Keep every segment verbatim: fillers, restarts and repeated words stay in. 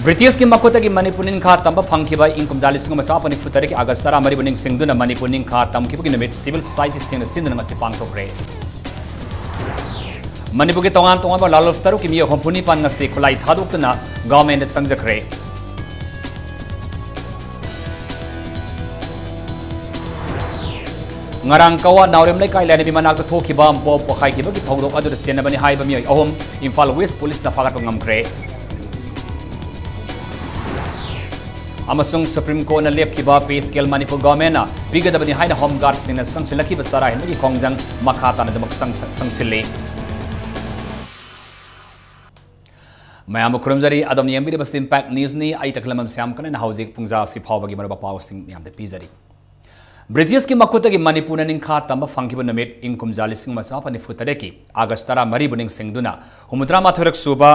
ꯕ꯭ꯔꯤꯇꯤꯁꯀꯤ ꯃꯈꯨꯠꯇꯒꯤ ꯃꯅꯤꯄꯨꯔ ꯅꯤꯡꯈꯥ ꯇꯝꯕ ꯐꯪꯈꯤꯕ ꯏꯪ ꯀꯨꯝꯖꯥ ꯂꯤꯁꯤꯡ ꯑꯃ ꯆꯥꯃꯥꯄꯟ ꯅꯤꯐꯨ ꯇꯔꯦꯠꯀꯤ ꯑꯥꯒꯁ ꯇꯔꯥꯃꯔꯤꯕꯨ ꯅꯤꯡꯁꯤꯡꯗꯨꯅ ꯃꯅꯤꯄꯨꯔ ꯅꯤꯡꯈꯥ ꯇꯝꯈꯤꯕꯒꯤ ꯅꯨꯃꯤꯠ civil society ꯁꯤꯡꯅ ꯁꯤꯟꯗꯨꯅ ꯉꯁꯤ ꯄꯥꯡꯊꯣꯛꯈ꯭ꯔꯦ꯫ ꯃꯅꯤꯄꯨꯔꯒꯤ ꯇꯣꯉꯥꯟ ꯇꯣꯉꯥꯟꯕ ꯂꯥꯂꯣꯡ ꯇꯔꯨꯛꯀꯤ ꯃꯤꯑꯣꯏ ꯍꯨꯝꯐꯨ ꯅꯤꯄꯥꯟ ꯉꯁꯤ ꯈꯨꯠꯂꯥꯏ ꯊꯥꯗꯣꯛꯇꯨꯅ government ꯆꯪꯖꯈ꯭ꯔꯦ꯫ ꯉꯔꯥꯡ ꯀꯋꯥ ꯅꯥꯎꯔꯦꯝ ꯂꯩꯀꯥꯏ ꯂꯥꯏꯔꯦꯝꯕꯤ ꯃꯅꯥꯛꯇ ꯊꯣꯛꯈꯤꯕ ꯕꯣꯝ ꯄꯣꯈꯥꯏꯈꯤꯕꯒꯤ ꯊꯧꯗꯣꯛ ꯑꯗꯨꯗ ꯆꯦꯟꯅꯕꯅꯤ ꯍꯥꯏꯕ ꯃꯤꯑꯣꯏ ꯑꯍꯨꯝ ꯏꯝꯐꯥꯜ West Police ꯅ ꯐꯥꯒꯠꯄ ꯉꯝꯈ꯭ꯔꯦ꯫ ꯑꯃꯁꯨꯡ Supreme Court ꯅ ꯂꯦꯞꯈꯤꯕ pay scale ꯃꯅꯤꯄꯨꯔ government ꯅ ꯄꯤꯒꯗꯕꯅꯤ ꯍꯥꯏꯅ Home Guard ꯁꯤꯡꯅ ꯆꯪꯁꯤꯜꯂꯛꯈꯤꯕ ꯆꯔꯥ ꯍꯦꯟꯕꯒꯤ ꯈꯣꯡꯖꯪ ꯃꯈꯥ ꯇꯥꯅ ꯑꯗꯨꯃꯛ ꯆꯪ-, ꯆꯪꯁꯤꯜꯂꯤ꯫ ꯃꯌꯥꯝꯕꯨ ꯈꯨꯔꯨꯝꯖꯔꯤ꯫ ꯑꯗꯣꯝꯅ ꯌꯦꯡꯕꯤꯔꯤꯕꯁꯤ Impact News ꯅꯤ꯫ ꯑꯩ ꯇꯈꯦꯂꯝꯕꯝ ꯁ꯭ꯌꯥꯝ ꯀꯅꯟꯅ ꯍꯧꯖꯤꯛ ꯄꯨꯡꯖꯥ ꯑꯁꯤ ꯐꯥꯎꯕꯒꯤ ꯃꯔꯨꯑꯣꯏꯕ ꯄꯥꯎꯁꯤꯡ ꯃꯌꯥꯝꯗ ꯄꯤꯖꯔꯤ꯫ ꯕ꯭ꯔꯤꯇꯤꯁꯀꯤ ꯃꯈꯨꯠꯇꯒꯤ ꯃꯅꯤꯄꯨꯔꯅ ꯅꯤꯡꯈꯥ ꯇꯝꯕ ꯐꯪꯈꯤꯕ ꯅꯨꯃꯤꯠ ꯏꯪ ꯀꯨꯝꯖꯥ ꯂꯤꯁꯤꯡ ꯑꯃ ꯆꯥꯃꯥꯄꯟ ꯅꯤꯐꯨ ꯇꯔꯦꯠꯀꯤ ꯑꯥꯒꯁ ꯇꯔꯥꯃꯔꯤꯕꯨ ꯅꯤꯡꯁꯤꯡꯗꯨꯅ ꯍꯨꯝꯐꯨꯇꯔꯥ ꯃꯥꯊꯣꯏꯔꯛ ꯁꯨꯕ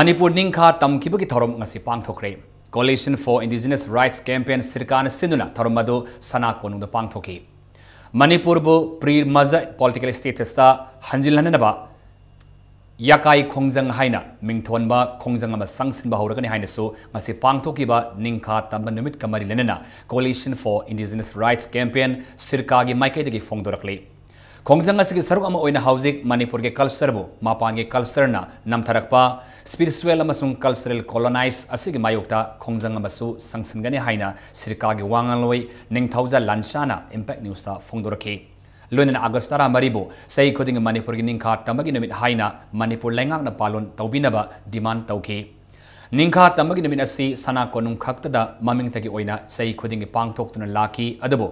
ꯃꯅꯤꯄꯨꯔ ꯅꯤꯡꯈꯥ ꯇꯝꯈꯤꯕꯒꯤ ꯊꯧꯔꯝ ꯉꯁꯤ ꯄꯥꯡꯊꯣꯛꯈ꯭ꯔꯦ꯫ Coalition for Indigenous Rights Campaign ꯁꯤꯔꯀꯥꯅ ꯁꯤꯟꯗꯨꯅ ꯊꯧꯔꯝ ꯑꯗꯨ ꯁꯅꯥ ꯀꯣꯅꯨꯡꯗ ꯄꯥꯡꯊꯣꯛꯈꯤ꯫ ꯃꯅꯤꯄꯨꯔꯕꯨ pre-merger political status ꯇ ꯍꯟꯖꯤꯜꯍꯟꯅꯕ ꯌꯥꯀꯥꯏ ꯈꯣꯡꯖꯪ ꯍꯥꯏꯅ ꯃꯤꯡꯊꯣꯟꯕ ꯈꯣꯡꯖꯪ ꯑꯃ ꯆꯪꯁꯤꯟꯕ ꯍꯧꯔꯒꯅꯤ ꯍꯥꯏꯅꯁꯨ ꯉꯁꯤ ꯄꯥꯡꯊꯣꯛꯈꯤꯕ ꯅꯤꯡꯈꯥ ꯇꯝꯕ ꯅꯨꯃꯤꯠꯀ ꯃꯔꯤ ꯂꯩꯅꯅ Coalition for Indigenous Rights Campaign ꯁꯤꯔꯀꯥꯒꯤ ꯃꯥꯏꯀꯩꯗꯒꯤ ꯐꯣꯡꯗꯣꯔꯛꯂꯤ꯫ ꯈꯣꯡꯖꯪ ꯑꯁꯤꯒꯤ ꯁꯔꯨꯛ ꯑꯃ ꯑꯣꯏꯅ ꯍꯧꯖꯤꯛ ꯃꯅꯤꯄꯨꯔꯒꯤ culture ꯕꯨ ꯃꯄꯥꯟꯒꯤ culture ꯅ ꯅꯝꯊꯔꯛꯄ, spiritual ꯑꯃꯁꯨꯡ cultural colonize ꯑꯁꯤꯒꯤ ꯃꯥꯌꯣꯛꯇ ꯈꯣꯡꯖꯪ ꯑꯃꯁꯨ ꯆꯪꯁꯤꯟꯒꯅꯤ ꯍꯥꯏꯅ ꯁꯤꯔꯀꯥꯒꯤ ꯋꯥ ꯉꯥꯡꯂꯣꯏ ꯅꯤꯡꯊꯧꯖꯥ ꯂꯥꯟꯆꯥꯅ Impact News ꯇ ꯐꯣꯡꯗꯣꯔꯛꯈꯤ꯫ ꯂꯣꯏꯅꯅ ꯑꯥꯒꯁ ꯇꯔꯥꯃꯔꯤꯕꯨ ꯆꯍꯤ ꯈꯨꯗꯤꯡꯒꯤ ꯃꯅꯤꯄꯨꯔꯒꯤ ꯅꯤꯡꯈꯥ ꯇꯝꯕꯒꯤ ꯅꯨꯃꯤꯠ ꯍꯥꯏꯅ ꯃꯅꯤꯄꯨꯔ ꯂꯩꯉꯥꯛꯅ ꯄꯥꯂꯣꯟ ꯇꯧꯕꯤꯅꯕ demand ꯇꯧꯈꯤ꯫ ꯅꯤꯡꯈꯥ ꯇꯝꯕꯒꯤ ꯅꯨꯃꯤꯠ ꯑꯁꯤ ꯁꯅꯥ ꯀꯣꯅꯨꯡ ꯈꯛꯇꯗ ꯃꯃꯤꯡꯇꯒꯤ ꯑꯣꯏꯅ ꯆꯍꯤ ꯈꯨꯗꯤꯡꯒꯤ ꯄꯥꯡꯊꯣꯛꯇꯨꯅ ꯂꯥꯛꯈꯤ꯫ ꯑꯗꯨꯕꯨ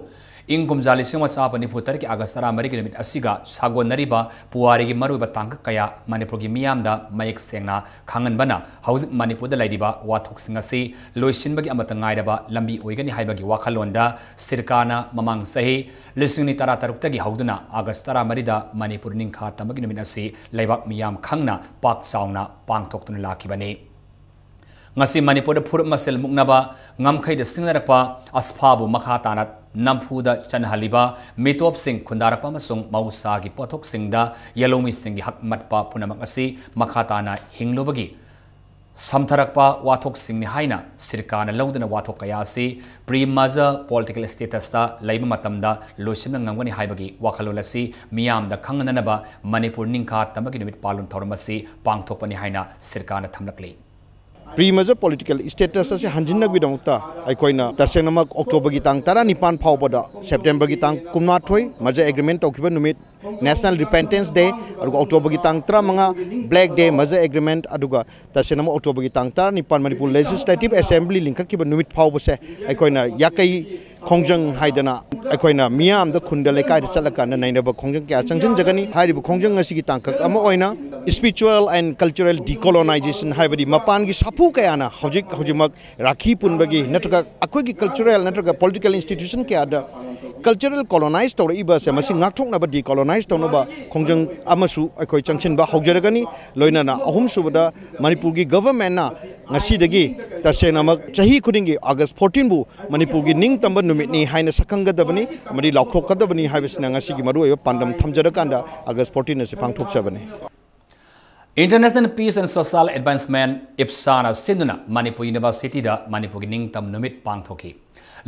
ꯏꯪ ꯀꯨꯝꯖꯥ ꯂꯤꯁꯤꯡ ꯑꯃ ꯆꯥꯃꯥꯄꯟ ꯅꯤꯐꯨ ꯇꯔꯦꯠꯀꯤ ꯑꯥꯒꯁ ꯇꯔꯥꯃꯔꯤꯒꯤ ꯅꯨꯃꯤꯠ ꯑꯁꯤꯒ ꯁꯥꯒꯣꯟꯅꯔꯤꯕ ꯄꯨꯋꯥꯔꯤꯒꯤ ꯃꯔꯨꯑꯣꯏꯕ ꯇꯥꯡꯀꯛ ꯀꯌꯥ ꯃꯅꯤꯄꯨꯔꯒꯤ ꯃꯤꯌꯥꯝꯗ ꯃꯌꯦꯛ ꯁꯦꯡꯅ ꯈꯪꯍꯟꯕꯅ ꯍꯧꯖꯤꯛ ꯃꯅꯤꯄꯨꯔꯗ ꯂꯩꯔꯤꯕ ꯋꯥꯊꯣꯛꯁꯤꯡ ꯑꯁꯤ ꯂꯣꯏꯁꯤꯟꯕꯒꯤ ꯑꯃꯠꯇ ꯉꯥꯏꯔꯕ ꯂꯝꯕꯤ ꯑꯣꯏꯒꯅꯤ ꯍꯥꯏꯕꯒꯤ ꯋꯥꯈꯜꯂꯣꯟꯗ ꯁꯤꯔꯀꯥꯅ ꯃꯃꯥꯡ ꯆꯍꯤ ꯂꯤꯁꯤꯡ ꯑꯅꯤ ꯇꯔꯥꯇꯔꯨꯛꯇꯒꯤ ꯍꯧꯗꯨꯅ ꯑꯥꯒꯁ ꯇꯔꯥꯃꯔꯤꯗ ꯃꯅꯤꯄꯨꯔ ꯅꯤꯡꯈꯥ ꯇꯝꯕꯒꯤ ꯅꯨꯃꯤꯠ ꯑꯁꯤ ꯂꯩꯕꯥꯛ ꯃꯤꯌꯥꯝ ꯈꯪꯅ ꯄꯥꯛ ꯆꯥꯎꯅ ꯄꯥꯡꯊꯣꯛꯇꯨꯅ ꯂꯥꯛꯈꯤꯕꯅꯤ꯫ ꯉꯁꯤ ꯃꯅꯤꯄꯨꯔꯗ ꯐꯨꯔꯨꯞ ꯃꯁꯦꯜ ꯃꯨꯛꯅꯕ ꯉꯝꯈꯩꯗ ꯁꯤꯡꯅꯔꯛꯄ ꯑꯁꯐꯥꯕꯨ ꯃꯈꯥ ꯇꯥꯅ ꯅꯝꯐꯨꯗ ꯆꯠꯅꯍꯜꯂꯤꯕ ꯃꯤꯇꯣꯞꯁꯤꯡ ꯈꯨꯟꯗꯥꯔꯛꯄ ꯑꯃꯁꯨꯡ ꯃꯍꯧꯁꯥꯒꯤ ꯄꯣꯠꯊꯣꯛꯁꯤꯡꯗ ꯌꯦꯜꯍꯧꯃꯤꯁꯤꯡꯒꯤ ꯍꯛ ꯃꯠꯄ ꯄꯨꯝꯅꯃꯛ ꯑꯁꯤ ꯃꯈꯥ ꯇꯥꯅ ꯍꯤꯡꯂꯨꯕꯒꯤ ꯁꯝꯊꯔꯛꯄ ꯋꯥꯊꯣꯛꯁꯤꯡꯅꯤ ꯍꯥꯏꯅ ꯁꯤꯔꯀꯥꯔꯅ ꯂꯧꯗꯨꯅ ꯋꯥꯊꯣꯛ ꯀꯌꯥ ꯑꯁꯤ pre-merger political status ꯇ ꯂꯩꯕ ꯃꯇꯝꯗ ꯂꯣꯏꯁꯤꯟꯕ ꯉꯝꯒꯅꯤ ꯍꯥꯏꯕꯒꯤ ꯋꯥꯈꯜꯂꯣꯟ ꯑꯁꯤ ꯃꯤꯌꯥꯝꯗ ꯈꯪꯍꯟꯅꯅꯕ ꯃꯅꯤꯄꯨꯔ ꯅꯤꯡꯈꯥ ꯇꯝꯕꯒꯤ ꯅꯨꯃꯤꯠ ꯄꯥꯜꯂꯣꯟ ꯊꯧꯔꯝ ꯑꯁꯤ ꯄꯥꯡꯊꯣꯛꯄꯅꯤ ꯍꯥꯏꯅ ꯁꯤꯔꯀꯥꯔꯅ ꯊꯝꯂꯛꯂꯤ꯫ Pre-merger political status ꯑꯁꯤ ꯍꯟꯖꯤꯟꯅꯕꯒꯤꯗꯃꯛꯇ ꯑꯩꯈꯣꯏꯅ ꯇꯁꯦꯡꯅꯃꯛ ꯑꯣꯛꯇꯣꯕꯔꯒꯤ ꯇꯥꯡ ꯇꯔꯥꯅꯤꯄꯥꯟ ꯐꯥꯎꯕꯗ, ꯁꯦꯞꯇꯦꯝꯕꯔꯒꯤ ꯇꯥꯡ ꯀꯨꯟꯃꯥꯊꯣꯏ merger agreement ꯇꯧꯈꯤꯕ ꯅꯨꯃꯤꯠ, National Repentance Day, ꯑꯗꯨꯒ ꯑꯣꯛꯇꯣꯕꯔꯒꯤ ꯇꯥꯡ ꯇꯔꯥꯃꯉꯥ Black Day merger agreement, ꯑꯗꯨꯒ ꯇꯁꯦꯡꯅꯃꯛ ꯑꯣꯛꯇꯣꯕꯔꯒꯤ ꯇꯥꯡ ꯇꯔꯥꯅꯤꯄꯥꯟ ꯃꯅꯤꯄꯨꯔ Legislative Assembly ꯂꯤꯡꯈꯠꯈꯤꯕ ꯅꯨꯃꯤꯠ ꯐꯥꯎꯕꯁꯦ ꯑꯩꯈꯣꯏꯅ ꯌꯥꯀꯩ ꯈꯣꯡꯖꯪ ꯍꯥꯏꯗꯅ ꯑꯩꯈꯣꯏꯅ ꯃꯤꯌꯥꯝꯗ ꯈꯨꯟꯗ ꯂꯩꯀꯥꯏꯗ ꯆꯠꯂꯀꯥꯟꯗ ꯅꯩꯅꯕ ꯈꯣꯡꯖꯪ ꯀꯌꯥ ꯆꯪꯁꯤꯟꯖꯒꯅꯤ꯫ ꯍꯥꯏꯔꯤꯕ ꯈꯣꯡꯖꯪ ꯑꯁꯤꯒꯤ ꯇꯥꯡꯀꯛ ꯑꯃ ꯑꯣꯏꯅ spiritual and cultural decolonization ꯍꯥꯏꯕꯗꯤ ꯃꯄꯥꯟꯒꯤ ꯁꯥꯐꯨ ꯀꯌꯥꯅ ꯍꯧꯖꯤꯛ ꯍꯧꯖꯤꯛꯃꯛ ꯔꯥꯈꯤ ꯄꯨꯟꯕꯒꯤ ꯅꯠꯇ꯭ꯔꯒ ꯑꯩꯈꯣꯏꯒꯤ cultural ꯅꯠꯇ꯭ꯔꯒ political institution ꯀꯌꯥꯗ cultural colonize ꯇꯧꯔꯛꯏꯕ ꯑꯁꯦ ꯃꯁꯤ ꯉꯥꯛꯊꯣꯛꯅꯕ, decolonize ꯇꯧꯅꯕ ꯈꯣꯡꯖꯪ ꯑꯃꯁꯨ ꯑꯩꯈꯣꯏ ꯆꯪꯁꯤꯟꯕ ꯍꯧꯖꯔꯒꯅꯤ꯫ ꯂꯣꯏꯅꯅ ꯑꯍꯨꯝꯁꯨꯕꯗ ꯃꯅꯤꯄꯨꯔꯒꯤ government ꯅ ꯉꯁꯤꯗꯒꯤ ꯇꯁꯦꯡꯅꯃꯛ ꯆꯍꯤ ꯈꯨꯗꯤꯡꯒꯤ August fourteen ꯕꯨ ꯃꯅꯤꯄꯨꯔꯒꯤ ꯅꯤꯡꯇꯝꯕ ꯅꯨꯃꯤꯠꯅꯤ ꯍꯥꯏꯅ ꯁꯛꯈꯪꯒꯗꯕꯅꯤ ꯑꯃꯗꯤ ꯂꯥꯎꯊꯣꯛꯀꯗꯕꯅꯤ ꯍꯥꯏꯕꯁꯤꯅ ꯉꯁꯤꯒꯤ ꯃꯔꯨꯑꯣꯏꯕ ꯄꯥꯟꯗꯝ ꯊꯝꯖꯔꯀꯥꯟꯗ August fourteen ꯑꯁꯤ ꯄꯥꯡꯊꯣꯛꯆꯕꯅꯤ꯫ International Peace and Social Advancement, IPSA ꯅ ꯁꯤꯟꯗꯨꯅ ꯃꯅꯤꯄꯨꯔ University ꯗ ꯃꯅꯤꯄꯨꯔꯒꯤ ꯅꯤꯡꯇꯝ ꯅꯨꯃꯤꯠ ꯄꯥꯡꯊꯣꯛꯈꯤ꯫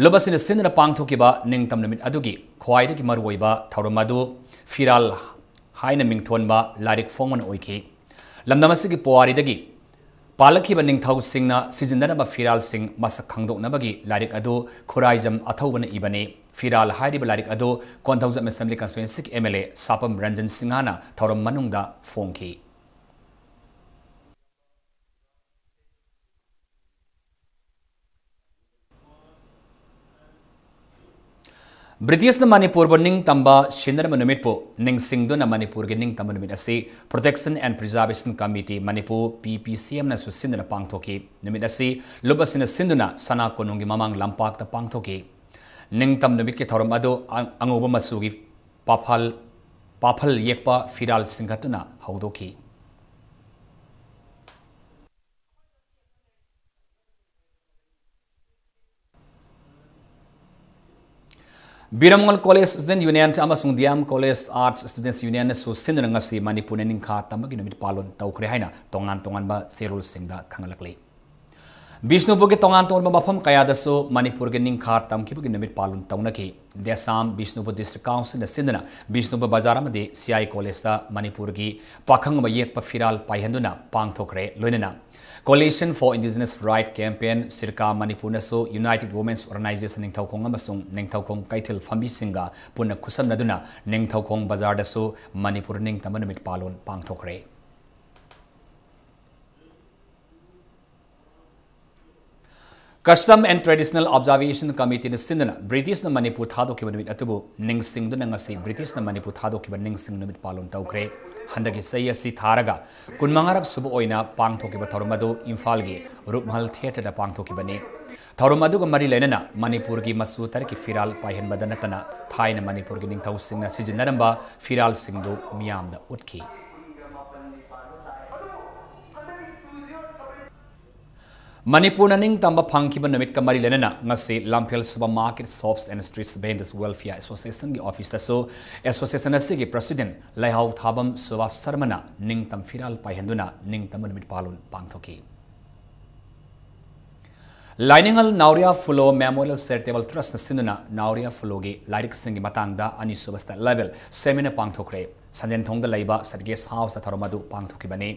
ꯂꯨꯞ ꯑꯁꯤꯅ ꯁꯤꯟꯗꯨꯅ ꯄꯥꯡꯊꯣꯛꯈꯤꯕ ꯅꯤꯡꯇꯝ ꯅꯨꯃꯤꯠ ꯑꯗꯨꯒꯤ ꯈ꯭ꯋꯥꯏꯗꯒꯤ ꯃꯔꯨꯑꯣꯏꯕ ꯊꯧꯔꯝ ꯑꯗꯨ ꯐꯤꯔꯥꯜ ꯍꯥꯏꯅ ꯃꯤꯡꯊꯣꯟꯕ ꯂꯥꯏꯔꯤꯛ ꯐꯣꯡꯕꯅ ꯑꯣꯏꯈꯤ꯫ ꯂꯝꯗꯝ ꯑꯁꯤꯒꯤ ꯄꯨꯋꯥꯔꯤꯗꯒꯤ ꯄꯥꯜꯂꯛꯈꯤꯕ ꯅꯤꯡꯊꯧꯁꯤꯡꯅ ꯁꯤꯖꯤꯟꯅꯔꯝꯕ ꯐꯤꯔꯥꯜꯁꯤꯡ ꯃꯁꯛ ꯈꯪꯗꯣꯛꯅꯕꯒꯤ ꯂꯥꯏꯔꯤꯛ ꯑꯗꯨ ꯈꯨꯔꯥꯏꯖꯝ ꯑꯊꯧꯕꯅ ꯏꯕꯅꯤ꯫ ꯐꯤꯔꯥꯜ ꯍꯥꯏꯔꯤꯕ ꯂꯥꯏꯔꯤꯛ ꯑꯗꯨ ꯀꯣꯟꯊꯧꯖꯝ Assembly Constituency ꯒꯤ MLA ꯁꯥꯄꯝ ꯔꯟꯖꯟ ꯁꯤꯡꯍꯅ ꯊꯧꯔꯝ ꯃꯅꯨꯡꯗ ꯐꯣꯡꯈꯤ꯫ ꯕ꯭ꯔꯤꯇꯤꯁꯅ ꯃꯅꯤꯄꯨꯔꯕꯨ ꯅꯤꯡꯇꯝꯕ ꯁꯤꯟꯅꯔꯝꯕ ꯅꯨꯃꯤꯠꯄꯨ ꯅꯤꯡꯁꯤꯡꯗꯨꯅ ꯃꯅꯤꯄꯨꯔꯒꯤ ꯅꯤꯡꯇꯝꯕ ꯅꯨꯃꯤꯠ ꯑꯁꯤ Protection and Preservation Committee Manipur, PPCM ꯅꯁꯨ ꯁꯤꯟꯗꯨꯅ ꯄꯥꯡꯊꯣꯛꯈꯤ꯫ ꯅꯨꯃꯤꯠ ꯑꯁꯤ ꯂꯨꯞ ꯑꯁꯤꯅ ꯁꯤꯟꯗꯨꯅ ꯁꯅꯥ ꯀꯣꯅꯨꯡꯒꯤ ꯃꯃꯥꯡ ꯂꯝꯄꯥꯛꯇ ꯄꯥꯡꯊꯣꯛꯈꯤ꯫ ꯅꯤꯡꯇꯝ ꯅꯨꯃꯤꯠꯀꯤ ꯊꯧꯔꯝ ꯑꯗꯨ ꯑ-, ꯑꯉꯧꯕ ꯃꯆꯨꯒꯤ ꯄꯥꯐꯜ, ꯄꯥꯐꯜ ꯌꯦꯛꯄ ꯐꯤꯔꯥꯜ ꯁꯤꯡꯒꯠꯇꯨꯅ ꯍꯧꯗꯣꯛꯈꯤ꯫ ꯕꯤꯔꯃꯪꯒꯜ ꯀꯣꯂꯦꯖ ꯁ꯭ꯇꯨꯗꯦꯟꯠ ꯌꯨꯅꯤꯌꯟ ꯑꯃꯁꯨꯡ ꯗꯤ ꯑꯦꯝ ꯀꯣꯂꯦꯖ ꯑꯥꯔꯠꯁ ꯁ꯭ꯇꯨꯗꯦꯟꯠꯁ ꯌꯨꯅꯤꯌꯟꯅꯁꯨ ꯁꯤꯟꯗꯨꯅ ꯉꯁꯤ ꯃꯅꯤꯄꯨꯔꯅ ꯅꯤꯡꯈꯥ ꯇꯝꯕꯒꯤ ꯅꯨꯃꯤꯠ ꯄꯥꯂꯣꯟ ꯇꯧꯈ꯭ꯔꯦ ꯍꯥꯏꯅ ꯇꯣꯉꯥꯟ ꯇꯣꯉꯥꯟꯕ ꯆꯦꯔꯣꯜꯁꯤꯡꯗ ꯈꯪꯍꯜꯂꯛꯂꯤ꯫ ꯕꯤꯁꯅꯨꯄꯨꯔꯒꯤ ꯇꯣꯉꯥꯟ ꯇꯣꯉꯥꯟꯕ ꯃꯐꯝ ꯀꯌꯥꯗꯁꯨ ꯃꯅꯤꯄꯨꯔꯒꯤ ꯅꯤꯡꯈꯥ ꯇꯝꯈꯤꯕꯒꯤ ꯅꯨꯃꯤꯠ ꯄꯥꯂꯣꯟ ꯇꯧꯅꯈꯤ꯫ ꯗꯦꯁꯥꯝ ꯕꯤꯁꯅꯨꯄꯨꯔ ꯗꯤꯁꯇ꯭ꯔꯤꯛ ꯀꯥꯎꯟꯁꯤꯜꯅ ꯁꯤꯟꯗꯨꯅ ꯕꯤꯁꯅꯨꯄꯨꯔ ꯕꯖꯥꯔ ꯑꯃꯗꯤ ꯁꯤ ꯑꯥꯏ ꯀꯣꯂꯦꯖꯇ ꯃꯅꯤꯄꯨꯔꯒꯤ ꯄꯥꯈꯪ ꯑꯃ ꯌꯦꯛꯄ ꯐꯤꯔꯥꯜ ꯄꯥꯏꯍꯟꯗꯨꯅ ꯄꯥꯡꯊꯣꯛꯈ꯭ꯔꯦ꯫ ꯂꯣꯏꯅꯅ Coalition for Indigenous Right Campaign, ꯁꯤꯔꯀꯥ ꯃꯅꯤꯄꯨꯔꯅꯁꯨ United Women's Organization Ningthoukhong ꯑꯃꯁꯨꯡ ꯅꯤꯡꯊꯧꯈꯣꯡ ꯀꯩꯊꯦꯜ ꯐꯝꯕꯤꯁꯤꯡꯒ ꯄꯨꯟꯅ ꯈꯨꯠꯁꯝꯅꯗꯨꯅ ꯅꯤꯡꯊꯧꯈꯣꯡ ꯕꯖꯥꯔꯗꯁꯨ ꯃꯅꯤꯄꯨꯔ ꯅꯤꯡꯇꯝꯕ ꯅꯨꯃꯤꯠ ꯄꯥꯂꯣꯟ ꯄꯥꯡꯊꯣꯛꯈ꯭ꯔꯦ꯫ Custom and Traditional Observation Committeeꯅ ꯁꯤꯟꯗꯨꯅ ꯕ꯭ꯔꯤꯇꯤꯁꯅ ꯃꯅꯤꯄꯨꯔ ꯊꯥꯗꯣꯛꯈꯤꯕ ꯅꯨꯃꯤꯠ ꯑꯗꯨꯕꯨ ꯅꯤꯡꯁꯤꯡꯗꯨꯅ ꯉꯁꯤ ꯕ꯭ꯔꯤꯇꯤꯁꯅ ꯃꯅꯤꯄꯨꯔ ꯊꯥꯗꯣꯛꯈꯤꯕ ꯅꯤꯡꯁꯤꯡ ꯅꯨꯃꯤꯠ ꯄꯥꯂꯣꯟ ꯇꯧꯈ꯭ꯔꯦ꯫ ꯍꯟꯗꯛꯀꯤ ꯆꯍꯤ ꯑꯁꯤ ꯊꯥꯔꯒ ꯀꯨꯟꯃꯉꯥꯔꯛ ꯁꯨꯕ ꯑꯣꯏꯅ ꯄꯥꯡꯊꯣꯛꯈꯤꯕ ꯊꯧꯔꯝ ꯑꯗꯨ ꯏꯝꯐꯥꯜꯒꯤ ꯔꯨꯞꯃꯍꯜ ꯊꯤꯌꯦꯇꯔꯗ ꯄꯥꯡꯊꯣꯛꯈꯤꯕꯅꯤ꯫ ꯊꯧꯔꯝ ꯑꯗꯨꯒ ꯃꯔꯤ ꯂꯩꯅꯅ ꯃꯅꯤꯄꯨꯔꯒꯤ ꯃꯆꯨ ꯇꯔꯦꯠꯀꯤ ꯐꯤꯔꯥꯜ ꯄꯥꯏꯍꯟꯕꯗ ꯅꯠꯇꯅ ꯊꯥꯏꯅ ꯃꯅꯤꯄꯨꯔꯒꯤ ꯅꯤꯡꯊꯧꯁꯤꯡꯅ ꯁꯤꯖꯤꯟꯅꯔꯝꯕ ꯐꯤꯔꯥꯜꯁꯤꯡꯗꯨ ꯃꯤꯌꯥꯝꯗ ꯎꯠꯈꯤ꯫ ꯃꯅꯤꯄꯨꯔꯅ ꯅꯤꯡꯇꯝꯕ ꯐꯪꯈꯤꯕ ꯅꯨꯃꯤꯠꯀ ꯃꯔꯤ ꯂꯩꯅꯅ ꯉꯁꯤ ꯂꯝꯐꯦꯜ Supermarket Shops and Street Vendors Welfare Associationꯒꯤ officeꯇꯁꯨ association ꯑꯁꯤꯒꯤ president ꯂꯩꯍꯥꯎ ꯊꯥꯕꯝ ꯁꯨꯚꯥꯁ ꯁꯔꯃꯅ ꯅꯤꯡꯇꯝ ꯐꯤꯔꯥꯜ ꯄꯥꯏꯍꯟꯗꯨꯅ ꯅꯤꯡꯇꯝꯕ ꯅꯨꯃꯤꯠ ꯄꯥꯂꯣꯟ ꯄꯥꯡꯊꯣꯛꯈꯤ꯫ ꯂꯥꯏꯅꯤꯡꯍꯜ ꯅꯥꯎꯔꯤꯌꯥ ꯐꯨꯂꯣ Memorial Charitable Trustꯅ ꯁꯤꯟꯗꯨꯅ ꯅꯥꯎꯔꯤꯌꯥ ꯐꯨꯂꯣꯒꯤ ꯂꯥꯏꯔꯤꯛꯁꯤꯡꯒꯤ ꯃꯇꯥꯡꯗ ꯑꯅꯤꯁꯨꯕ state level seminar ꯄꯥꯡꯊꯣꯛꯈ꯭ꯔꯦ꯫ ꯁꯟꯖꯦꯟꯊꯣꯡꯗ ꯂꯩꯕ ꯁꯠꯒꯦꯁ ꯍꯥꯎꯁꯇ ꯊꯧꯔꯝ ꯑꯗꯨ ꯄꯥꯡꯊꯣꯛꯈꯤꯕꯅꯤ꯫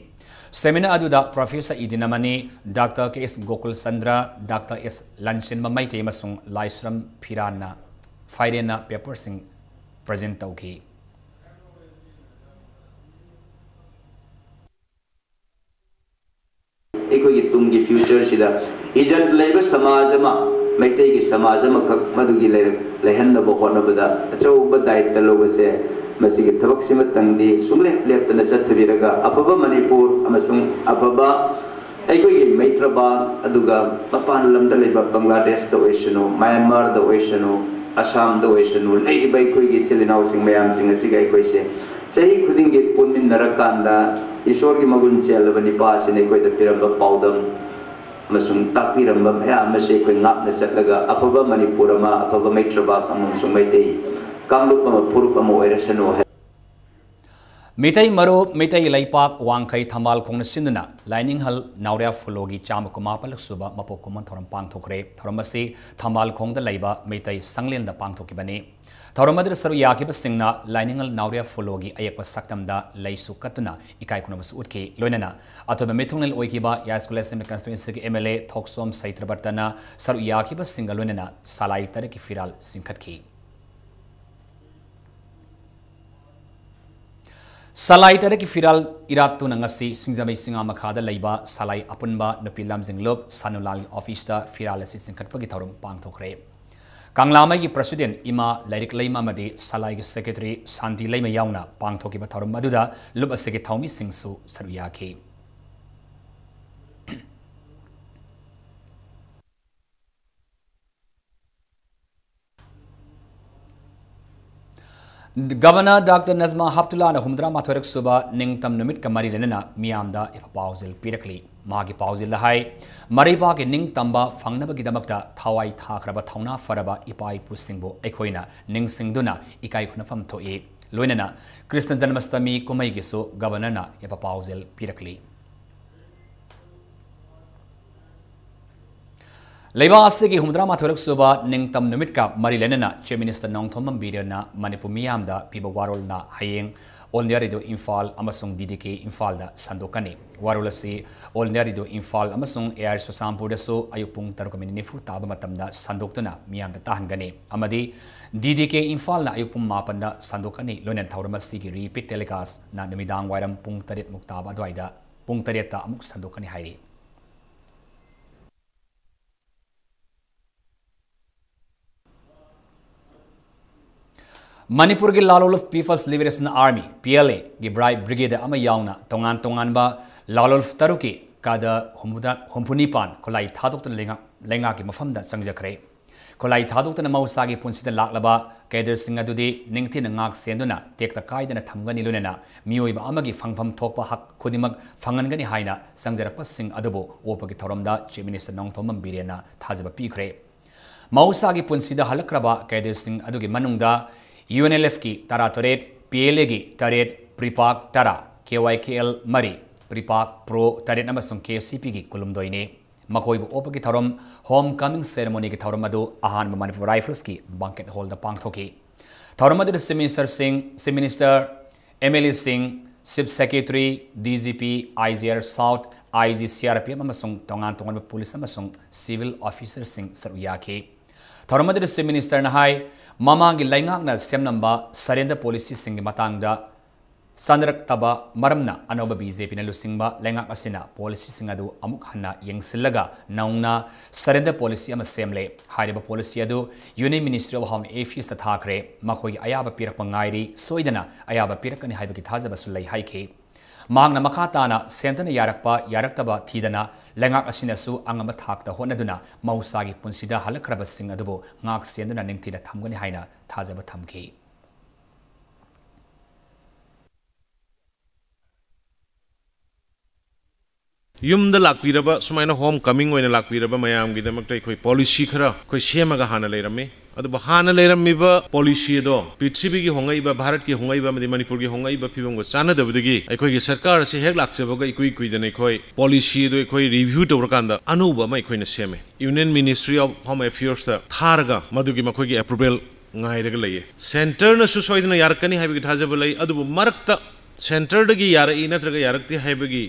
Seminar ꯑꯗꯨꯗ Professor ꯏ ꯗꯤꯅꯃꯅꯤ, Doctor ꯀꯦ ꯑꯦꯁ ꯒꯣꯀꯨꯜ ꯆꯟꯗ꯭ꯔ, Doctor ꯑꯦꯁ ꯂꯟꯆꯦꯟꯕ ꯃꯩꯇꯩ ꯑꯃꯁꯨꯡ ꯂꯥꯏꯁ꯭ꯔꯝ ꯐꯤꯔꯥꯟꯅ ꯐꯥꯏꯔꯦꯟꯅ paperꯁꯤꯡ present ꯇꯧꯈꯤ꯫ ꯑꯩꯈꯣꯏꯒꯤ ꯇꯨꯡꯒꯤ futureꯁꯤꯗ ꯏꯖꯠ ꯂꯩꯕ ꯁꯃꯥꯖ ꯑꯃ, ꯃꯩꯇꯩꯒꯤ ꯁꯃꯥꯖ ꯑꯃꯈꯛ ꯃꯗꯨꯒꯤ ꯂꯩꯔꯛ-, ꯂꯩꯍꯟꯅꯕ ꯍꯣꯠꯅꯕꯗ ꯑꯆꯧꯕ ꯗꯥꯌꯤꯠꯇ ꯂꯧꯕꯁꯦ, ꯃꯁꯤꯒꯤ ꯊꯕꯛꯁꯤꯃꯇꯪꯗꯤ ꯁꯨꯡꯂꯦꯞ ꯂꯦꯞꯇꯅ ꯆꯠꯊꯕꯤꯔꯒ ꯑꯐꯕ ꯃꯅꯤꯄꯨꯔ ꯑꯃꯁꯨꯡ ꯑꯐꯕ ꯑꯩꯈꯣꯏꯒꯤ ꯃꯩꯇ꯭ꯔꯕꯥꯜ, ꯑꯗꯨꯒ ꯃꯄꯥꯟ ꯂꯝꯗ ꯂꯩꯕ ꯕꯪꯒ꯭ꯂꯥꯗꯦꯁꯇ ꯑꯣꯏꯁꯅꯨ, ꯃ꯭ꯌꯥꯟꯃꯥꯔꯗ ꯑꯣꯏꯁꯅꯨ, ꯑꯁꯥꯝꯗ ꯑꯣꯏꯁꯅꯨ, ꯂꯩꯔꯤꯕ ꯑꯩꯈꯣꯏꯒꯤ ꯏꯆꯤꯜ ꯏꯅꯥꯎꯁꯤꯡ ꯃꯌꯥꯝꯁꯤꯡ ꯑꯁꯤꯒ ꯑꯩꯈꯣꯏꯁꯦ ꯆꯍꯤ ꯈꯨꯗꯤꯡꯒꯤ ꯄꯨꯟꯃꯤꯟꯅꯔꯀꯥꯟꯗ ꯏꯁꯣꯔꯒꯤ ꯃꯒꯨꯟ ꯆꯦꯜꯂꯕ ꯅꯤꯄꯥ ꯑꯁꯤꯅ ꯑꯩꯈꯣꯏꯗ ꯄꯤꯔꯝꯕ ꯄꯥꯎꯗꯝ, ꯑꯃꯁꯨꯡ ꯇꯥꯛꯄꯤꯔꯝꯕ ꯃꯌꯥꯝ ꯑꯁꯤ ꯑꯩꯈꯣꯏ ꯉꯥꯛꯅ ꯆꯠꯂꯒ ꯑꯐꯕ ꯃꯅꯤꯄꯨꯔ ꯑꯃ, ꯑꯐꯕ ꯃꯩꯇ꯭ꯔꯕꯥꯛ ꯑꯃꯁꯨꯡ ꯃꯩꯇꯩ ꯀꯥꯡꯂꯨꯞ ꯑꯃ, ꯐꯨꯔꯨꯞ ꯑꯃ ꯑꯣꯏꯔꯁꯅꯨ ꯍꯥꯏ꯫ ꯃꯤꯇꯩ ꯃꯔꯨꯞ, ꯃꯤꯇꯩ ꯂꯩꯄꯥꯛ ꯋꯥꯡꯈꯩ ꯊꯝꯕꯥꯜ ꯈꯣꯡꯅ ꯁꯤꯟꯗꯨꯅ ꯂꯥꯏꯅꯤꯡꯍꯜ ꯅꯥꯎꯔꯤꯌꯥ ꯐꯣꯂꯣꯒꯤ ꯆꯥꯝꯃ ꯀꯨꯟꯃꯥꯄꯜꯂꯛ ꯁꯨꯕ ꯃꯄꯣꯛ ꯀꯨꯝꯑꯣꯟ ꯊꯧꯔꯝ ꯄꯥꯡꯊꯣꯛꯈ꯭ꯔꯦ꯫ ꯊꯧꯔꯝ ꯑꯁꯤ ꯊꯝꯕꯥꯜ ꯈꯣꯡꯗ ꯂꯩꯕ ꯃꯤꯇꯩ ꯁꯪꯂꯦꯟꯗ ꯄꯥꯡꯊꯣꯛꯈꯤꯕꯅꯤ꯫ ꯊꯧꯔꯝ ꯑꯗꯨꯗ ꯁꯔꯨꯛ ꯌꯥꯈꯤꯕꯁꯤꯡꯅ ꯂꯥꯏꯅꯤꯡꯍꯜ ꯅꯥꯎꯔꯤꯌꯥ ꯐꯣꯂꯣꯒꯤ ꯑꯌꯦꯛꯄ ꯁꯛꯇꯝꯗ ꯂꯩꯁꯨ ꯀꯠꯇꯨꯅ ꯏꯀꯥꯏ ꯈꯨꯝꯅꯕꯁꯨ ꯎꯠꯈꯤ꯫ ꯂꯣꯏꯅꯅ ꯑꯊꯣꯏꯕ ꯃꯤꯊꯨꯡꯂꯦꯟ ꯑꯣꯏꯈꯤꯕ ꯌꯥꯏꯁ꯭ꯀꯨꯜ ꯑꯦꯁꯦꯝꯕ꯭ꯂꯤ ꯀꯟꯁꯇꯤꯇ꯭ꯋꯦꯟꯁꯤꯒꯤ ꯑꯦꯝ ꯑꯦꯜ ꯑꯦ ꯊꯣꯛꯆꯣꯝ ꯁꯩꯇ꯭ꯔꯕꯔꯇꯅ ꯁꯔꯨꯛ ꯌꯥꯈꯤꯕꯁꯤꯡꯒ ꯂꯣꯏꯅꯅ ꯁꯂꯥꯏ ꯇꯔꯦꯠꯀꯤ ꯐꯤꯔꯥꯜ ꯆꯤꯡꯈꯠꯈꯤ꯫ ꯁꯂꯥꯏ ꯇꯔꯦꯠꯀꯤ ꯐꯤꯔꯥꯜ ꯏꯔꯥꯠꯇꯨꯅ ꯉꯁꯤ ꯁꯤꯡꯖꯃꯩ ꯆꯤꯉꯥ ꯃꯈꯥꯗ ꯂꯩꯕ ꯁꯂꯥꯏ ꯑꯄꯨꯟꯕ ꯅꯨꯄꯤ ꯂꯝꯖꯤꯡ ꯂꯨꯞ ꯁꯥꯅꯨꯂꯥꯜꯒꯤ ꯑꯣꯐꯤꯁꯇ ꯐꯤꯔꯥꯜ ꯑꯁꯤ ꯆꯤꯡꯈꯠꯄꯒꯤ ꯊꯧꯔꯝ ꯄꯥꯡꯊꯣꯛꯈ꯭ꯔꯦ꯫ ꯀꯪꯂꯥꯃꯩꯒꯤ ꯄ꯭ꯔꯁꯤꯗꯦꯟ ꯏꯃꯥ ꯂꯥꯏꯔꯤꯛ ꯂꯩꯃ ꯑꯃꯗꯤ ꯁꯂꯥꯏꯒꯤ ꯁꯦꯀ꯭ꯔꯦꯇꯔꯤ ꯁꯥꯟꯇꯤ ꯂꯩꯃ ꯌꯥꯎꯅ ꯄꯥꯡꯊꯣꯛꯈꯤꯕ ꯊꯧꯔꯝ ꯑꯗꯨꯗ ꯂꯨꯞ ꯑꯁꯤꯒꯤ ꯊꯧꯃꯤꯁꯤꯡꯁꯨ ꯁꯔꯨꯛ ꯌꯥꯈꯤ꯫ ꯒꯚꯔꯅꯔ ꯗꯥꯛꯇꯔ ꯅꯖꯃꯥ ꯍꯦꯞꯇꯨꯂꯥꯅ ꯍꯨꯝꯗ꯭ꯔꯥ ꯃꯥꯊꯣꯏꯔꯛ ꯁꯨꯕ ꯅꯤꯡꯇꯝ ꯅꯨꯃꯤꯠꯀ ꯃꯔꯤ ꯂꯩꯅꯅ ꯃꯤꯌꯥꯝꯗ ꯌꯥꯏꯐ ꯄꯥꯎꯖꯦꯜ ꯄꯤꯔꯛꯂꯤ꯫ ꯃꯍꯥꯛꯀꯤ ꯄꯥꯎꯖꯦꯜꯗ ꯍꯥꯏ, ꯃꯔꯩꯕꯥꯛꯀꯤ ꯅꯤꯡꯇꯝꯕ ꯐꯪꯅꯕꯒꯤꯗꯃꯛꯇ ꯊꯋꯥꯏ ꯊꯥꯈ꯭ꯔꯕ ꯊꯧꯅꯥ ꯐꯔꯕ ꯏꯄꯥ ꯏꯄꯨꯁꯤꯡꯕꯨ ꯑꯩꯈꯣꯏꯅ ꯅꯤꯡꯁꯤꯡꯗꯨꯅ ꯏꯀꯥꯏ ꯈꯨꯝꯅꯐꯝ ꯊꯣꯛꯏ꯫ ꯂꯣꯏꯅꯅ ꯀ꯭ꯔꯤꯁꯅ ꯖꯟꯃꯁꯇꯃꯤ ꯀꯨꯝꯍꯩꯒꯤꯁꯨ ꯒꯚꯔꯅꯔꯅ ꯌꯥꯏꯐ ꯄꯥꯎꯖꯦꯜ ꯄꯤꯔꯛꯂꯤ꯫ ꯂꯩꯕꯥꯛ ꯑꯁꯤꯒꯤ ꯍꯨꯝꯗ꯭ꯔꯥ ꯃꯥꯊꯣꯏꯔꯛ ꯁꯨꯕ ꯅꯤꯡꯇꯝ ꯅꯨꯃꯤꯠꯀ ꯃꯔꯤ ꯂꯩꯅꯅ Chief Minister ꯅꯣꯡꯊꯣꯝꯕꯝ ꯕꯤꯔꯦꯟꯅ ꯃꯅꯤꯄꯨꯔ ꯃꯤꯌꯥꯝꯗ ꯄꯤꯕ ꯋꯥꯔꯣꯜꯅ ꯍꯌꯦꯡ All India Radio ꯏꯝꯐꯥꯜ ꯑꯃꯁꯨꯡ D D K ꯏꯝꯐꯥꯜꯗ ꯁꯟꯗꯣꯛꯀꯅꯤ꯫ ꯋꯥꯔꯣꯜ ꯑꯁꯤ All India Radio ꯏꯝꯐꯥꯜ ꯑꯃꯁꯨꯡ A I R ꯆꯨꯔꯆꯥꯟꯄꯨꯔꯗꯁꯨ ꯑꯌꯨꯛ ꯄꯨꯡ ꯇꯔꯨꯛ ꯃꯤꯅꯤꯠ ꯅꯤꯐꯨ ꯇꯥꯕ ꯃꯇꯝꯗ ꯁꯟꯗꯣꯛꯇꯨꯅ ꯃꯤꯌꯥꯝꯗ ꯇꯥꯍꯟꯒꯅꯤ ꯑꯃꯗꯤ D D K ꯏꯝꯐꯥꯜꯅ ꯑꯌꯨꯛ ꯄꯨꯡ ꯃꯥꯄꯟꯗ ꯁꯟꯗꯣꯛꯀꯅꯤ꯫ ꯂꯣꯏꯅꯅ ꯊꯧꯔꯝ ꯑꯁꯤꯒꯤ repeat telecastꯅ ꯅꯨꯃꯤꯗꯥꯡ ꯋꯥꯏꯔꯝ ꯄꯨꯡ ꯇꯔꯦꯠ ꯃꯨꯛ ꯇꯥꯕ ꯑꯗꯨꯋꯥꯏꯗ, ꯄꯨꯡ ꯇꯔꯦꯠꯇ ꯑꯃꯨꯛ ꯁꯟꯗꯣꯛꯀꯅꯤ ꯍꯥꯏꯔꯤ꯫ ꯃꯅꯤꯄꯨꯔꯒꯤ ꯂꯥꯂꯣꯜ of People's Liberation Army, P L Aꯒꯤ Brigade ꯑꯃ ꯌꯥꯎꯅ ꯇꯣꯉꯥꯟ ꯇꯣꯉꯥꯟꯕ ꯂꯥꯂꯣꯜ ꯑꯣꯐ ꯇꯔꯨꯛꯀꯤ cadre ꯍꯨꯝꯐꯨꯇꯔꯥ, ꯍꯨꯝꯐꯨꯅꯤꯄꯥꯟ ꯈꯨꯠꯂꯥꯏ ꯊꯥꯗꯣꯛꯇꯨꯅ ꯂꯩꯉꯥꯛ, ꯂꯩꯉꯥꯛꯀꯤ ꯃꯐꯝꯗ ꯆꯪꯖꯈ꯭ꯔꯦ꯫ ꯈꯨꯠꯂꯥꯏ ꯊꯥꯗꯣꯛꯇꯅ ꯃꯍꯧꯁꯥꯒꯤ ꯄꯨꯟꯁꯤꯗ ꯂꯥꯛꯂꯕ ꯀꯦꯗꯔꯁꯤꯡ ꯑꯗꯨꯗꯤ ꯅꯤꯡꯊꯤꯅ ꯉꯥꯛ ꯁꯦꯟꯗꯨꯅ ꯇꯦꯛꯇ ꯀꯥꯏꯗꯅ ꯊꯝꯒꯅꯤ, ꯂꯣꯏꯅꯅ ꯃꯤꯑꯣꯏꯕ ꯑꯃꯒꯤ ꯐꯪꯐꯝ ꯊꯣꯛꯄ ꯍꯛ ꯈꯨꯗꯤꯡꯃꯛ ꯐꯪꯍꯟꯒꯅꯤ ꯍꯥꯏꯅ ꯆꯪꯖꯔꯛꯄꯁꯤꯡ ꯑꯗꯨꯕꯨ ꯑꯣꯛꯄꯒꯤ ꯊꯧꯔꯝꯗ Chief Minister ꯅꯣꯡꯊꯣꯝꯕꯝ ꯕꯤꯔꯦꯟꯅ ꯊꯥꯖꯕ ꯄꯤꯈ꯭ꯔꯦ꯫ ꯃꯍꯧꯁꯥꯒꯤ ꯄꯨꯟꯁꯤꯗ ꯍꯜꯂꯛꯈ꯭ꯔꯕ ꯀꯦꯗꯔꯁꯤꯡ ꯑꯗꯨꯒꯤ ꯃꯅꯨꯡꯗ UNLFꯀꯤ ꯇꯔꯥꯇꯔꯦꯠ, PLAꯒꯤ ꯇꯔꯦꯠ, PREPAK ꯇꯔꯥ, KYKL ꯃꯔꯤ, PREPAK Pro ꯇꯔꯦꯠ ꯑꯃꯁꯨꯡ KCPꯒꯤ ꯀꯨꯟꯍꯨꯝꯗꯣꯏꯅꯤ꯫ ꯃꯈꯣꯏꯕꯨ ꯑꯣꯛꯄꯒꯤ ꯊꯧꯔꯝ, Home Coming Ceremonyꯒꯤ ꯊꯧꯔꯝ ꯑꯗꯨ ꯑꯍꯥꯟꯕ Manipur Riflesꯀꯤ Banquet Hallꯗ ꯄꯥꯡꯊꯣꯛꯈꯤ꯫ ꯊꯧꯔꯝ ꯑꯗꯨꯗ Chief Ministerꯁꯤꯡ, Chief Minister, MLAꯁꯤꯡ, Chief Secretary, DGP, IGR South, IG, CRPF ꯑꯃꯁꯨꯡ ꯇꯣꯉꯥꯟ ꯇꯣꯉꯥꯟꯕ police ꯑꯃꯁꯨꯡ civil officerꯁꯤꯡ ꯁꯔꯨꯛ ꯌꯥꯈꯤ꯫ ꯊꯧꯔꯝ ꯑꯗꯨꯗ Chief Ministerꯅ ꯍꯥꯏ, ꯃꯃꯥꯡꯒꯤ ꯂꯩꯉꯥꯛꯅ ꯁꯦꯝꯂꯝꯕ surrender policyꯁꯤꯡꯒꯤ ꯃꯇꯥꯡꯗ ꯆꯥꯅꯔꯛꯇꯕ ꯃꯔꯝꯅ ꯑꯅꯧꯕ BJPꯅ ꯂꯨꯆꯤꯡꯕ ꯂꯩꯉꯥꯛ ꯑꯁꯤꯅ policyꯁꯤꯡ ꯑꯗꯨ ꯑꯃꯨꯛ ꯍꯟꯅ ꯌꯦꯡꯁꯤꯜꯂꯒ ꯅꯧꯅ surrender policy ꯑꯃ ꯁꯦꯝꯂꯦ꯫ ꯍꯥꯏꯔꯤꯕ policy ꯑꯗꯨ Union Ministry of Home Affairsꯇ ꯊꯥꯈ꯭ꯔꯦ꯫ ꯃꯈꯣꯏꯒꯤ ꯑꯌꯥꯕ ꯄꯤꯔꯛꯄ ꯉꯥꯏꯔꯤ꯫ ꯁꯣꯏꯗꯅ ꯑꯌꯥꯕ ꯄꯤꯔꯛꯀꯅꯤ ꯍꯥꯏꯕꯒꯤ ꯊꯥꯖꯕꯁꯨ ꯂꯩ ꯍꯥꯏꯈꯤ꯫ ꯃꯍꯥꯛꯅ ꯃꯈꯥ ꯇꯥꯅ centreꯅ ꯌꯥꯔꯛꯄ ꯌꯥꯔꯛꯇꯕ ꯊꯤꯗꯅ ꯂꯩꯉꯥꯛ ꯑꯁꯤꯅꯁꯨ ꯑꯉꯝꯕ ꯊꯥꯛꯇ ꯍꯣꯠꯅꯗꯨꯅ ꯃꯍꯧꯁꯥꯒꯤ ꯄꯨꯟꯁꯤꯗ ꯍꯜꯂꯛꯈ꯭ꯔꯕꯁꯤꯡ ꯑꯗꯨꯕꯨ ꯉꯥꯛ ꯁꯦꯟꯗꯨꯅ ꯅꯤꯡꯊꯤꯅ ꯊꯝꯒꯅꯤ ꯍꯥꯏꯅ ꯊꯥꯖꯕ ꯊꯝꯈꯤ꯫ ꯌꯨꯝꯗ ꯂꯥꯛꯄꯤꯔꯕ, ꯁꯨꯃꯥꯏꯅ home coming ꯑꯣꯏꯅ ꯂꯥꯛꯄꯤꯔꯕ ꯃꯌꯥꯝꯒꯤꯗꯃꯛꯇ ꯑꯩꯈꯣꯏ policy ꯈꯔ ꯑꯩꯈꯣꯏ ꯁꯦꯝꯃꯒ ꯍꯥꯟꯅ ꯂꯩꯔꯝꯃꯤ꯫ ꯑꯗꯨꯕꯨ ꯍꯥꯟꯅ ꯂꯩꯔꯝꯃꯤꯕ policy ꯑꯗꯣ ꯄ꯭ꯔꯤꯊꯤꯕꯤꯒꯤ ꯍꯣꯡꯂꯛꯏꯕ, ꯚꯥꯔꯠꯀꯤ ꯍꯣꯡꯂꯛꯏꯕ ꯑꯃꯗꯤ ꯃꯅꯤꯄꯨꯔꯒꯤ ꯍꯣꯡꯂꯛꯏꯕ ꯐꯤꯕꯝꯒ ꯆꯥꯟꯅꯗꯕꯗꯒꯤ ꯑꯩꯈꯣꯏꯒꯤ ꯁꯔꯀꯥꯔ ꯑꯁꯤ ꯍꯦꯛ ꯂꯥꯛꯆꯕꯒ ꯏꯀꯨꯏ ꯀꯨꯏꯗꯅ ꯑꯩꯈꯣꯏ policy ꯑꯗꯨ ꯑꯩꯈꯣꯏ review ꯇꯧꯔꯀꯥꯟꯗ ꯑꯅꯧꯕ ꯑꯃ ꯑꯩꯈꯣꯏꯅ ꯁꯦꯝꯃꯦ꯫ Union Ministry of Home Affairsꯇ ꯊꯥꯔꯒ ꯃꯗꯨꯒꯤ ꯃꯈꯣꯏꯒꯤ approval ꯉꯥꯏꯔꯒ ꯂꯩꯌꯦ꯫ Centreꯅꯁꯨ ꯁꯣꯏꯗꯅ ꯌꯥꯔꯛꯀꯅꯤ ꯍꯥꯏꯕꯒꯤ ꯊꯥꯖꯕ ꯂꯩ꯫ ꯑꯗꯨꯕꯨ ꯃꯔꯛꯇ centreꯗꯒꯤ ꯌꯥꯔꯛꯏ ꯅꯠꯇ꯭ꯔꯒ ꯌꯥꯔꯛꯇꯦ ꯍꯥꯏꯕꯒꯤ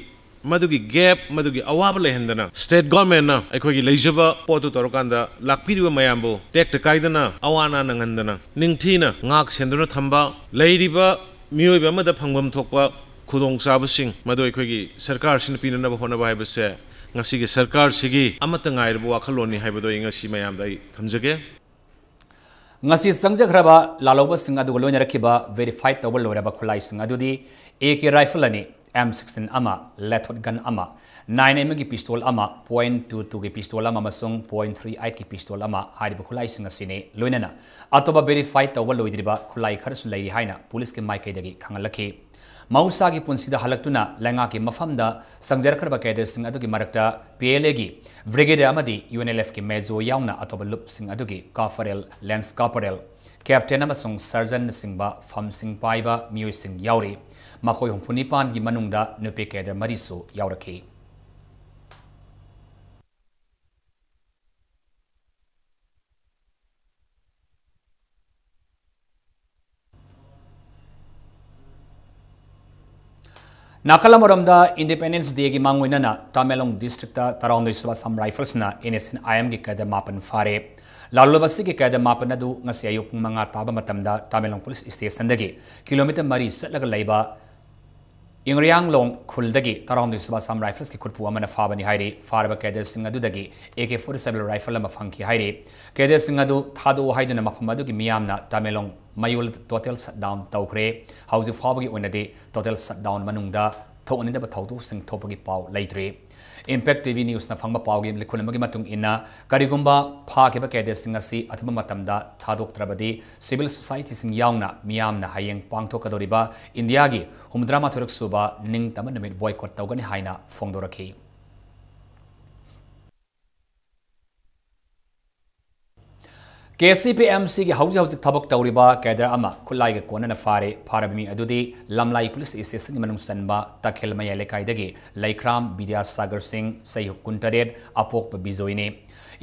ꯃꯗꯨꯒꯤ gap, ꯃꯗꯨꯒꯤ ꯑꯋꯥꯕ ꯂꯩꯍꯟꯗꯅ state governmentꯅ ꯑꯩꯈꯣꯏꯒꯤ ꯂꯩꯖꯕ ꯄꯣꯠꯇꯨ ꯇꯧꯔꯀꯥꯟꯗ ꯂꯥꯛꯄꯤꯔꯤꯕ ꯃꯌꯥꯝꯕꯨ ꯇꯦꯛꯇ ꯀꯥꯏꯗꯅ ꯑꯋꯥ ꯑꯅꯥ ꯅꯪꯍꯟꯗꯅ ꯅꯤꯡꯊꯤꯅ ꯉꯥꯛ ꯁꯦꯟꯗꯨꯅ ꯊꯝꯕ, ꯂꯩꯔꯤꯕ ꯃꯤꯑꯣꯏꯕ ꯑꯃꯗ ꯐꯪꯐꯝ ꯊꯣꯛꯄ ꯈꯨꯗꯣꯡꯆꯥꯕꯁꯤꯡ ꯃꯗꯨ ꯑꯩꯈꯣꯏꯒꯤ ꯁꯔꯀꯥꯔꯁꯤꯅ ꯄꯤꯅꯅꯕ ꯍꯣꯠꯅꯕ ꯍꯥꯏꯕꯁꯦ ꯉꯁꯤꯒꯤ ꯁꯔꯀꯥꯔꯁꯤꯒꯤ ꯑꯃꯠꯇ ꯉꯥꯏꯔꯕ ꯋꯥꯈꯜꯂꯣꯟꯅꯤ ꯍꯥꯏꯕꯗꯣ ꯑꯩ ꯉꯁꯤ ꯃꯌꯥꯝꯗ ꯑꯩ ꯊꯝꯖꯒꯦ꯫ ꯉꯁꯤ ꯆꯪꯖꯈ꯭ꯔꯕ ꯂꯥꯜꯍꯧꯕꯁꯤꯡ ꯑꯗꯨꯒ ꯂꯣꯏꯅꯔꯛꯈꯤꯕ verify ꯇꯧꯕ ꯂꯣꯏꯔꯕ ꯈꯨꯠꯂꯥꯏꯁꯤꯡ ꯑꯗꯨꯗꯤ AK rifle ꯑꯅꯤ, M sixteen ꯑꯃ, Lethot gun ꯑꯃ, ꯅꯥꯏꯟ ꯑꯦꯝ ꯑꯦꯝꯒꯤ ꯄꯤꯁꯇꯣꯜ ꯑꯃ, ꯄꯣꯏꯟꯠ ꯇꯨ ꯇꯨꯒꯤ ꯄꯤꯁꯇꯣꯜ ꯑꯃ ꯑꯃꯁꯨꯡ ꯄꯣꯏꯟꯠ ꯊ꯭ꯔꯤ ꯑꯩꯠꯀꯤ ꯄꯤꯁꯇꯣꯜ ꯑꯃ ꯍꯥꯏꯔꯤꯕ ꯈꯨꯠꯂꯥꯏꯁꯤꯡ ꯑꯁꯤꯅꯤ꯫ ꯂꯣꯏꯅꯅ ꯑꯇꯣꯞꯄ ꯚꯦꯔꯤꯐꯥꯏ ꯇꯧꯕ ꯂꯣꯏꯗ꯭ꯔꯤꯕ ꯈꯨꯠꯂꯥꯏ ꯈꯔꯁꯨ ꯂꯩꯔꯤ ꯍꯥꯏꯅ ꯄꯨꯂꯤꯁꯀꯤ ꯃꯥꯏꯀꯩꯗꯒꯤ ꯈꯪꯍꯜꯂꯛꯈꯤ꯫ ꯃꯍꯧꯁꯥꯒꯤ ꯄꯨꯟꯁꯤꯗ ꯍꯜꯂꯛꯇꯨꯅ ꯂꯩꯉꯥꯛꯀꯤ ꯃꯐꯝꯗ ꯆꯪꯖꯔꯛꯈ꯭ꯔꯕ ꯀꯦꯗꯔꯁꯤꯡ ꯑꯗꯨꯒꯤ ꯃꯔꯛꯇ ꯄꯤ ꯑꯦꯜ ꯑꯦꯒꯤ ꯕ꯭ꯔꯤꯒꯦꯗꯤꯌꯔ ꯑꯃꯗꯤ ꯌꯨ ꯑꯦꯟ ꯑꯦꯜ ꯑꯦꯐꯀꯤ ꯃꯦꯖꯣꯔ ꯌꯥꯎꯅ ꯑꯇꯣꯞꯄ ꯂꯨꯞꯁꯤꯡ ꯑꯗꯨꯒꯤ ꯀꯣꯔꯄꯣꯔꯦꯜ, ꯂꯦꯟꯁ ꯀꯣꯔꯄꯣꯔꯦꯜ, ꯀꯦꯞꯇꯦꯟ ꯑꯃꯁꯨꯡ ꯁꯔꯖꯟꯅꯆꯤꯡꯕ ꯐꯝꯁꯤꯡ ꯄꯥꯏꯕ ꯃꯤꯑꯣꯏꯁꯤꯡ ꯌꯥꯎꯔꯤ꯫ ꯃꯈꯣꯏ ꯍꯨꯝꯐꯨ ꯅꯤꯄꯥꯟꯒꯤ ꯃꯅꯨꯡꯗ ꯅꯨꯄꯤ ꯀꯦꯗꯔ ꯃꯔꯤꯁꯨ ꯌꯥꯎꯔꯛꯈꯤ꯫ ꯅꯥꯀꯜ ꯑꯃꯔꯣꯝꯗ, ꯏꯟꯗꯤꯄꯦꯟꯗꯦꯟꯁ ꯗꯦꯒꯤ ꯃꯥꯡꯑꯣꯏꯅꯅ ꯇꯃꯦꯡꯂꯣꯡ ꯗꯤꯁꯇ꯭ꯔꯤꯛꯇ ꯇꯔꯥꯍꯨꯝꯗꯣꯏ ꯁꯨꯕ ꯑꯁꯥꯝ ꯔꯥꯏꯐꯜꯁꯅ ꯑꯦꯟ ꯑꯦꯁ ꯑꯦꯟ ꯑꯥꯏ ꯑꯦꯝꯒꯤ ꯀꯦꯗꯔ ꯃꯥꯄꯟ ꯐꯥꯔꯦ꯫ ꯂꯥꯜꯂꯣꯜ ꯑꯁꯤꯒꯤ ꯀꯦꯗꯔ ꯃꯥꯄꯟ ꯑꯗꯨ ꯉꯁꯤ ꯑꯌꯨꯛ ꯄꯨꯡ ꯃꯉꯥ ꯇꯥꯕ ꯃꯇꯝꯗ ꯇꯃꯦꯡꯂꯣꯡ ꯄꯨꯂꯤꯁ ꯁ꯭ꯇꯦꯁꯟꯗꯒꯤ ꯀꯤꯂꯣꯃꯤꯇꯔ ꯃꯔꯤ ꯆꯠꯂꯒ ꯂꯩꯕ ꯏꯪꯔꯤꯌꯥꯡꯂꯣꯡ ꯈꯨꯜꯗꯒꯤ ꯇꯔꯥꯍꯨꯝꯗꯣꯏ ꯁꯨꯕ ꯑꯁꯥꯝ ꯔꯥꯏꯐꯜꯁꯀꯤ ꯈꯨꯠꯄꯨ ꯑꯃꯅ ꯐꯥꯕꯅꯤ ꯍꯥꯏꯔꯤ꯫ ꯐꯥꯔꯕ ꯀꯦꯗꯔꯁꯤꯡ ꯑꯗꯨꯗꯒꯤ A K forty seven rifle ꯑꯃ ꯐꯪꯈꯤ ꯍꯥꯏꯔꯤ꯫ ꯀꯦꯗꯔꯁꯤꯡ ꯑꯗꯨ ꯊꯥꯗꯣꯛꯎ ꯍꯥꯏꯗꯨꯅ ꯃꯐꯝ ꯑꯗꯨꯒꯤ ꯃꯤꯌꯥꯝꯅ ꯇꯃꯦꯡꯂꯣꯡ ꯃꯌꯣꯜꯗ ꯇꯣꯇꯦꯜ ꯁꯠꯗꯥꯎꯟ ꯇꯧꯈ꯭ꯔꯦ꯫ ꯍꯧꯖꯤꯛ ꯐꯥꯎꯕꯒꯤ ꯑꯣꯏꯅꯗꯤ ꯇꯣꯇꯦꯜ ꯁꯠꯗꯥꯎꯟ ꯃꯅꯨꯡꯗ ꯊꯣꯛꯍꯟꯅꯤꯡꯗꯕ ꯊꯧꯗꯣꯛꯁꯤꯡ ꯊꯣꯛꯄꯒꯤ ꯄꯥꯎ ꯂꯩꯇ꯭ꯔꯤ꯫ ꯏꯝꯄꯦꯛ ꯇꯤ ꯚꯤ ꯅ꯭ꯌꯨꯁꯅ ꯐꯪꯕ ꯄꯥꯎꯒꯤ ꯂꯤꯈꯨꯟ ꯑꯃꯒꯤ ꯃꯇꯨꯡ ꯏꯟꯅ, ꯀꯔꯤꯒꯨꯝꯕ ꯐꯥꯈꯤꯕ ꯀꯦꯗꯔꯁꯤꯡ ꯑꯁꯤ ꯑꯊꯨꯕ ꯃꯇꯝꯗ ꯊꯥꯗꯣꯛꯇ꯭ꯔꯕꯗꯤ, ꯁꯤꯚꯤꯜ ꯁꯣꯁꯥꯏꯇꯤꯁꯤꯡ ꯌꯥꯎꯅ ꯃꯤꯌꯥꯝꯅ ꯍꯌꯦꯡ ꯄꯥꯡꯊꯣꯛꯀꯗꯧꯔꯤꯕ ꯏꯟꯗꯤꯌꯥꯒꯤ ꯍꯨꯝꯐꯨꯇꯔꯥ ꯃꯥꯊꯣꯏꯔꯛ ꯁꯨꯕ ꯅꯤꯡꯇꯝꯕ ꯅꯨꯃꯤꯠ ꯕꯣꯏꯀꯣꯠ ꯇꯧꯒꯅꯤ ꯍꯥꯏꯅ ꯐꯣꯡꯗꯣꯔꯛꯈꯤ꯫ ꯀꯦ ꯁꯤ ꯄꯤ ꯑꯦꯝ ꯁꯤꯒꯤ ꯍꯧꯖꯤꯛ ꯍꯧꯖꯤꯛ ꯊꯕꯛ ꯇꯧꯔꯤꯕ ꯀꯦꯗꯔ ꯑꯃ ꯈꯨꯠꯂꯥꯏꯒ ꯀꯣꯟꯅꯅ ꯐꯥꯔꯦ꯫ ꯐꯥꯔꯕ ꯃꯤ ꯑꯗꯨꯗꯤ ꯂꯝꯂꯥꯏ ꯄꯨꯂꯤꯁ ꯁ꯭ꯇꯦꯁꯟꯒꯤ ꯃꯅꯨꯡ ꯆꯟꯕ ꯇꯈꯦꯜ ꯃꯌꯥꯏ ꯂꯩꯀꯥꯏꯗꯒꯤ ꯂꯩꯈ꯭ꯔꯥꯝ ꯕꯤꯗ꯭ꯌꯥꯁꯥꯒꯔ ꯁꯤꯡ, ꯆꯍꯤ ꯀꯨꯟꯇꯔꯦꯠ, ꯑꯄꯣꯛꯄ ꯕꯤꯖꯣꯏꯅꯤ꯫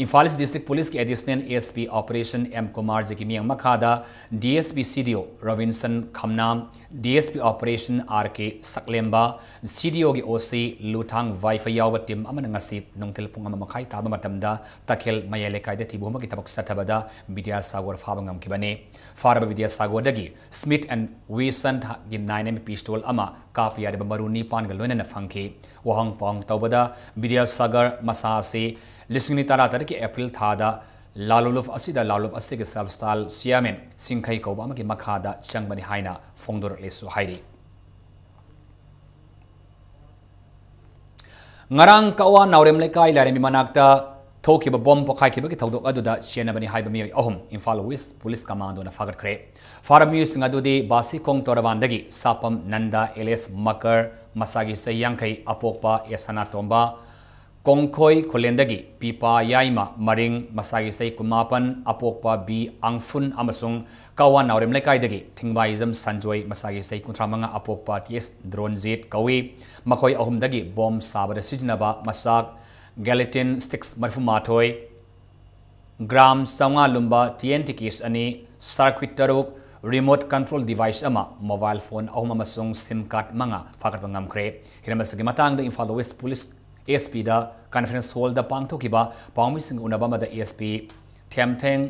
ꯏꯝꯐꯥꯜ ꯏꯁ ꯗꯤꯁꯇ꯭ꯔꯤꯛ ꯄꯨꯂꯤꯁꯀꯤ additional A S P operation M ꯀꯨꯃꯥꯔꯖꯤꯒꯤ ꯃꯤꯠꯌꯦꯡ ꯃꯈꯥꯗ D S P C D O Robinson Khamnam, D S P operation R K ꯁꯛꯂꯦꯝꯕ, ꯁꯤ ꯗꯤ ꯑꯣꯒꯤ ꯑꯣ ꯁꯤ ꯂꯨꯊꯥꯡ ꯋꯥꯏꯐ ꯌꯥꯎꯕ ꯇꯤꯝ ꯑꯃꯅ ꯉꯁꯤ ꯅꯨꯡꯊꯤꯜ ꯄꯨꯡ ꯑꯃ ꯃꯈꯥꯏ ꯇꯥꯕ ꯃꯇꯝꯗ ꯇꯈꯦꯜ ꯃꯌꯥꯏ ꯂꯩꯀꯥꯏꯗ ꯊꯤꯕ ꯍꯨꯝꯕꯒꯤ ꯊꯕꯛ ꯆꯠꯊꯕꯗ ꯕꯤꯗ꯭ꯌꯥꯁꯥꯒꯔ ꯐꯥꯕ ꯉꯝꯈꯤꯕꯅꯤ꯫ ꯐꯥꯔꯕ ꯕꯤꯗ꯭ꯌꯥꯁꯥꯒꯔꯗꯒꯤ ꯁ꯭ꯃꯤꯊ ꯑꯦꯟ ꯋꯤꯁꯟꯒꯤ ꯅꯥꯏꯟ ꯑꯦꯝ ꯄꯤꯁꯇꯣꯜ ꯑꯃ ꯀꯥꯞꯄ ꯌꯥꯔꯤꯕ ꯃꯔꯨ ꯅꯤꯄꯥꯟꯒ ꯂꯣꯏꯅꯅ ꯐꯪꯈꯤ꯫ ꯋꯥꯍꯪ ꯄꯥꯎꯍꯪ ꯇꯧꯕꯗ ꯕꯤꯗ꯭ꯌꯥꯁꯥꯒꯔ ꯃꯁꯥ ꯑꯁꯤ ꯂꯤꯁꯤꯡ ꯑꯅꯤ ꯇꯔꯥꯇꯔꯦꯠꯀꯤ ꯑꯦꯄ꯭ꯔꯤꯜ ꯊꯥꯗ ꯂꯥꯂꯨꯂꯨꯞ ꯑꯁꯤꯗ ꯂꯥꯂꯨꯞ ꯑꯁꯤꯒꯤ ꯁꯦꯜꯐ ꯁ꯭ꯇꯥꯏꯜ ꯆꯤꯌꯥꯔꯃꯦꯟ ꯁꯤꯡꯈꯩ ꯀꯧꯕ ꯑꯃꯒꯤ ꯃꯈꯥꯗ ꯆꯪꯕꯅꯤ ꯍꯥꯏꯅ ꯐꯣꯡꯗꯣꯔꯛꯂꯦꯁꯨ ꯍꯥꯏꯔꯤ꯫ ꯉꯔꯥꯡ ꯀꯛꯋꯥ ꯅꯥꯎꯔꯦꯝ ꯂꯩꯀꯥꯏ ꯂꯥꯏꯔꯦꯝꯕꯤ ꯃꯅꯥꯛꯇ ꯊꯣꯛꯈꯤꯕ ꯕꯣꯝ ꯄꯣꯈꯥꯏꯈꯤꯕꯒꯤ ꯊꯧꯗꯣꯛ ꯑꯗꯨꯗ ꯆꯦꯟꯅꯕꯅꯤ ꯍꯥꯏꯕ ꯃꯤꯑꯣꯏ ꯑꯍꯨꯝ ꯏꯝꯐꯥꯜ ꯋꯦꯁ ꯄꯨꯂꯤꯁ ꯀꯃꯥꯟꯗꯣꯅ ꯐꯥꯒꯠꯈ꯭ꯔꯦ꯫ ꯐꯥꯔꯕ ꯃꯤꯑꯣꯏꯁꯤꯡ ꯑꯗꯨꯗꯤ ꯕꯥꯁꯤꯈꯣꯡ ꯇꯣꯔꯕꯥꯟꯗꯒꯤ ꯁꯥꯄꯝ ꯅꯟꯗ ꯑꯦꯂꯤꯌꯥꯁ ꯃꯀꯔ, ꯃꯁꯥꯒꯤ ꯆꯍꯤ ꯌꯥꯡꯈꯩ, ꯑꯄꯣꯛꯄ ꯑꯦ ꯁꯅꯥꯇꯣꯝꯕ, ꯀꯣꯡꯈꯣꯏ ꯈꯨꯂꯦꯟꯗꯒꯤ ꯄꯤꯄꯥ ꯌꯥꯏꯃ ꯃꯔꯤꯡ, ꯃꯁꯥꯒꯤ ꯆꯍꯤ ꯀꯨꯟꯃꯥꯄꯟ, ꯑꯄꯣꯛꯄ ꯕꯤ ꯑꯪꯐꯨꯟ, ꯑꯃꯁꯨꯡ ꯀꯋꯥ ꯅꯥꯎꯔꯦꯝ ꯂꯩꯀꯥꯏꯗꯒꯤ ꯊꯤꯡꯕꯥꯏꯖꯝ ꯁꯟꯖꯣꯏ, ꯃꯁꯥꯒꯤ ꯆꯍꯤ ꯀꯨꯟꯊ꯭ꯔꯥ ꯃꯉꯥ, ꯑꯄꯣꯛꯄ ꯇꯤ ꯑꯦꯁ ꯗ꯭ꯔꯣꯟꯖꯤꯠ ꯀꯧꯏ꯫ ꯃꯈꯣꯏ ꯑꯍꯨꯝꯗꯒꯤ ꯕꯣꯝ ꯁꯥꯕꯗ ꯁꯤꯖꯤꯟꯅꯕ ꯃꯆꯥꯛ ꯒꯦꯂꯦꯇꯤꯟ ꯁ꯭ꯇꯤꯛꯁ ꯃꯔꯤꯐꯨ ꯃꯥꯊꯣꯏ, ꯒ꯭ꯔꯥꯝ ꯆꯥꯝꯃꯉꯥ ꯂꯨꯝꯕ ꯇꯤ ꯑꯦꯟ ꯇꯤ ꯀꯦꯁ ꯑꯅꯤ, ꯁꯥꯔꯀ꯭ꯌꯨꯠ ꯇꯔꯨꯛ, ꯔꯤꯃꯣꯠ ꯀꯟꯇ꯭ꯔꯣꯜ ꯗꯤꯚꯥꯏꯁ ꯑꯃ, ꯃꯣꯕꯥꯏꯜ ꯐꯣꯟ ꯑꯍꯨꯝ ꯑꯃꯁꯨꯡ ꯁꯤꯝ ꯀꯥꯔꯗ ꯃꯉꯥ ꯐꯥꯒꯠꯄ ꯉꯝꯈ꯭ꯔꯦ꯫ ꯍꯤꯔꯝ ꯑꯁꯤꯒꯤ ꯃꯇꯥꯡꯗ ꯏꯝꯐꯥꯜ ꯋꯦꯁ ꯄꯨꯂꯤꯁ ꯑꯦꯁ ꯄꯤꯗ ꯀꯟꯐꯔꯦꯟꯁ ꯍꯣꯜꯗ ꯄꯥꯡꯊꯣꯛꯈꯤꯕ ꯄꯥꯎꯃꯤꯁꯤꯡꯒ ꯎꯅꯕ ꯑꯃꯗ ꯑꯦꯁ ꯄꯤ ꯊꯦꯝꯊꯦꯡ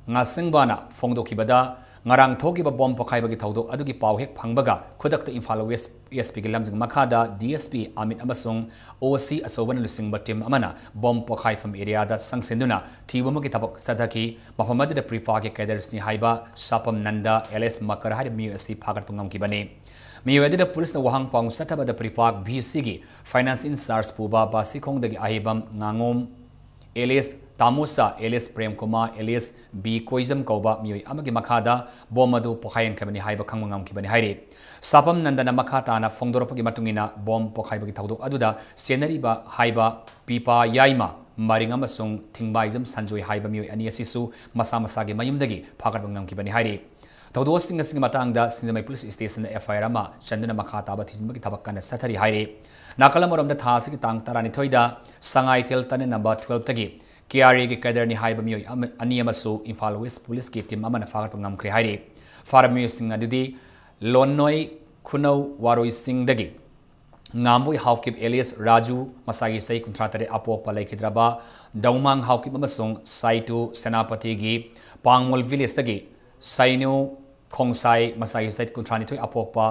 ꯉꯥꯁꯤꯡꯕꯅ ꯐꯣꯡꯗꯣꯛꯈꯤꯕꯗ, ꯉꯔꯥꯡ ꯊꯣꯛꯈꯤꯕ ꯕꯣꯝ ꯄꯣꯈꯥꯏꯕꯒꯤ ꯊꯧꯗꯣꯛ ꯑꯗꯨꯒꯤ ꯄꯥꯎ ꯍꯦꯛ ꯐꯪꯕꯒ ꯈꯨꯗꯛꯇ ꯏꯝꯐꯥꯜ ꯋꯦꯁ ꯑꯦꯁ ꯄꯤꯒꯤ ꯂꯝꯖꯤꯡ ꯃꯈꯥꯗ ꯗꯤ ꯑꯦꯁ ꯄꯤ ꯑꯃꯤꯠ ꯑꯃꯁꯨꯡ ꯑꯣ ꯁꯤ ꯑꯆꯧꯕꯅ ꯂꯨꯆꯤꯡꯕ ꯇꯤꯝ ꯑꯃꯅ ꯕꯣꯝ ꯄꯣꯈꯥꯏꯐꯝ ꯑꯦꯔꯤꯌꯥꯗ ꯆꯪꯁꯤꯟꯗꯨꯅ ꯊꯤꯕ ꯑꯃꯒꯤ ꯊꯕꯛ ꯆꯠꯊꯈꯤ꯫ ꯃꯐꯝ ꯑꯗꯨꯗ ꯄ꯭ꯔꯤꯐꯥꯒꯤ ꯀꯦꯗꯔꯁꯅꯤ ꯍꯥꯏꯕ ꯁꯥꯄꯝ ꯅꯟꯗ ꯑꯦꯂꯤꯌꯥꯁ ꯃꯀꯔ ꯍꯥꯏꯔꯤꯕ ꯃꯤꯑꯣꯏ ꯑꯁꯤ ꯐꯥꯒꯠꯄ ꯉꯝꯈꯤꯕꯅꯤ꯫ ꯃꯤꯑꯣꯏ ꯑꯗꯨꯗ ꯄꯨꯂꯤꯁꯅ ꯋꯥꯍꯪ ꯄꯥꯎ ꯆꯠꯊꯕꯗ ꯄ꯭ꯔꯤꯐꯥꯛ ꯚꯤ ꯁꯤꯒꯤ ꯐꯥꯏꯅꯥꯟꯁ ꯏꯟꯆꯥꯔꯖ ꯄꯨꯕ ꯕꯥꯁꯤꯈꯣꯡꯗꯒꯤ ꯑꯍꯩꯕꯝ ꯉꯥꯉꯣꯝ, ꯑꯦꯂꯤꯌꯥꯁ ꯇꯥꯃꯨꯁꯥ, ꯑꯦꯂꯤꯌꯥꯁ ꯄ꯭ꯔꯦꯝꯀꯨꯃꯥꯔ, ꯑꯦꯂꯤꯌꯥꯁ ꯕꯤ ꯀꯣꯏꯖꯝ ꯀꯧꯕ ꯃꯤꯑꯣꯏ ꯑꯃꯒꯤ ꯃꯈꯥꯗ ꯕꯣꯝ ꯑꯗꯨ ꯄꯣꯈꯥꯏꯍꯟꯈꯤꯕꯅꯤ ꯍꯥꯏꯕ ꯈꯪꯕ ꯉꯝꯈꯤꯕꯅꯤ ꯍꯥꯏꯔꯤ꯫ ꯁꯥꯄꯝ ꯅꯟꯗꯅ ꯃꯈꯥ ꯇꯥꯅ ꯐꯣꯡꯗꯣꯔꯛꯄꯒꯤ ꯃꯇꯨꯡ ꯏꯟꯅ, ꯕꯣꯝ ꯄꯣꯈꯥꯏꯕꯒꯤ ꯊꯧꯗꯣꯛ ꯑꯗꯨꯗ ꯆꯦꯟꯅꯔꯤꯕ ꯍꯥꯏꯕ ꯄꯤꯄꯥ ꯌꯥꯏꯃ ꯃꯔꯤꯡ ꯑꯃꯁꯨꯡ ꯊꯤꯡꯕꯥꯏꯖꯝ ꯁꯟꯖꯣꯏ ꯍꯥꯏꯕ ꯃꯤꯑꯣꯏ ꯑꯅꯤ ꯑꯁꯤꯁꯨ ꯃꯁꯥ ꯃꯁꯥꯒꯤ ꯃꯌꯨꯝꯗꯒꯤ ꯐꯥꯒꯠꯄ ꯉꯝꯈꯤꯕꯅꯤ ꯍꯥꯏꯔꯤ꯫ ꯊꯧꯗꯣꯛꯁꯤꯡ ꯑꯁꯤꯒꯤ ꯃꯇꯥꯡꯗ ꯁꯤꯡꯖꯃꯩ ꯄꯨꯂꯤꯁ ꯁ꯭ꯇꯦꯁꯟꯗ ꯑꯦꯐ ꯑꯥꯏ ꯑꯥꯔ ꯑꯃ ꯆꯟꯗꯨꯅ ꯃꯈꯥ ꯇꯥꯕ ꯊꯤꯖꯤꯟꯕꯒꯤ ꯊꯕꯛ ꯀꯟꯅ ꯆꯠꯊꯔꯤ ꯍꯥꯏꯔꯤ꯫ ꯅꯥꯀꯜ ꯑꯃꯔꯣꯝꯗ, ꯊꯥ ꯑꯁꯤꯒꯤ ꯇꯥꯡ ꯇꯔꯥꯅꯤꯊꯣꯏꯗ ꯁꯉꯥꯏꯊꯦꯜ ꯇꯅꯦꯜ ꯅꯝꯕꯔ ꯇꯨꯋꯦꯜꯐꯇꯒꯤ ꯀꯦ ꯑꯥꯔ ꯑꯦꯒꯤ ꯀꯦꯗꯔꯅꯤ ꯍꯥꯏꯕ ꯃꯤꯑꯣꯏ ꯑꯃ, ꯑꯅꯤ ꯑꯃꯁꯨ ꯏꯝꯐꯥꯜ ꯋꯦꯁ ꯄꯨꯂꯤꯁꯀꯤ ꯇꯤꯝ ꯑꯃꯅ ꯐꯥꯒꯠꯄ ꯉꯝꯈ꯭ꯔꯦ ꯍꯥꯏꯔꯤ꯫ ꯐꯥꯔꯕ ꯃꯤꯑꯣꯏꯁꯤꯡ ꯑꯗꯨꯗꯤ ꯂꯣꯟꯅꯣꯏ ꯈꯨꯅꯧ ꯋꯥꯔꯣꯏꯁꯤꯡꯗꯒꯤ ꯉꯥꯝꯕꯣꯏ ꯍꯥꯎꯀꯤꯞ ꯑꯦꯂꯤꯌꯥꯁ ꯔꯥꯖꯨ, ꯃꯁꯥꯒꯤ ꯆꯍꯤ ꯀꯨꯟꯊ꯭ꯔꯥ ꯇꯔꯦꯠ, ꯑꯄꯣꯛꯄ ꯂꯩꯈꯤꯗ꯭ꯔꯕ ꯗꯧꯃꯥꯡ ꯍꯥꯎꯀꯤꯞ ꯑꯃꯁꯨꯡ ꯁꯥꯏꯇꯨ ꯁꯦꯅꯥꯄꯇꯤꯒꯤ ꯄꯥꯡꯃꯣꯜ ꯚꯤꯂꯦꯖꯇꯒꯤ ꯁꯥꯏꯅꯨ ꯈꯣꯡꯁꯥꯏ, ꯃꯁꯥꯒꯤ ꯆꯍꯤ ꯀꯨꯟꯊ꯭ꯔꯥ ꯅꯤꯊꯣꯏ, ꯑꯄꯣꯛꯄ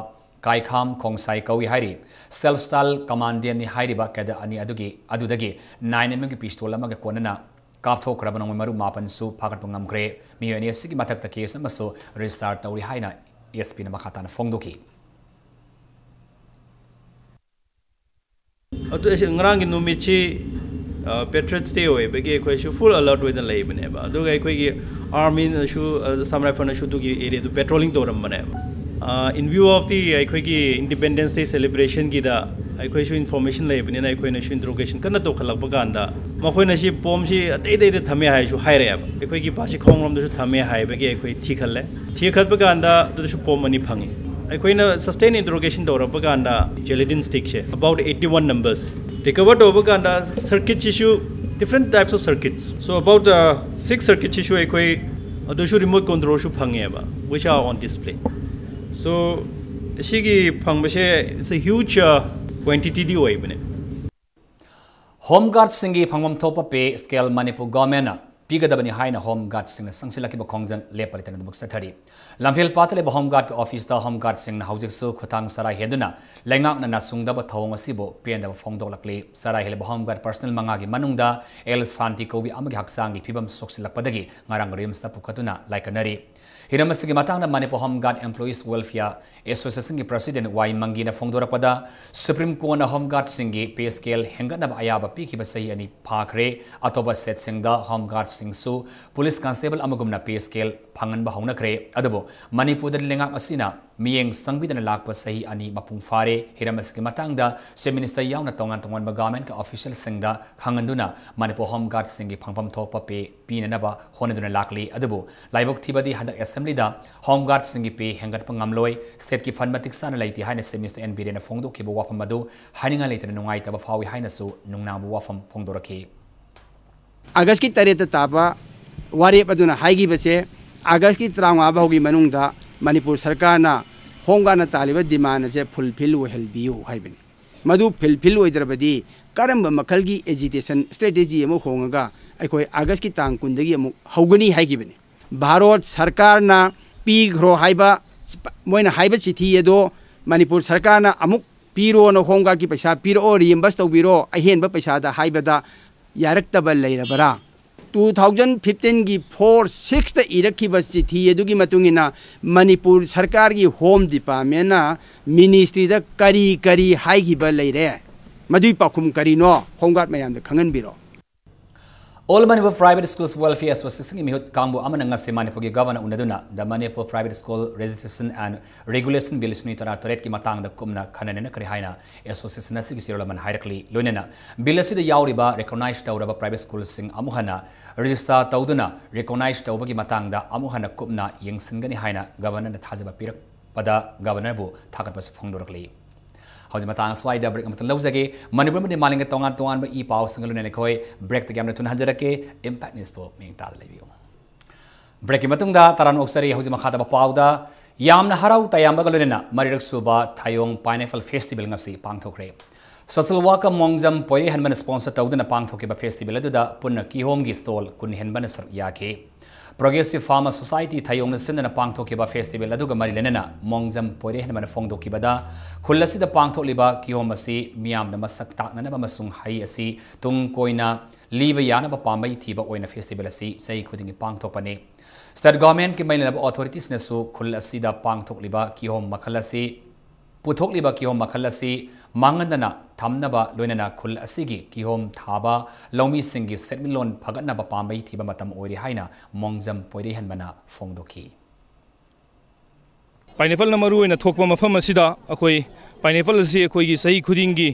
ꯀꯥꯏꯈꯥꯝ ꯈꯣꯡꯁꯥꯏ ꯀꯧꯏ ꯍꯥꯏꯔꯤ꯫ ꯁꯦꯜꯐ ꯁ꯭ꯇꯥꯏꯜ ꯀꯃꯥꯟꯗꯦꯟꯅꯤ ꯍꯥꯏꯔꯤꯕ ꯀꯦꯗꯔ ꯑꯅꯤ ꯑꯗꯨꯒꯤ, ꯑꯗꯨꯗꯒꯤ ꯅꯥꯏꯟ ꯑꯦꯝ ꯑꯦꯝꯒꯤ ꯄꯤꯁꯇꯣꯜ ꯑꯃꯒ ꯀꯣꯟꯅꯅ ꯀꯥꯞꯊꯣꯛꯈ꯭ꯔꯕ ꯅꯣꯡꯃꯩ ꯃꯔꯨ ꯃꯥꯄꯟꯁꯨ ꯐꯥꯒꯠꯄ ꯉꯝꯈ꯭ꯔꯦ꯫ ꯃꯤꯑꯣꯏ ꯑꯅꯤ ꯑꯁꯤꯒꯤ ꯃꯊꯛꯇ ꯀꯦꯁ ꯑꯃꯁꯨ ꯔꯦꯖꯤꯁꯇꯥꯔ ꯇꯧꯔꯤ ꯍꯥꯏꯅ ꯑꯦꯁ ꯄꯤꯅ ꯃꯈꯥ ꯇꯥꯅ ꯐꯣꯡꯗꯣꯛꯈꯤ꯫ ꯑꯗꯨ ꯑꯩꯁꯦ ꯉꯔꯥꯡꯒꯤ ꯅꯨꯃꯤꯠꯁꯤ Patriots Day ꯑꯣꯏꯕꯒꯤ ꯑꯩꯈꯣꯏꯁꯨ full alert ꯑꯣꯏꯅ ꯂꯩꯕꯅꯦꯕ꯫ ꯑꯗꯨꯒ ꯑꯩꯈꯣꯏꯒꯤ Armyꯅꯁꯨ, Assam Riflesꯅꯁꯨ ꯑꯗꯨꯒꯤ areaꯗꯨ patrolling ꯇꯧꯔꯝꯕꯅꯦꯕ꯫ In view of the ꯑꯩꯈꯣꯏꯒꯤ Independence Day celebrationꯒꯤꯗ ꯑꯩꯈꯣꯏꯁꯨ information ꯂꯩꯕꯅꯤꯅ ꯑꯩꯈꯣꯏꯅꯁꯨ interrogation ꯀꯟꯅ ꯇꯧꯈꯠꯂꯛꯄ ꯀꯥꯟꯗ ꯃꯈꯣꯏꯅ ꯁꯤ ꯕꯣꯝꯁꯤ ꯑꯇꯩ ꯑꯇꯩꯗ ꯊꯝꯃꯦ ꯍꯥꯏꯁꯨ ꯍꯥꯏꯔꯛꯑꯦꯕ꯫ ꯑꯩꯈꯣꯏꯒꯤ ꯕꯥꯁꯤꯈꯣꯡꯔꯣꯝꯗꯁꯨ ꯊꯝꯃꯦ ꯍꯥꯏꯕꯒꯤ ꯑꯩꯈꯣꯏ ꯊꯤꯈꯠꯂꯦ꯫ ꯊꯤꯈꯠꯄ ꯀꯥꯟꯗ ꯑꯗꯨꯗꯁꯨ ꯕꯣꯝ ꯑꯅꯤ ꯐꯪꯉꯤ꯫ ꯑꯩꯈꯣꯏꯅ sustain interrogation ꯇꯧꯔꯛꯄ ꯀꯥꯟꯗ gelatin stickꯁꯦ about eighty-one numbers recover ꯇꯧꯕ ꯀꯥꯟꯗ circuitꯁꯤꯁꯨ different types of circuits, so about six circuitꯁꯤꯁꯨ ꯑꯩꯈꯣꯏ ꯑꯗꯨꯁꯨ remote controlꯁꯨ ꯐꯪꯉꯦꯕ, which are on display. So ꯁꯤꯒꯤ ꯐꯪꯕꯁꯦ it's a huge quantityꯗꯤ ꯑꯣꯏꯕꯅꯦ꯫ Home Guardꯁꯤꯡꯒꯤ ꯐꯪꯐꯝ ꯊꯣꯛꯄ pay scale ꯃꯅꯤꯄꯨꯔ Governmentꯅ ꯄꯤꯒꯗꯕꯅꯤ ꯍꯥꯏꯅ Home Guardꯁꯤꯡꯅ ꯆꯪꯁꯤꯜꯂꯛꯈꯤꯕ ꯈꯣꯡꯖꯪ ꯂꯦꯞꯄ ꯂꯩꯇꯅ ꯑꯗꯨꯃꯛ ꯆꯠꯊꯔꯤ꯫ ꯂꯝꯐꯦꯜꯄꯥꯠꯇ ꯂꯩꯕ Home Guardꯀꯤ officeꯇ Home Guardꯁꯤꯡꯅ ꯍꯧꯖꯤꯛꯁꯨ ꯈꯨꯊꯥꯡ ꯆꯔꯥ ꯍꯦꯟꯗꯨꯅ ꯂꯩꯉꯥꯛꯅ ꯅꯥꯁꯨꯡꯗꯕ ꯊꯧꯑꯣꯡ ꯑꯁꯤꯕꯨ ꯄꯦꯟꯗꯕ ꯐꯣꯡꯗꯣꯛꯂꯛꯂꯤ꯫ ꯆꯔꯥ ꯍꯦꯜꯂꯤꯕ Home Guard personnel ꯃꯉꯥꯒꯤ ꯃꯅꯨꯡꯗ ꯑꯦꯜ ꯁꯥꯟꯇꯤ ꯀꯧꯕꯤ ꯑꯃꯒꯤ ꯍꯛꯆꯥꯡꯒꯤ ꯐꯤꯕꯝ ꯁꯣꯛꯆꯤꯜꯂꯛꯄꯗꯒꯤ ꯉꯔꯥꯡ RIMSꯇ ꯄꯨꯈꯠꯇꯨꯅ ꯂꯥꯏꯀꯠꯅꯔꯤ꯫ ꯍꯤꯔꯝ ꯑꯁꯤꯒꯤ ꯃꯇꯥꯡꯗ Manipur Home Guard Employees Welfare Associationꯒꯤ President ꯋꯥꯏ ꯃꯪꯒꯤꯅ ꯐꯣꯡꯗꯣꯔꯛꯄꯗ, Supreme Courtꯅ Home Guardꯁꯤꯡꯒꯤ pay scale ꯍꯦꯟꯒꯠꯅꯕ ꯑꯌꯥꯕ ꯄꯤꯈꯤꯕ ꯆꯍꯤ ꯑꯅꯤ ꯐꯥꯈ꯭ꯔꯦ꯫ ꯑꯇꯣꯞꯄ stateꯁꯤꯡꯗ Home Guardꯁꯤꯡꯁꯨ police constable ꯑꯃꯒꯨꯝꯅ pay scale ꯐꯪꯍꯟꯕ ꯍꯧꯅꯈ꯭ꯔꯦ꯫ ꯑꯗꯨꯕꯨ ꯃꯅꯤꯄꯨꯔꯗꯗꯤ ꯂꯩꯉꯥꯛ ꯑꯁꯤꯅ ꯃꯤꯠꯌꯦꯡ ꯆꯪꯕꯤꯗꯅ ꯂꯥꯛꯄ ꯆꯍꯤ ꯑꯅꯤ ꯃꯄꯨꯡ ꯐꯥꯔꯦ꯫ ꯍꯤꯔꯝ ꯑꯁꯤꯒꯤ ꯃꯇꯥꯡꯗ Chief Minister ꯌꯥꯎꯅ ꯇꯣꯉꯥꯟ ꯇꯣꯉꯥꯟꯕ governmentꯀꯤ officialꯁꯤꯡꯗ ꯈꯪꯍꯟꯗꯨꯅ Manipur Home Guardꯁꯤꯡꯒꯤ ꯐꯪꯐꯝ ꯊꯣꯛꯄ pay ꯄꯤꯅꯅꯕ ꯍꯣꯠꯅꯗꯨꯅ ꯂꯥꯛꯂꯤ꯫ ꯑꯗꯨꯕꯨ ꯂꯥꯏꯕꯛ ꯊꯤꯕꯗꯤ ꯍꯟꯗꯛ Assemblyꯗ Home Guardꯁꯤꯡꯒꯤ pay ꯍꯦꯟꯒꯠꯄ ꯉꯝꯂꯣꯏ, stateꯀꯤ fund ꯃꯇꯤꯛ ꯆꯥꯅ ꯂꯩꯇꯦ ꯍꯥꯏꯅ Chief Minister ꯑꯦꯟ ꯕꯤꯔꯦꯟꯅ ꯐꯣꯡꯗꯣꯛꯈꯤꯕ ꯋꯥꯐꯝ ꯑꯗꯨ ꯍꯥꯏꯅꯤꯡꯉꯥꯏ ꯂꯩꯇꯅ ꯅꯨꯡꯉꯥꯏꯇꯕ ꯐꯥꯎꯏ ꯍꯥꯏꯅꯁꯨ ꯅꯨꯡꯅꯥꯡꯕ ꯋꯥꯐꯝ ꯐꯣꯡꯗꯣꯔꯛꯈꯤ꯫ ꯑꯥꯒꯁꯀꯤ ꯇꯔꯦꯠꯇ ꯇꯥꯕ ꯋꯥꯔꯦꯞ ꯑꯗꯨꯅ ꯍꯥꯏꯈꯤꯕꯁꯦ, ꯑꯥꯒꯁꯀꯤ ꯇꯔꯥꯃꯉꯥ ꯐꯥꯎꯒꯤ ꯃꯅꯨꯡꯗ ꯃꯅꯤꯄꯨꯔ ꯁꯔꯀꯥꯔꯅ Home Guardꯅ ꯇꯥꯜꯂꯤꯕ demandꯁꯦ fulfill ꯑꯣꯏꯍꯟꯕꯤꯌꯨ ꯍꯥꯏꯕꯅꯤ꯫ ꯃꯗꯨ fulfill ꯑꯣꯏꯗ꯭ꯔꯕꯗꯤ ꯀꯔꯝꯕ ꯃꯈꯜꯒꯤ agitation strategy ꯑꯃ ꯍꯣꯡꯉꯒ ꯑꯩꯈꯣꯏ ꯑꯥꯒꯁꯀꯤ ꯇꯥꯡ ꯀꯨꯟꯗꯒꯤ ꯑꯃꯨꯛ ꯍꯧꯒꯅꯤ ꯍꯥꯏꯈꯤꯕꯅꯤ꯫ ꯚꯥꯔꯠ ꯁꯔꯀꯥꯔꯅ ꯄꯤꯈ꯭ꯔꯣ ꯍꯥꯏꯕ, ꯃꯣꯏꯅ ꯍꯥꯏꯕ ꯆꯤꯊꯤ ꯑꯗꯣ ꯃꯅꯤꯄꯨꯔ ꯁꯔꯀꯥꯔꯅ ꯑꯃꯨꯛ ꯄꯤꯔꯣꯅ, Home Guardꯀꯤ ꯄꯩꯁꯥ ꯄꯤꯔꯛꯑꯣ, reimburse ꯇꯧꯕꯤꯔꯣ, ꯑꯍꯦꯟꯕ ꯄꯩꯁꯥꯗ ꯍꯥꯏꯕꯗ ꯌꯥꯔꯛꯇꯕ ꯂꯩꯔꯕꯔꯥ? Two thousand fifteenꯒꯤ four sixꯇ ꯏꯔꯛꯈꯤꯕ ꯆꯤꯊꯤ ꯑꯗꯨꯒꯤ ꯃꯇꯨꯡ ꯏꯟꯅ ꯃꯅꯤꯄꯨꯔ ꯁꯔꯀꯥꯔꯒꯤ Home Departmentꯅ ministryꯗ ꯀꯔꯤ ꯀꯔꯤ ꯍꯥꯏꯈꯤꯕ ꯂꯩꯔꯦ? ꯃꯗꯨꯒꯤ ꯄꯥꯎꯈꯨꯝ ꯀꯔꯤꯅꯣ? ꯍꯣꯝ ꯒꯥꯔꯗ ꯃꯌꯥꯝꯗ ꯈꯪꯍꯟꯕꯤꯔꯣ꯫ All Manipur Private Schools Welfare Associationꯒꯤ ꯃꯤꯍꯨꯠ ꯀꯥꯡꯕꯨ ꯑꯃꯅ ꯉꯁꯤ ꯃꯅꯤꯄꯨꯔꯒꯤ governor ꯎꯅꯗꯨꯅ The Manipur Private School Registration and Regulation Bill ꯁꯤꯅꯤ ꯇꯔꯥ ꯇꯔꯦꯠꯀꯤ ꯃꯇꯥꯡꯗ ꯀꯨꯞꯅ ꯈꯟꯅ ꯅꯩꯅꯈ꯭ꯔꯦ ꯍꯥꯏꯅ ꯑꯦꯁꯣꯁꯤꯌꯦꯁꯟ ꯑꯁꯤꯒꯤ ꯆꯦꯌꯔꯃꯟ ꯍꯥꯏꯔꯛꯂꯤ꯫ ꯂꯣꯏꯅꯅ ꯕꯤꯜ ꯑꯁꯤꯗ ꯌꯥꯎꯔꯤꯕ ꯔꯤꯀꯣꯒꯅꯥꯏꯖ ꯇꯧꯔꯕ ꯄ꯭ꯔꯥꯏꯚꯦꯠ ꯁ꯭ꯀꯨꯜꯁꯤꯡ ꯑꯃꯨꯛ ꯍꯟꯅ ꯔꯦꯖꯤꯁꯇꯥꯔ ꯇꯧꯗꯨꯅ ꯔꯤꯀꯣꯒꯅꯥꯏꯖ ꯇꯧꯕꯒꯤ ꯃꯇꯥꯡꯗ ꯑꯃꯨꯛ ꯍꯟꯅ ꯀꯨꯞꯅ ꯌꯦꯡꯁꯤꯟꯒꯅꯤ ꯍꯥꯏꯅ ꯒꯕꯔꯅꯔꯅ ꯊꯥꯖꯕ ꯄꯤꯔꯛꯄꯗ ꯒꯕꯔꯅꯔꯕꯨ ꯊꯥꯒꯠꯄꯁꯨ ꯐꯣꯡꯗꯣꯔꯛꯂꯤ꯫ ꯍꯧꯖꯤꯛ ꯃꯇꯥꯡ ꯑꯁ꯭ꯋꯥꯏꯗ ꯕ꯭ꯔꯦꯛ ꯑꯃꯇꯪ ꯂꯧꯖꯒꯦ꯫ ꯃꯅꯤꯄꯨꯔ ꯑꯃꯗꯤ ꯃꯥꯂꯦꯝꯒꯤ ꯇꯣꯉꯥꯟ ꯇꯣꯉꯥꯟꯕ ꯏ ꯄꯥꯎꯁꯤꯡꯒ ꯂꯣꯏꯅꯅ ꯑꯩꯈꯣꯏ ꯕ꯭ꯔꯦꯛꯇꯒꯤ ꯌꯥꯝꯅ ꯊꯨꯅ ꯍꯟꯖꯔꯛꯀꯦ꯫ ꯏꯝꯄꯦꯛ ꯅ꯭ꯌꯨꯁꯄꯨ ꯃꯤꯠꯌꯦꯡ ꯇꯥꯗ ꯂꯩꯕꯤꯌꯨ꯫ ꯕ꯭ꯔꯦꯛꯀꯤ ꯃꯇꯨꯡꯗ ꯇꯔꯥꯝꯅ ꯑꯣꯛꯆꯔꯤ꯫ ꯍꯧꯖꯤꯛ ꯃꯈꯥ ꯇꯥꯕ ꯄꯥꯎꯗ ꯌꯥꯝꯅ ꯍꯔꯥꯎ ꯇꯌꯥꯝꯕꯒ ꯂꯣꯏꯅꯅ ꯃꯔꯤꯔꯛ ꯁꯨꯕ ꯊꯥꯌꯣꯡ ꯄꯥꯏꯅꯦꯄꯜ ꯐꯦꯁꯇꯤꯚꯦꯜ ꯉꯁꯤ ꯄꯥꯡꯊꯣꯛꯈ꯭ꯔꯦ꯫ ꯁꯣꯁꯦꯜ ꯋꯥꯔꯀꯔ ꯃꯣꯡꯖꯝ ꯄꯣꯏꯔꯩꯍꯟꯕꯅ ꯁ꯭ꯄꯣꯟꯁꯔ ꯇꯧꯗꯨꯅ ꯄꯥꯡꯊꯣꯛꯈꯤꯕ ꯐꯦꯁꯇꯤꯚꯦꯜ ꯑꯗꯨꯗ ꯄꯨꯟꯅ ꯀꯤꯍꯣꯝꯒꯤ ꯁ꯭ꯇꯣꯜ ꯀꯨꯟ ꯍꯦꯟꯕꯅ ꯁꯔꯨꯛ ꯌꯥꯈꯤ꯫ ꯄ꯭ꯔꯣꯒ꯭ꯔꯦꯁꯤꯚ ꯐꯥꯔꯃꯔ ꯁꯣꯁꯥꯏꯇꯤ ꯊꯌꯣꯡꯅ ꯁꯤꯟꯗꯨꯅ ꯄꯥꯡꯊꯣꯛꯈꯤꯕ ꯐꯦꯁꯇꯤꯚꯦꯜ ꯑꯗꯨꯒ ꯃꯔꯤ ꯂꯩꯅꯅ ꯃꯣꯡꯖꯝ ꯄꯣꯏꯔꯩꯍꯟꯕꯅ ꯐꯣꯡꯗꯣꯛꯈꯤꯕꯗ ꯈꯨꯜ ꯑꯁꯤꯗ ꯄꯥꯡꯊꯣꯛꯂꯤꯕ ꯀꯤꯍꯣꯝ ꯑꯁꯤ ꯃꯤꯌꯥꯝꯗ ꯃꯁꯛ ꯇꯥꯛꯅꯅꯕ ꯑꯃꯁꯨꯡ ꯍꯩ ꯑꯁꯤ ꯇꯨꯡ ꯀꯣꯏꯅ ꯂꯤꯕ ꯌꯥꯅꯕ ꯄꯥꯝꯕꯩ ꯊꯤꯕ ꯑꯣꯏꯅ ꯐꯦꯁꯇꯤꯚꯦꯜ ꯑꯁꯤ ꯆꯍꯤ ꯈꯨꯗꯤꯡꯒꯤ ꯄꯥꯡꯊꯣꯛꯄꯅꯤ꯫ ꯁ꯭ꯇꯦꯠ ꯒꯚꯔꯟꯃꯦꯟꯠꯀꯤ ꯃꯔꯤ ꯂꯩꯅꯕ ꯑꯣꯊꯣꯔꯤꯇꯤꯁꯅꯁꯨ ꯈꯨꯜ ꯑꯁꯤꯗ ꯄꯥꯡꯊꯣꯛꯂꯤꯕ ꯀꯤꯍꯣꯝ ꯃꯈꯜ ꯑꯁꯤ ꯄꯨꯊꯣꯛꯂꯤꯕ ꯀꯤꯍꯣꯝ ꯃꯈꯜ ꯑꯁꯤ ꯃꯥꯡꯍꯟꯗꯅ ꯊꯝꯅꯕ ꯂꯣꯏꯅꯅ ꯈꯨꯜ ꯑꯁꯤꯒꯤ ꯀꯤꯍꯣꯝ ꯊꯥꯕ ꯂꯧꯃꯤꯁꯤꯡꯒꯤ ꯁꯦꯟꯃꯤꯠꯂꯣꯟ ꯐꯒꯠꯅꯕ ꯄꯥꯝꯕꯩ ꯊꯤꯕ ꯃꯇꯝ ꯑꯣꯏꯔꯦ ꯍꯥꯏꯅ ꯃꯣꯡꯖꯝ ꯄꯣꯏꯔꯩꯍꯟꯕꯅ ꯐꯣꯡꯗꯣꯛꯈꯤ꯫ ꯄꯥꯏꯅꯦꯄꯜꯅ ꯃꯔꯨ ꯑꯣꯏꯅ ꯊꯣꯛꯄ ꯃꯐꯝ ꯑꯁꯤꯗ ꯑꯩꯈꯣꯏ ꯄꯥꯏꯅꯦꯄꯜ ꯑꯁꯤ ꯑꯩꯈꯣꯏꯒꯤ ꯆꯍꯤ ꯈꯨꯗꯤꯡꯒꯤ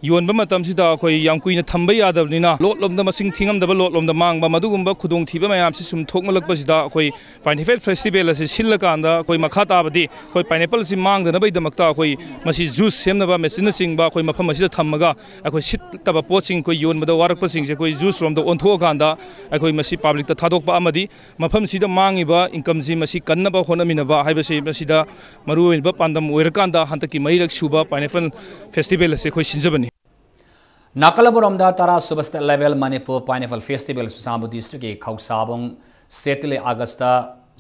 ꯌꯣꯟꯕ ꯃꯇꯝꯁꯤꯗ ꯑꯩꯈꯣꯏ ꯌꯥꯝ ꯀꯨꯏꯅ ꯊꯝꯕ ꯌꯥꯗꯕꯅꯤꯅ, ꯂꯣꯠꯂꯣꯝꯗ, ꯃꯁꯤꯡ ꯊꯤꯉꯝꯗꯕ ꯂꯣꯠꯂꯣꯝꯗ ꯃꯥꯡꯕ, ꯃꯗꯨꯒꯨꯝꯕ ꯈꯨꯗꯣꯡꯊꯤꯕ ꯃꯌꯥꯝꯁꯤ ꯁꯨꯝ ꯊꯣꯛꯃꯜꯂꯛꯄꯁꯤꯗ ꯑꯩꯈꯣꯏ ꯄꯥꯏꯅꯦꯄꯜ ꯐꯦꯁꯇꯤꯚꯦꯜ ꯑꯁꯤ ꯁꯤꯜꯂꯀꯥꯟꯗ ꯑꯩꯈꯣꯏ ꯃꯈꯥ ꯇꯥꯕꯗꯤ ꯑꯩꯈꯣꯏ ꯄꯥꯏꯅꯦꯄꯜ ꯑꯁꯤ ꯃꯥꯡꯗꯅꯕꯒꯤꯗꯃꯛꯇ ꯑꯩꯈꯣꯏ ꯃꯁꯤ ꯖꯨꯁ ꯁꯦꯝꯅꯕ ꯃꯦꯆꯤꯟꯅꯆꯤꯡꯕ ꯑꯩꯈꯣꯏ ꯃꯐꯝ ꯑꯁꯤꯗ ꯊꯝꯃꯒ ꯑꯩꯈꯣꯏ ꯁꯤꯠꯇꯕ ꯄꯣꯠꯁꯤꯡ, ꯑꯩꯈꯣꯏ ꯌꯣꯟꯕꯗ ꯋꯥꯔꯛꯄꯁꯤꯡꯁꯦ ꯑꯩꯈꯣꯏ ꯖꯨꯁ ꯔꯣꯝꯗ ꯑꯣꯟꯊꯣꯛꯑꯀꯥꯟꯗ ꯑꯩꯈꯣꯏ ꯃꯁꯤ ꯄꯕ꯭ꯂꯤꯛꯇ ꯊꯥꯗꯣꯛꯄ ꯑꯃꯗꯤ ꯃꯐꯝꯁꯤꯗ ꯃꯥꯡꯉꯤꯕ ꯏꯟꯀꯝꯁꯤ ꯃꯁꯤ ꯀꯟꯅꯕ ꯍꯣꯠꯅꯃꯤꯟꯅꯕ ꯍꯥꯏꯕꯁꯤ ꯃꯁꯤꯗ ꯃꯔꯨꯑꯣꯏꯕ ꯄꯥꯟꯗꯝ ꯑꯣꯏꯔꯀꯥꯟꯗ ꯍꯟꯗꯛꯀꯤ ꯃꯔꯤꯔꯛ ꯁꯨꯕ ꯄꯥꯏꯅꯦꯄꯜ ꯐꯦꯁꯇꯤꯚꯦꯜ ꯑꯁꯤ ꯑꯩꯈꯣꯏ ꯁꯤꯟꯖꯕꯅꯤ꯫ ꯅꯥꯀꯜ ꯑꯃꯔꯣꯝꯗ ꯇꯔꯥ ꯁꯨꯕ state level Manipur pineapple festival Churachandpur ꯗꯤꯁꯇ꯭ꯔꯤꯛꯀꯤ ꯈꯧꯁꯥꯕꯣꯡ ꯁꯦꯠꯇꯂꯤ ꯑꯥꯒꯁꯇ,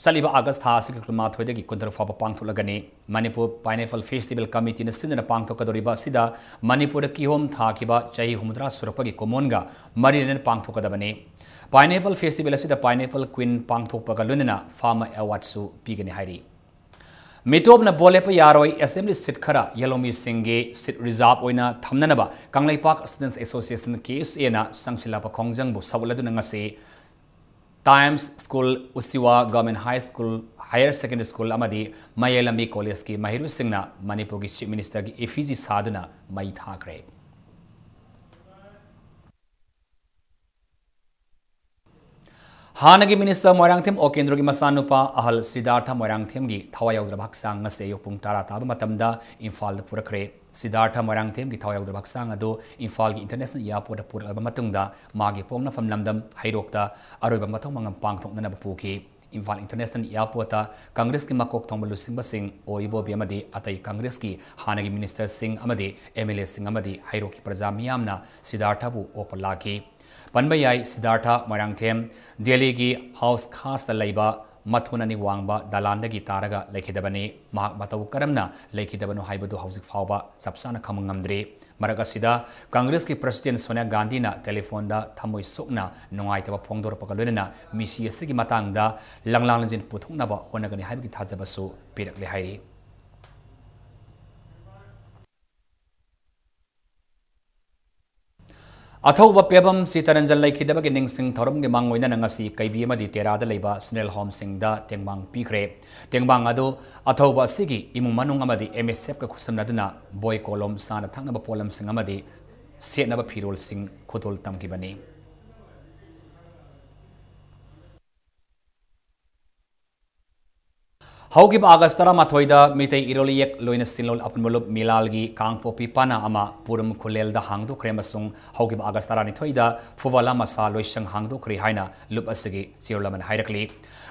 ꯆꯠꯂꯤꯕ ꯑꯥꯒꯁ ꯊꯥ ꯑꯁꯤꯒꯤ ꯀꯨꯟꯃꯥꯊꯣꯏꯗꯒꯤ ꯀꯨꯟꯇꯔꯨꯛ ꯐꯥꯎꯕ ꯄꯥꯡꯊꯣꯛꯂꯒꯅꯤ꯫ ꯃꯅꯤꯄꯨꯔ ꯄꯥꯏꯅꯦꯄꯜ ꯐꯦꯁꯇꯤꯚꯦꯜ ꯀꯃꯤꯇꯤꯅ ꯁꯤꯟꯗꯨꯅ ꯄꯥꯡꯊꯣꯛꯀꯗꯧꯔꯤꯕ ꯑꯁꯤꯗ ꯃꯅꯤꯄꯨꯔꯗ ꯀꯤꯍꯣꯝ ꯊꯥꯈꯤꯕ ꯆꯍꯤ ꯍꯨꯝꯐꯨꯇꯔꯥ ꯁꯨꯔꯛꯄꯒꯤ ꯀꯨꯝꯑꯣꯟꯒ ꯃꯔꯤ ꯂꯩꯅꯅ ꯄꯥꯡꯊꯣꯛꯀꯗꯕꯅꯤ꯫ ꯄꯥꯏꯅꯦꯄꯜ ꯐꯦꯁꯇꯤꯚꯦꯜ ꯑꯁꯤꯗ ꯄꯥꯏꯅꯦꯄꯜ ꯀ꯭ꯋꯤꯟ ꯄꯥꯡꯊꯣꯛꯄꯒ ꯂꯣꯏꯅꯅ ꯐꯥꯔꯃꯔ ꯑꯦꯋꯥꯔꯗꯁꯨ ꯄꯤꯒꯅꯤ ꯍꯥꯏꯔꯤ꯫ ꯃꯤꯇꯣꯞꯅ ꯚꯣꯠ ꯂꯦꯞꯄ ꯌꯥꯔꯣꯏ, ꯑꯦꯁꯦꯝꯕ꯭ꯂꯤ ꯁꯤꯠ ꯈꯔ ꯌꯦꯜꯍꯧꯃꯤꯁꯤꯡꯒꯤ ꯁꯤꯠ ꯔꯤꯖꯥꯔꯚ ꯑꯣꯏꯅ ꯊꯝꯅꯅꯕ Kangleipak Students Association, K S A ꯅ ꯆꯪꯁꯤꯜꯂꯛꯄ ꯈꯣꯡꯖꯪꯕꯨ ꯁꯧꯒꯠꯂꯗꯨꯅ ꯉꯁꯤ ꯇꯥꯏꯝꯁ ꯁ꯭ꯀꯨꯜ, ꯎꯁꯤꯋꯥ Government High School, Higher Secondary School ꯑꯃꯗꯤ ꯃꯌꯥꯏ ꯂꯝꯕꯤ ꯀꯣꯂꯦꯖꯀꯤ ꯃꯍꯩꯔꯣꯏꯁꯤꯡꯅ ꯃꯅꯤꯄꯨꯔꯒꯤ Chief Minister ꯒꯤ effigy ꯁꯥꯗꯨꯅ ꯃꯩ ꯊꯥꯈ꯭ꯔꯦ꯫ ꯍꯥꯟꯅꯒꯤ Minister ꯃꯣꯏꯔꯥꯡꯊꯦꯝ ꯑꯣꯀꯦꯟꯗ꯭ꯔꯣꯒꯤ ꯃꯆꯥꯅꯨꯄꯥ ꯑꯍꯜ ꯁꯤꯗꯥꯔꯊ ꯃꯣꯏꯔꯥꯡꯊꯦꯝꯒꯤ ꯊꯋꯥꯏ ꯌꯥꯎꯗ꯭ꯔꯕ ꯍꯛꯆꯥꯡ ꯉꯁꯤ ꯑꯌꯨꯛ ꯄꯨꯡ ꯇꯔꯥ ꯇꯥꯕ ꯃꯇꯝꯗ ꯏꯝꯐꯥꯜꯗ ꯄꯨꯔꯛꯈ꯭ꯔꯦ꯫ ꯁꯤꯗꯥꯔꯊ ꯃꯣꯏꯔꯥꯡꯊꯦꯝꯒꯤ ꯊꯋꯥꯏ ꯌꯥꯎꯗ꯭ꯔꯕ ꯍꯛꯆꯥꯡ ꯑꯗꯨ ꯏꯝꯐꯥꯜꯒꯤ International Airport ꯇ ꯄꯨꯔꯛꯂꯕ ꯃꯇꯨꯡꯗ ꯃꯥꯒꯤ ꯄꯣꯛꯅꯐꯝ ꯂꯝꯗꯝ ꯍꯩꯔꯣꯛꯇ ꯑꯔꯣꯏꯕ ꯃꯊꯧ ꯃꯉꯝ ꯄꯥꯡꯊꯣꯛꯅꯅꯕ ꯄꯨꯈꯤ꯫ ꯏꯝꯐꯥꯜ International Airport ꯇ ꯀꯪꯒ꯭ꯔꯦꯁꯀꯤ ꯃꯀꯣꯛ ꯊꯣꯡꯕ ꯂꯨꯆꯤꯡꯕꯁꯤꯡ ꯑꯣ ꯏꯕꯣꯕꯤ ꯑꯃꯗꯤ ꯑꯇꯩ ꯀꯪꯒ꯭ꯔꯦꯁꯀꯤ ꯍꯥꯟꯅꯒꯤ Minister ꯁꯤꯡ ꯑꯃꯗꯤ M L A ꯁꯤꯡ ꯑꯃꯗꯤ ꯍꯩꯔꯣꯛꯀꯤ ꯄ꯭ꯔꯖꯥ ꯃꯤꯌꯥꯝꯅ ꯁꯤꯗꯥꯔꯊꯕꯨ ꯑꯣꯛꯄ ꯂꯥꯛꯈꯤ꯫ ꯄꯟꯕ ꯌꯥꯏ, ꯁꯤꯗꯥꯔꯊ ꯃꯣꯏꯔꯥꯡꯊꯦꯝ ꯗꯦꯜꯂꯤꯒꯤ ꯍꯥꯎꯁ ꯈꯥꯁꯇ ꯂꯩꯕ ꯃꯊꯣꯟ ꯑꯅꯤ ꯋꯥꯡꯕ ꯗꯂꯥꯟꯗꯒꯤ ꯇꯥꯔꯒ ꯂꯩꯈꯤꯗꯕꯅꯤ꯫ ꯃꯍꯥꯛ ꯃꯇꯧ ꯀꯔꯝꯅ ꯂꯩꯈꯤꯗꯕꯅꯣ ꯍꯥꯏꯕꯗꯨ ꯍꯧꯖꯤꯛ ꯐꯥꯎꯕ ꯆꯞ ꯆꯥꯅ ꯈꯪꯕ ꯉꯝꯗ꯭ꯔꯤ꯫ ꯃꯔꯛ ꯑꯁꯤꯗ ꯀꯪꯒ꯭ꯔꯦꯁꯀꯤ President ꯁꯣꯅꯤꯌꯥ ꯒꯥꯟꯙꯤꯅ ꯇꯦꯂꯤꯐꯣꯟꯗ ꯊꯃꯣꯏ ꯁꯣꯛꯅ ꯅꯨꯡꯉꯥꯏꯇꯕ ꯐꯣꯡꯗꯣꯔꯛꯄꯒ ꯂꯣꯏꯅꯅ ꯃꯤꯁꯤ ꯑꯁꯤꯒꯤ ꯃꯇꯥꯡꯗ ꯂꯪꯂꯥꯡ ꯂꯪꯖꯤꯟ ꯄꯨꯊꯣꯛꯅꯕ ꯍꯣꯠꯅꯒꯅꯤ ꯍꯥꯏꯕꯒꯤ ꯊꯥꯖꯕꯁꯨ ꯄꯤꯔꯛꯂꯦ ꯍꯥꯏꯔꯤ꯫ ꯑꯊꯧꯕ ꯄꯦꯕꯝ ꯁꯤꯇꯔꯟꯖꯟ ꯂꯩꯈꯤꯗꯕꯒꯤ ꯅꯤꯡꯁꯤꯡ ꯊꯧꯔꯝꯒꯤ ꯃꯥꯡꯑꯣꯏꯅꯅ ꯉꯁꯤ ꯀꯩꯕꯤ ꯑꯃꯗꯤ ꯇꯦꯔꯥꯗ ꯂꯩꯕ funeral home ꯁꯤꯡꯗ ꯇꯦꯡꯕꯥꯡ ꯄꯤꯈ꯭ꯔꯦ꯫ ꯇꯦꯡꯕꯥꯡ ꯑꯗꯨ ꯑꯊꯧꯕ ꯑꯁꯤꯒꯤ ꯏꯃꯨꯡ ꯃꯅꯨꯡ ꯑꯃꯗꯤ M S F ꯀ ꯈꯨꯠꯁꯝꯅꯗꯨꯅ ꯕꯣꯏ ꯀꯣꯂꯣꯝ, ꯆꯥꯅ ꯊꯛꯅꯕ ꯄꯣꯠꯂꯝꯁꯤꯡ ꯑꯃꯗꯤ ꯁꯦꯠꯅꯕ ꯐꯤꯔꯣꯜꯁꯤꯡ ꯈꯨꯗꯣꯜ ꯇꯝꯈꯤꯕꯅꯤ꯫ ꯍꯧꯈꯤꯕ ꯑꯥꯒꯁ ꯇꯔꯥꯃꯥꯊꯣꯏꯗ ꯃꯤꯇꯩ ꯏꯔꯣꯜ ꯏꯌꯦꯛ ꯂꯣꯏꯅ ꯁꯤꯟꯂꯣꯜ ꯑꯄꯨꯟꯕ ꯂꯨꯞ ꯃꯤꯂꯥꯜꯒꯤ ꯀꯥꯡꯄꯣꯛꯄꯤ ꯄꯥꯅꯥ ꯑꯃ ꯄꯨꯔꯝ ꯈꯨꯂꯦꯜꯗ ꯍꯥꯡꯗꯣꯛꯈ꯭ꯔꯦ ꯑꯃꯁꯨꯡ ꯍꯧꯈꯤꯕ ꯑꯥꯒꯁ ꯇꯔꯥꯅꯤꯊꯣꯏꯗ ꯐꯨꯕꯥꯂꯥ ꯃꯁꯥ ꯂꯣꯏꯁꯪ ꯍꯥꯡꯗꯣꯛꯈ꯭ꯔꯦ ꯍꯥꯏꯅ ꯂꯨꯞ ꯑꯁꯤꯒꯤ ꯆꯦꯔꯣꯜ ꯑꯃꯅ ꯍꯥꯏꯔꯛꯂꯤ꯫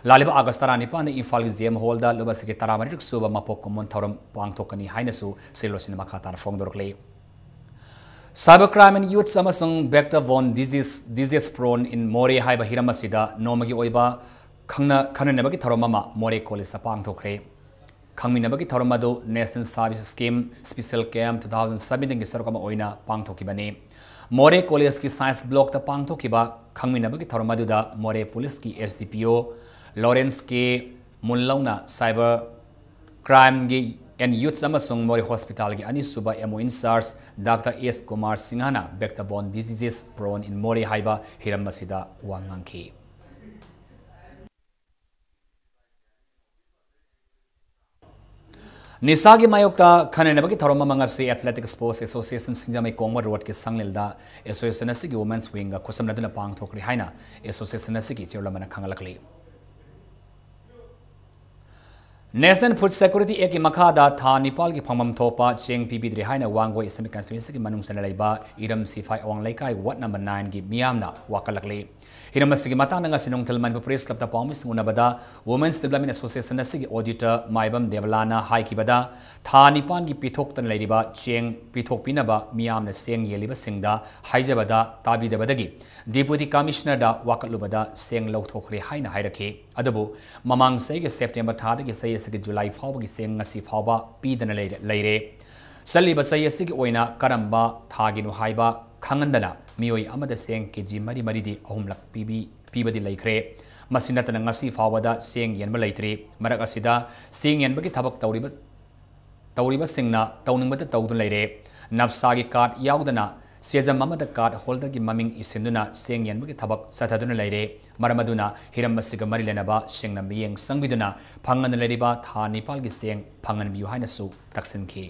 ꯂꯥꯛꯂꯤꯕ ꯑꯥꯒꯁ ꯇꯔꯥꯅꯤꯄꯥꯟꯗ ꯏꯝꯐꯥꯜꯒꯤ J M Hall ꯗ ꯂꯨꯞ ꯑꯁꯤꯒꯤ ꯇꯔꯥꯃꯔꯤꯔꯛ ꯁꯨꯕ ꯃꯄꯣꯛ ꯀꯨꯝꯑꯣꯟ ꯊꯧꯔꯝ ꯄꯥꯡꯊꯣꯛꯀꯅꯤ ꯍꯥꯏꯅꯁꯨ ꯆꯦꯔꯣꯜ ꯑꯁꯤꯅ ꯃꯈꯥ ꯇꯥꯅ ꯐꯣꯡꯗꯣꯔꯛꯂꯤ꯫ Cyber crime in youths ꯑꯃꯁꯨꯡ vector-borne disease, disease prone in ꯃꯣꯔꯦ ꯍꯥꯏꯕ ꯍꯤꯔꯝ ꯑꯁꯤꯗ ꯅꯣꯡꯃꯒꯤ ꯑꯣꯏꯕ ꯈꯪꯅ-, ꯈꯪꯅꯅꯕꯒꯤ ꯊꯧꯔꯝ ꯑꯃ ꯃꯣꯔꯦ ꯀꯣꯂꯦꯖꯇ ꯄꯥꯡꯊꯣꯛꯈ꯭ꯔꯦ꯫ ꯈꯪꯃꯤꯟꯅꯕꯒꯤ ꯊꯧꯔꯝ ꯑꯗꯨ National Service Scheme Special Camp two thousand seventeen ꯒꯤ ꯁꯔꯨꯛ ꯑꯃ ꯑꯣꯏꯅ ꯄꯥꯡꯊꯣꯛꯈꯤꯕꯅꯤ꯫ ꯃꯣꯔꯦ ꯀꯣꯂꯦꯖꯀꯤ Science Block ꯇ ꯄꯥꯡꯊꯣꯛꯈꯤꯕ ꯈꯪꯃꯤꯟꯅꯕꯒꯤ ꯊꯧꯔꯝ ꯑꯗꯨꯗ ꯃꯣꯔꯦ ꯄꯨꯂꯤꯁꯀꯤ S D P O Lawrence K ꯃꯨꯟꯂꯧꯅ cyber Crime ꯒꯤ and Youths ꯑꯃꯁꯨꯡ ꯃꯣꯔꯦ ꯍꯣꯁꯄꯤꯇꯥꯜꯒꯤ ꯑꯅꯤꯁꯨꯕ M O in charge Doctor S Kumar ꯁꯤꯡꯍꯅ Vector Borne Diseases Prone in ꯃꯣꯔꯦ ꯍꯥꯏꯕ ꯍꯤꯔꯝ ꯑꯁꯤꯗ ꯋꯥ ꯉꯥꯡꯈꯤ꯫ ꯅꯤꯁꯥꯒꯤ ꯃꯥꯌꯣꯛꯇ ꯈꯟꯅꯅꯕꯒꯤ ꯊꯧꯔꯝ ꯑꯃ ꯉꯁꯤ Athletic Sports Association ꯁꯤꯡꯖꯃꯩ ꯀꯣꯡꯕ ꯔꯣꯗꯀꯤ ꯁꯪꯂꯦꯜꯗ association ꯑꯁꯤꯒꯤ Women's Wingꯒ ꯈꯨꯠꯁꯝꯅꯗꯨꯅ ꯄꯥꯡꯊꯣꯛꯈ꯭ꯔꯦ ꯍꯥꯏꯅ association ꯑꯁꯤꯒꯤ chairman ꯑꯃꯅ ꯈꯪꯍꯜꯂꯛꯂꯤ꯫ National Food Security Actꯀꯤ ꯃꯈꯥꯗ ꯊꯥ ꯅꯤꯄꯥꯜꯒꯤ ꯐꯪꯐꯝ ꯊꯣꯛꯄ ꯆꯦꯡ ꯄꯤꯕꯤꯗ꯭ꯔꯦ ꯍꯥꯏꯅ ꯋꯥꯡꯒꯣꯏ Assembly Constituencyꯒꯤ ꯃꯅꯨꯡ ꯆꯟꯅ ꯂꯩꯕ ꯏꯔꯝ ꯁꯤꯐꯥꯏ ꯑꯋꯥꯡ ꯂꯩꯀꯥꯏ ward number nineꯒꯤ ꯃꯤꯌꯥꯝꯅ ꯋꯥꯀꯠꯂꯛꯂꯤ꯫ ꯍꯤꯔꯝ ꯑꯁꯤꯒꯤ ꯃꯇꯥꯡꯗ ꯉꯁꯤ ꯅꯨꯡꯊꯤꯜ Manipur Press Clubꯇ ꯄꯥꯎꯃꯤꯁꯤꯡ ꯎꯅꯕꯗ Women's Development Association ꯑꯁꯤꯒꯤ auditor ꯃꯥꯏꯕꯝ ꯗꯦꯕꯂꯥꯅ ꯍꯥꯏꯈꯤꯕꯗ, ꯊꯥ ꯅꯤꯄꯥꯟꯒꯤ ꯄꯤꯊꯣꯛꯇꯅ ꯂꯩꯔꯤꯕ ꯆꯦꯡ ꯄꯤꯊꯣꯛꯄꯤꯅꯕ ꯃꯤꯌꯥꯝꯅ ꯆꯦꯡ ꯌꯦꯜꯂꯤꯕꯁꯤꯡꯗ ꯍꯥꯏꯖꯕꯗ ꯇꯥꯕꯤꯗꯕꯗꯒꯤ Deputy Commissionerꯗ ꯋꯥꯀꯠꯂꯨꯕꯗ ꯆꯦꯡ ꯂꯧꯊꯣꯛꯈ꯭ꯔꯦ ꯍꯥꯏꯅ ꯍꯥꯏꯔꯛꯈꯤ꯫ ꯑꯗꯨꯕꯨ ꯃꯃꯥꯡ ꯆꯍꯤꯒꯤ September ꯊꯥꯗꯒꯤ ꯆꯍꯤ ꯑꯁꯤꯒꯤ July ꯐꯥꯎꯕꯒꯤ ꯆꯦꯡ ꯉꯁꯤ ꯐꯥꯎꯕ ꯄꯤꯗꯅ ꯂꯩꯔꯦ, ꯂꯩꯔꯦ꯫ ꯆꯠꯂꯤꯕ ꯆꯍꯤ ꯑꯁꯤꯒꯤ ꯑꯣꯏꯅ ꯀꯔꯝꯕ ꯊꯥꯒꯤꯅꯣ ꯍꯥꯏꯕ ꯈꯪꯍꯟꯗꯅ ꯃꯤꯑꯣꯏ ꯑꯃꯗ ꯆꯦꯡ KG ꯃꯔꯤ ꯃꯔꯤꯗꯤ ꯑꯍꯨꯝꯂꯛ ꯄꯤꯕꯤ-, ꯄꯤꯕꯗꯤ ꯂꯩꯈ꯭ꯔꯦ꯫ ꯃꯁꯤ ꯅꯠꯇꯅ ꯉꯁꯤ ꯐꯥꯎꯕꯗ ꯆꯦꯡ ꯌꯦꯟꯕ ꯂꯩꯇ꯭ꯔꯤ꯫ ꯃꯔꯛ ꯑꯁꯤꯗ ꯆꯦꯡ ꯌꯦꯟꯕꯒꯤ ꯊꯕꯛ ꯇꯧꯔꯤꯕ, ꯇꯧꯔꯤꯕꯁꯤꯡꯅ ꯇꯧꯅꯤꯡꯕꯗ ꯇꯧꯗꯨꯅ ꯂꯩꯔꯦ꯫ NAFSAꯒꯤ card ꯌꯥꯎꯗꯅ ꯆꯦꯖꯝ ꯑꯃꯗ card holderꯒꯤ ꯃꯃꯤꯡ ꯏꯁꯤꯟꯗꯨꯅ ꯆꯦꯡ ꯌꯦꯟꯕꯒꯤ ꯊꯕꯛ ꯆꯠꯊꯗꯨꯅ ꯂꯩꯔꯦ꯫ ꯃꯔꯝ ꯑꯗꯨꯅ ꯍꯤꯔꯝ ꯑꯁꯤꯒ ꯃꯔꯤ ꯂꯩꯅꯕꯁꯤꯡꯅ ꯃꯤꯠꯌꯦꯡ ꯆꯪꯕꯤꯗꯨꯅ ꯐꯪꯍꯟꯅ ꯂꯩꯔꯤꯕ ꯊꯥ ꯅꯤꯄꯥꯜꯒꯤ ꯆꯦꯡ ꯐꯪꯍꯟꯕꯤꯌꯨ ꯍꯥꯏꯅꯁꯨ ꯇꯛꯁꯤꯟꯈꯤ꯫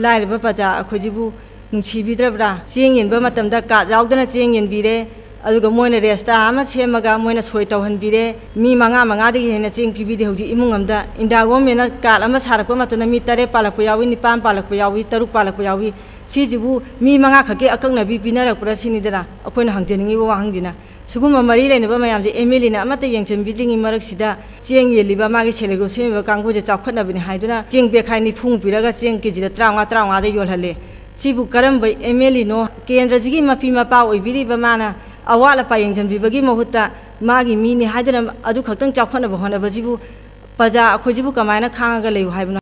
ꯂꯥꯏꯔꯕ ꯄ꯭ꯔꯖꯥ ꯑꯩꯈꯣꯏꯁꯤꯕꯨ ꯅꯨꯡꯁꯤꯕꯤꯗ꯭ꯔꯕ꯭ꯔꯥ? ꯆꯦꯡ ꯌꯦꯟꯕ ꯃꯇꯝꯗ card ꯌꯥꯎꯗꯅ ꯆꯦꯡ ꯌꯦꯟꯕꯤꯔꯦ, ꯑꯗꯨꯒ ꯃꯣꯏꯅ ꯔꯦꯁꯇꯥ ꯑꯃ ꯁꯦꯝꯃꯒ ꯃꯣꯏꯅ ꯁꯣꯏ ꯇꯧꯍꯟꯕꯤꯔꯦ꯫ ꯃꯤ ꯃꯉꯥ, ꯃꯉꯥꯗꯒꯤ ꯍꯦꯟꯅ ꯆꯦꯡ ꯄꯤꯕꯤꯗꯦ ꯍꯧꯖꯤꯛ ꯏꯃꯨꯡ ꯑꯃꯗ꯫ India Governmentꯅ card ꯑꯃ ꯁꯥꯔꯛꯄ ꯃꯇꯝꯗ ꯃꯤ ꯇꯔꯦꯠ ꯄꯥꯜꯂꯛꯄ ꯌꯥꯎꯏ, ꯅꯤꯄꯥꯟ ꯄꯥꯜꯂꯛꯄ ꯌꯥꯎꯏ, ꯇꯔꯨꯛ ꯄꯥꯜꯂꯛꯄ ꯌꯥꯎꯏ꯫ ꯁꯤꯁꯤꯕꯨ ꯃꯤ ꯃꯉꯥ ꯈꯛꯀꯤ ꯑꯀꯛꯅꯕꯤ ꯄꯤꯅꯔꯛꯄ꯭ꯔꯥ ꯁꯤꯅꯤꯗꯅ ꯑꯩꯈꯣꯏꯅ ꯍꯪꯖꯅꯤꯡꯉꯤꯕ ꯋꯥꯍꯪꯁꯤꯅ꯫ ꯁꯤꯒꯨꯝꯕ ꯃꯔꯤ ꯂꯩꯅꯕ ꯃꯌꯥꯝꯁꯦ MLAꯅ ꯑꯃꯠꯇ ꯌꯦꯡꯁꯤꯟꯕꯤꯗ꯭ꯔꯤꯉꯩ ꯃꯔꯛꯁꯤꯗ ꯆꯦꯡ ꯌꯦꯜꯂꯤꯕ ꯃꯥꯒꯤ self help group ꯁꯦꯝꯃꯤꯕ ꯀꯥꯡꯕꯨꯁꯦ ꯆꯥꯎꯈꯠꯅꯕꯅꯤ ꯍꯥꯏꯗꯨꯅ ꯆꯦꯡ ꯕꯦꯛꯈꯥꯏ ꯅꯤꯐꯨꯃꯨꯛ ꯄꯤꯔꯒ ꯆꯦꯡ KGꯗ ꯇꯔꯥꯃꯉꯥ, ꯇꯔꯥꯃꯉꯥꯗ ꯌꯣꯜꯍꯜꯂꯦ꯫ ꯁꯤꯕꯨ ꯀꯔꯝꯕ MLAꯅꯣ? ꯀꯦꯟꯗ꯭ꯔꯁꯤꯒꯤ ꯃꯄꯤ ꯃꯄꯥ ꯑꯣꯏꯕꯤꯔꯤꯕ ꯃꯥꯅ ꯑꯋꯥꯠ ꯑꯄꯥ ꯌꯦꯡꯁꯤꯟꯕꯤꯕꯒꯤ ꯃꯍꯨꯠꯇ ꯃꯥꯒꯤ ꯃꯤꯅꯤ ꯍꯥꯏꯗꯨꯅ ꯑꯗꯨ ꯈꯛꯇꯪ ꯆꯥꯎꯈꯠꯅꯕ ꯍꯣꯠꯅꯕꯁꯤꯕꯨ ꯄ꯭ꯔꯖꯥ ꯑꯩꯈꯣꯏꯁꯤꯕꯨ ꯀꯃꯥꯏꯅ ꯈꯥꯡꯉꯒ ꯂꯩꯌꯨ ꯍꯥꯏꯕꯅꯣ?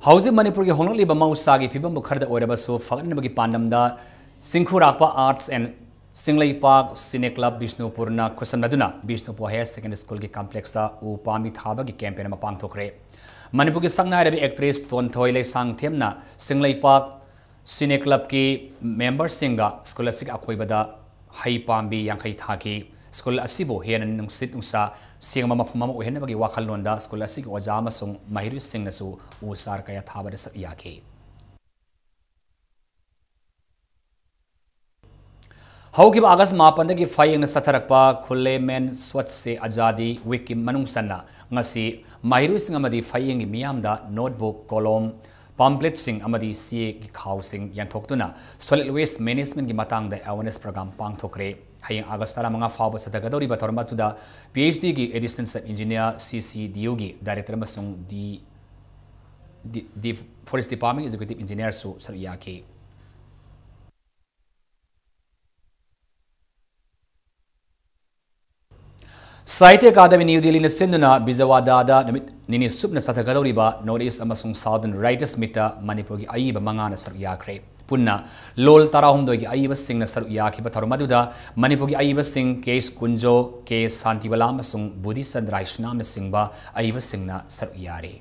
ꯍꯧꯖꯤꯛ ꯃꯅꯤꯄꯨꯔꯒꯤ ꯍꯣꯡꯂꯛꯂꯤꯕ ꯃꯍꯧꯁꯥꯒꯤ ꯐꯤꯕꯝꯕꯨ ꯈꯔꯗ ꯑꯣꯏꯔꯕꯁꯨ ꯐꯒꯠꯅꯕꯒꯤ ꯄꯥꯟꯗꯝꯗ ꯆꯤꯡꯈꯨꯔꯥꯛꯄ Arts and ꯆꯤꯡꯂꯩꯄꯥꯛ Cine Club ꯕꯤꯁꯅꯨꯄꯨꯔꯅ ꯈꯨꯠꯁꯝꯅꯗꯨꯅ Bishnupur Higher Secondary Schoolꯒꯤ complexꯇ ꯎ ꯄꯥꯝꯕꯤ ꯊꯥꯕꯒꯤ campaign ꯑꯃ ꯄꯥꯡꯊꯣꯛꯈ꯭ꯔꯦ꯫ ꯃꯅꯤꯄꯨꯔꯒꯤ ꯁꯛꯅꯥꯏꯔꯕꯤ actress ꯇꯣꯟꯊꯣꯏ ꯂꯩꯁꯥꯡꯊꯦꯝꯅ ꯆꯤꯡꯂꯩꯄꯥꯛ Cine Clubꯀꯤ memberꯁꯤꯡꯒ school ꯑꯁꯤꯒꯤ ꯑꯀꯣꯏꯕꯗ ꯍꯩ ꯄꯥꯝꯕꯤ ꯌꯥꯡꯈꯩ ꯊꯥꯈꯤ꯫ School ꯑꯁꯤꯕꯨ ꯍꯦꯟꯅ ꯅꯨꯡꯁꯤꯠ ꯅꯨꯡꯁꯥ ꯁꯦꯡꯕ ꯃꯐꯝ ꯑꯃ ꯑꯣꯏꯍꯟꯅꯕꯒꯤ ꯋꯥꯈꯜꯂꯣꯟꯗ school ꯑꯁꯤꯒꯤ ꯑꯣꯖꯥ ꯑꯃꯁꯨꯡ ꯃꯍꯩꯔꯣꯏꯁꯤꯡꯅꯁꯨ ꯎ ꯆꯥꯔ ꯀꯌꯥ ꯊꯥꯕꯗ ꯁꯔꯨꯛ ꯌꯥꯈꯤ꯫ ꯍꯧꯈꯤꯕ ꯑꯥꯒꯁ ꯃꯥꯄꯟꯗꯒꯤ ꯐꯌꯦꯡꯅ ꯆꯠꯊꯔꯛꯄ ꯈꯨꯜꯂꯦ ꯃꯦꯟ ꯁ꯭ꯋꯠꯁꯦ ꯑꯖꯥꯗꯤ ꯋꯤꯛꯀꯤ ꯃꯅꯨꯡ ꯆꯟꯅ ꯉꯁꯤ ꯃꯍꯩꯔꯣꯏꯁꯤꯡ ꯑꯃꯗꯤ ꯐꯌꯦꯡꯒꯤ ꯃꯤꯌꯥꯝꯗ notebook, ꯀꯣꯂꯣꯝ, pamphletsꯁꯤꯡ ꯑꯃꯗꯤ ꯆꯦꯒꯤ ꯈꯥꯎꯁꯤꯡ ꯌꯦꯟꯊꯣꯛꯇꯨꯅ solid waste managementꯀꯤ ꯃꯇꯥꯡꯗ awareness program ꯄꯥꯡꯊꯣꯛꯈ꯭ꯔꯦ꯫ ꯍꯌꯦꯡ ꯑꯥꯒꯁ ꯇꯔꯥꯃꯉꯥ ꯐꯥꯎꯕ ꯆꯠꯊꯒꯗꯧꯔꯤꯕ ꯊꯧꯔꯝ ꯑꯗꯨꯗ PhDꯒꯤ Additional Sub Engineer, CCDUꯒꯤ Director ꯑꯃꯁꯨꯡ D, D, D Forest Department Executive Engineerꯁꯨ ꯁꯔꯨꯛ ꯌꯥꯈꯤ꯫ ꯁꯥꯍꯤꯇ꯭ꯌ ꯑꯦꯀꯥꯗꯃꯤ ꯅ꯭ꯌꯨ ꯗꯤꯜꯂꯤꯅ ꯁꯤꯟꯗꯨꯅ ꯕꯤꯖꯋꯥꯗꯥꯗ ꯅꯨꯃꯤꯠ ꯅꯤꯅꯤ ꯁꯨꯞꯅ ꯆꯠꯊꯒꯗꯧꯔꯤꯕ North East ꯑꯃꯁꯨꯡ Southern Writers Meetꯇ ꯃꯅꯤꯄꯨꯔꯒꯤ ꯑꯏꯕ ꯃꯉꯥꯅ ꯁꯔꯨꯛ ꯌꯥꯈ꯭ꯔꯦ꯫ ꯄꯨꯟꯅ ꯂꯣꯜ ꯇꯔꯥꯍꯨꯝꯗꯣꯏꯒꯤ ꯑꯏꯕꯁꯤꯡꯅ ꯁꯔꯨꯛ ꯌꯥꯈꯤꯕ ꯊꯧꯔꯝ ꯑꯗꯨꯗ ꯃꯅꯤꯄꯨꯔꯒꯤ ꯑꯏꯕꯁꯤꯡ ꯀꯦ ꯑꯦꯁ ꯀꯨꯟꯖꯣ, ꯀꯦ ꯁꯥꯟꯇꯤꯕꯂꯥ ꯑꯃꯁꯨꯡ ꯕꯨꯙꯤꯆꯟꯗ꯭ꯔ ꯍꯩꯁꯅꯥꯝꯅꯆꯤꯡꯕ ꯑꯏꯕꯁꯤꯡꯅ ꯁꯔꯨꯛ ꯌꯥꯔꯤ꯫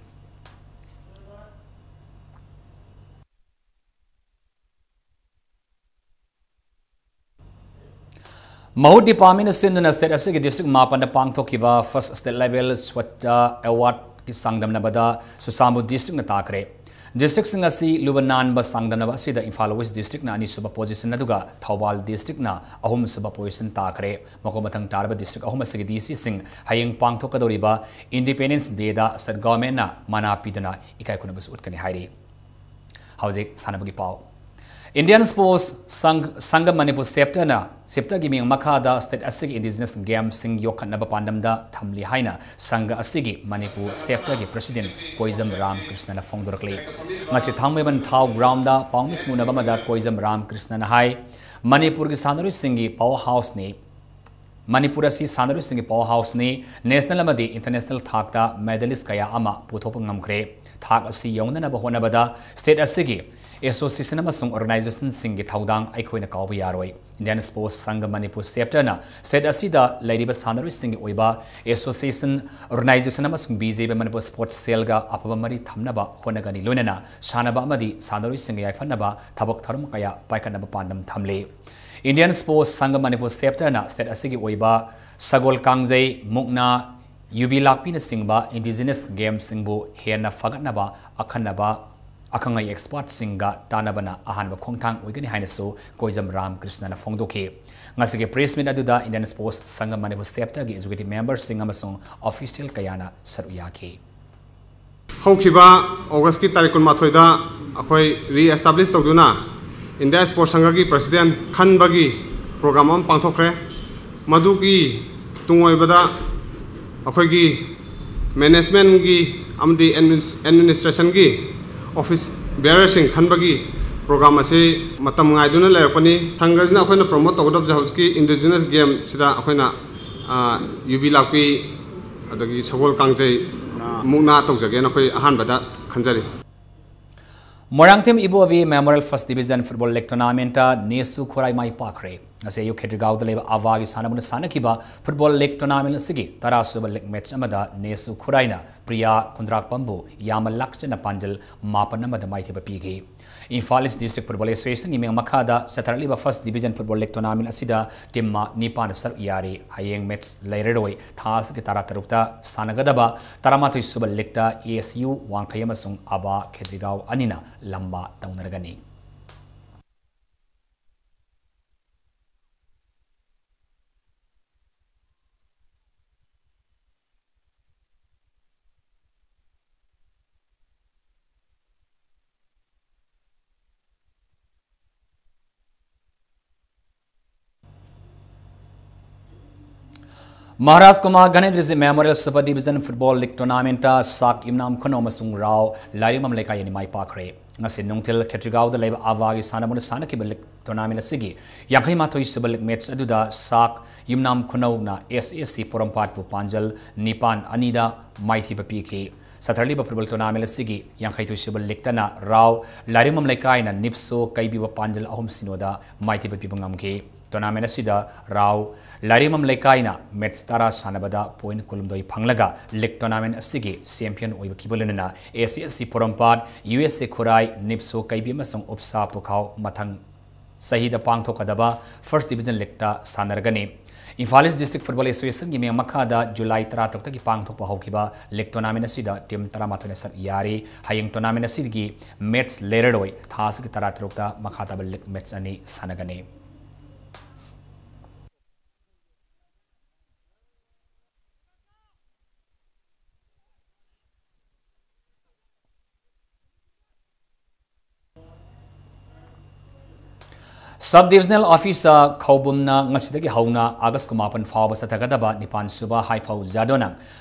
ꯃꯍꯨꯠ ꯗꯤꯄꯥꯔꯠꯃꯦꯟꯅ ꯁꯤꯟꯗꯨꯅ state ꯑꯁꯤꯒꯤ district ꯃꯥꯄꯟꯗ ꯄꯥꯡꯊꯣꯛꯈꯤꯕ first state level Swachhta Awardꯀꯤ ꯆꯥꯡꯗꯝꯅꯕꯗ ꯆꯨꯔꯆꯥꯟꯄꯨꯔ districtꯅ ꯇꯥꯈ꯭ꯔꯦ꯫ Districtꯁꯤꯡ ꯑꯁꯤ ꯂꯨꯕ ꯅꯥꯟꯕ ꯆꯥꯡꯗꯝꯅꯕ ꯑꯁꯤꯗ ꯏꯝꯐꯥꯜ West districtꯅ ꯑꯅꯤꯁꯨꯕ position ꯑꯗꯨꯒ ꯊꯧꯕꯥꯜ districtꯅ ꯑꯍꯨꯝꯁꯨꯕ position ꯇꯥꯈ꯭ꯔꯦ꯫ ꯃꯈꯣꯡ ꯃꯊꯪ ꯇꯥꯔꯕ district ꯑꯍꯨꯝ ꯑꯁꯤꯒꯤ DCꯁꯤꯡ ꯍꯌꯦꯡ ꯄꯥꯡꯊꯣꯛꯀꯗꯧꯔꯤꯕ Independence Dayꯗ state governmentꯅ ꯃꯅꯥ ꯄꯤꯗꯨꯅ ꯏꯀꯥꯏ ꯈꯨꯝꯅꯕꯁꯨ ꯎꯠꯀꯅꯤ ꯍꯥꯏꯔꯤ꯫ ꯍꯧꯖꯤꯛ ꯁꯥꯟꯅꯕꯒꯤ ꯄꯥꯎ꯫ Indian Sports Sangh, Sangha Manipur chapterꯅ, chapterꯒꯤ ꯃꯤꯡ ꯃꯈꯥꯗ state ꯑꯁꯤꯒꯤ indigenous gameꯁꯤꯡ ꯌꯣꯛꯈꯠꯅꯕ ꯄꯥꯟꯗꯝꯗ ꯊꯝꯂꯤ ꯍꯥꯏꯅ ꯁꯪꯘ ꯑꯁꯤꯒꯤ ꯃꯅꯤꯄꯨꯔ chapterꯒꯤ president ꯀꯣꯏꯖꯝ ꯔꯥꯝꯀ꯭ꯔꯤꯁꯅꯅ ꯐꯣꯡꯗꯣꯔꯛꯂꯤ꯫ ꯉꯁꯤ ꯊꯥꯡꯃꯩꯕꯟ ꯊꯥꯎ groundꯗ ꯄꯥꯎꯃꯤꯁꯤꯡ ꯎꯅꯕ ꯑꯃꯗ ꯀꯣꯏꯖꯝ ꯔꯥꯝꯀ꯭ꯔꯤꯁꯅꯅ ꯍꯥꯏ, ꯃꯅꯤꯄꯨꯔꯒꯤ ꯁꯥꯟꯅꯔꯣꯏꯁꯤꯡꯒꯤ power houseꯅꯤ꯫ ꯃꯅꯤꯄꯨꯔ ꯑꯁꯤ ꯁꯥꯟꯅꯔꯣꯏꯁꯤꯡꯒꯤ power houseꯅꯤ, national ꯑꯃꯗꯤ international ꯊꯥꯛꯇ medalist ꯀꯌꯥ ꯑꯃ ꯄꯨꯊꯣꯛꯄ ꯉꯝꯈ꯭ꯔꯦ꯫ ꯊꯥꯛ ꯑꯁꯤ ꯌꯧꯅꯅꯕ ꯍꯣꯠꯅꯕꯗ state ꯑꯁꯤꯒꯤ association ꯑꯃꯁꯨꯡ organizationꯁꯤꯡꯒꯤ ꯊꯧꯗꯥꯡ ꯑꯩꯈꯣꯏꯅ ꯀꯥꯎꯕ ꯌꯥꯔꯣꯏ꯫ Indian Sports Sangha Manipur Chapterꯅ state ꯑꯁꯤꯗ ꯂꯩꯔꯤꯕ ꯁꯥꯟꯅꯔꯣꯏꯁꯤꯡꯒꯤ ꯑꯣꯏꯕ association, organization ꯑꯃꯁꯨꯡ B J P Manipur Sports Cellꯒ ꯑꯐꯕ ꯃꯔꯤ ꯊꯝꯅꯕ ꯍꯣꯠꯅꯒꯅꯤ, ꯂꯣꯏꯅꯅ ꯁꯥꯟꯅꯕ ꯑꯃꯗꯤ ꯁꯥꯟꯅꯔꯣꯏꯁꯤꯡꯒ ꯌꯥꯏꯐꯅꯕ ꯊꯕꯛ ꯊꯧꯔꯝ ꯀꯌꯥ ꯄꯥꯏꯈꯠꯅꯕ ꯄꯥꯟꯗꯝ ꯊꯝꯂꯤ꯫ Indian Sports Sangha Manipur Chapterꯅ state ꯑꯁꯤꯒꯤ ꯑꯣꯏꯕ ꯁꯒꯣꯜ ꯀꯥꯡꯖꯩ, ꯃꯨꯛꯅꯥ, ꯌꯨꯕꯤ ꯂꯥꯛꯄꯤꯅꯆꯤꯡꯕ indigenous gameꯁꯤꯡꯕꯨ ꯍꯦꯟꯅ ꯐꯒꯠꯅꯕ ꯑꯈꯟꯅꯕ ꯑꯈꯪ ꯑꯍꯩ expertꯁꯤꯡꯒ ꯇꯥꯟꯅꯕꯅ ꯑꯍꯥꯟꯕ ꯈꯣꯡꯊꯥꯡ ꯑꯣꯏꯒꯅꯤ ꯍꯥꯏꯅꯁꯨ ꯀꯣꯏꯖꯝ ꯔꯥꯝꯀ꯭ꯔꯤꯁꯅꯅ ꯐꯣꯡꯗꯣꯛꯈꯤ꯫ ꯉꯁꯤꯒꯤ press meet ꯑꯗꯨꯗ Indian Sports Sangha Manipur Chapterꯒꯤ executive memberꯁꯤꯡ ꯑꯃꯁꯨꯡ official ꯀꯌꯥꯅ ꯁꯔꯨꯛ ꯌꯥꯈꯤ꯫ ꯍꯧꯈꯤꯕ Augustꯀꯤ ꯇꯥꯔꯤꯛ ꯀꯨꯟꯃꯥꯊꯣꯏꯗ ꯑꯩꯈꯣꯏ re-establish ꯇꯧꯗꯨꯅ India Sports Sanghaꯒꯤ president ꯈꯟꯕꯒꯤ program ꯑꯃ ꯄꯥꯡꯊꯣꯛꯈ꯭ꯔꯦ꯫ ꯃꯗꯨꯒꯤ ꯇꯨꯡꯑꯣꯏꯕꯗ ꯑꯩꯈꯣꯏꯒꯤ managementꯒꯤ ꯑꯃꯗꯤ adminis-, administrationꯒꯤ office bearerꯁꯤꯡ ꯈꯟꯕꯒꯤ program ꯑꯁꯤ ꯃꯇꯝ ꯉꯥꯏꯗꯨꯅ ꯂꯩꯔꯛꯄꯅꯤ꯫ ꯁꯪꯒꯁꯤꯅ ꯑꯩꯈꯣꯏꯅ promote ꯇꯧꯒꯗꯕꯁꯦ ꯍꯧꯖꯤꯛꯀꯤ indigenous gameꯁꯤꯗ ꯑꯩꯈꯣꯏꯅ, ꯑ, ꯌꯨꯕꯤ ꯂꯥꯛꯄꯤ, ꯑꯗꯒꯤ ꯁꯒꯣꯜ ꯀꯥꯡꯖꯩ, ꯃꯨꯛꯅꯥ ꯇꯧꯖꯒꯦꯅ ꯑꯩꯈꯣꯏ ꯑꯍꯥꯟꯕꯗ ꯈꯟꯖꯔꯤ꯫ ꯃꯣꯏꯔꯥꯡꯊꯦꯝ ꯏꯕꯣꯕꯤ Memorial First Division Football League Tournamentꯇ ꯅꯦꯁꯨ ꯈꯨꯔꯥꯏ ꯃꯥꯏ ꯄꯥꯛꯈ꯭ꯔꯦ꯫ ꯉꯁꯤ ꯑꯌꯨꯛ ꯈꯦꯇ꯭ꯔꯤꯒꯥꯎꯗ ꯂꯩꯕ ꯑꯚꯥꯒꯤ ꯁꯥꯟꯅꯕꯅ ꯁꯥꯟꯅꯈꯤꯕ football league tournament ꯑꯁꯤꯒꯤ ꯇꯔꯥꯁꯨꯕ league match ꯑꯃꯗ ꯅꯦꯁꯨ ꯈꯨꯔꯥꯏꯅ ꯄ꯭ꯔꯤꯌꯥ ꯈꯨꯟꯗ꯭ꯔꯥꯛꯄꯝꯕꯨ ꯌꯥꯝꯅ ꯂꯥꯛꯆꯅ ꯄꯥꯟꯖꯜ ꯃꯥꯄꯟ ꯑꯃꯗ ꯃꯥꯏꯊꯤꯕ ꯄꯤꯈꯤ꯫ Imphal East District Football Associationꯒꯤ ꯃꯤꯡ ꯃꯈꯥꯗ ꯆꯠꯊꯔꯛꯂꯤꯕ First Division Football League Tournament ꯑꯁꯤꯗ team ꯅꯤꯄꯥꯟꯅ ꯁꯔꯨꯛ ꯌꯥꯔꯤ꯫ ꯍꯌꯦꯡ match ꯂꯩꯔꯔꯣꯏ꯫ ꯊꯥ ꯑꯁꯤꯒꯤ ꯇꯔꯥꯇꯔꯨꯛꯇ ꯁꯥꯟꯅꯒꯗꯕ ꯇꯔꯥꯃꯥꯊꯣꯏ ꯁꯨꯕ leagueꯇ A S U ꯋꯥꯡꯈꯩ ꯑꯃꯁꯨꯡ ꯑꯕꯥ ꯈꯦꯇ꯭ꯔꯤꯒꯥꯎ ꯑꯅꯤꯅ ꯂꯝꯕꯥ ꯇꯧꯅꯔꯒꯅꯤ꯫ Maharaj Kumar ꯒꯅꯦꯟꯗ꯭ꯔꯖꯤꯠ Memorial Super Division Football League Tournamentꯇ ꯁꯥꯛ ꯌꯨꯝꯅꯥꯝ ꯈꯨꯅꯧ ꯑꯃꯁꯨꯡ ꯔꯥꯎ ꯂꯥꯏꯔꯤꯛꯃꯝ ꯂꯩꯀꯥꯏ ꯑꯅꯤ ꯃꯥꯏ ꯄꯥꯛꯈ꯭ꯔꯦ꯫ ꯉꯁꯤ ꯅꯨꯡꯊꯤꯜ ꯈꯦꯇ꯭ꯔꯤꯒꯥꯎꯗ ꯂꯩꯕ ꯑꯚꯥꯒꯤ ꯁꯥꯟꯅꯕꯨꯡꯗ ꯁꯥꯟꯅꯈꯤꯕ league tournament ꯑꯁꯤꯒꯤ ꯌꯥꯡꯈꯩ ꯃꯥꯊꯣꯏ ꯁꯨꯕ league match ꯑꯗꯨꯗ ꯁꯥꯛ ꯌꯨꯝꯅꯥꯝ ꯈꯨꯅꯧꯅ S S C ꯄꯣꯔꯣꯝꯄꯥꯠꯄꯨ ꯄꯥꯟꯖꯜ ꯅꯤꯄꯥꯟ ꯑꯅꯤꯗ ꯃꯥꯏꯊꯤꯕ ꯄꯤꯈꯤ꯫ ꯁꯥꯊꯔꯂꯤꯕ ꯐꯨꯠꯕꯣꯜ ꯇꯣꯔꯅꯥꯃꯦꯟ ꯑꯁꯤꯒꯤ ꯌꯥꯡꯈꯩꯊꯣꯏꯁꯨꯕ ꯂꯤꯛꯇꯅ ꯔꯥꯎ ꯂꯥꯏꯔꯤꯃꯝ ꯂꯩꯀꯥꯏꯅ ꯅꯤꯞꯁꯣ ꯀꯩꯕꯤꯕ ꯄꯥꯟꯖꯜ ꯑꯍꯨꯝ ꯁꯤꯅꯣꯗ ꯃꯥꯏꯊꯤꯕ ꯄꯤꯕ ꯉꯝꯈꯤ꯫ ꯇꯣꯔꯅꯥꯃꯦꯟ ꯑꯁꯤꯗ ꯔꯥꯎ ꯂꯥꯏꯔꯤꯃꯝ ꯂꯩꯀꯥꯏꯅ ꯃꯦꯠꯆ ꯇꯔꯥ ꯁꯥꯟꯅꯕꯗ ꯄꯣꯏꯟ ꯀꯨꯟꯍꯨꯝꯗꯣꯏ ꯐꯪꯂꯒ ꯂꯤꯛ ꯇꯣꯔꯅꯥꯃꯦꯟ ꯑꯁꯤꯒꯤ ꯆꯦꯝꯄꯤꯌꯟ ꯑꯣꯏꯕꯈꯤꯕ ꯂꯣꯏꯅꯅ ꯑꯦ ꯁꯤ ꯑꯦꯁ ꯁꯤ ꯄꯣꯔꯣꯝꯄꯥꯠ, ꯌꯨ ꯑꯦꯁ ꯑꯦ ꯈꯨꯔꯥꯏ, ꯅꯤꯞꯁꯣ ꯀꯩꯕꯤ ꯑꯃꯁꯨꯡ ꯎꯞꯁꯥ ꯄꯨꯈꯥꯎ ꯃꯊꯪ ꯆꯍꯤꯗ ꯄꯥꯡꯊꯣꯛꯀꯗꯕ first division ꯂꯤꯛꯇ ꯁꯥꯟꯅꯔꯒꯅꯤ꯫ Imphal east district football ꯑꯦꯁꯣꯁꯤꯌꯦꯁꯟꯒꯤ ꯃꯤꯌꯥꯝ ꯃꯈꯥꯗ ꯖꯨꯂꯥꯏ ꯇꯔꯥꯇꯔꯨꯛꯇꯒꯤ ꯄꯥꯡꯊꯣꯛꯄ ꯍꯧꯈꯤꯕ ꯂꯤꯛ ꯇꯣꯔꯅꯥꯃꯦꯟ ꯑꯁꯤꯗ ꯇꯤꯝ ꯇꯔꯥꯃꯥꯊꯣꯏꯅ ꯁꯔꯨꯛ ꯌꯥꯔꯤ꯫ ꯍꯌꯦꯡ ꯇꯣꯔꯅꯥꯃꯦꯟ ꯑꯁꯤꯒꯤ ꯃꯦꯠꯆ ꯂꯩꯔꯔꯣꯏ꯫ ꯊꯥ ꯑꯁꯤꯒꯤ ꯇꯔꯥꯇꯔꯨꯛꯇ ꯃꯈꯥ ꯇꯥꯕ ꯂꯤꯛ ꯃꯦꯠꯆ ꯑꯅꯤ ꯁꯥꯟꯅꯒꯅꯤ꯫ ꯁꯕ ꯗꯤꯕꯤꯖꯅꯦꯜ ꯑꯣꯐꯤꯁ ꯈꯧꯕꯨꯝꯅ ꯉꯁꯤꯗꯒꯤ ꯍꯧꯅ ꯑꯥꯒꯁ ꯀꯨꯟꯃꯥꯄꯟ ꯐꯥꯎꯕ ꯆꯠꯊꯒꯗꯕ ꯅꯤꯄꯥꯟ ꯁꯨꯕ ꯍꯥꯏꯐꯧ ꯖꯥꯗꯣꯅꯥꯡ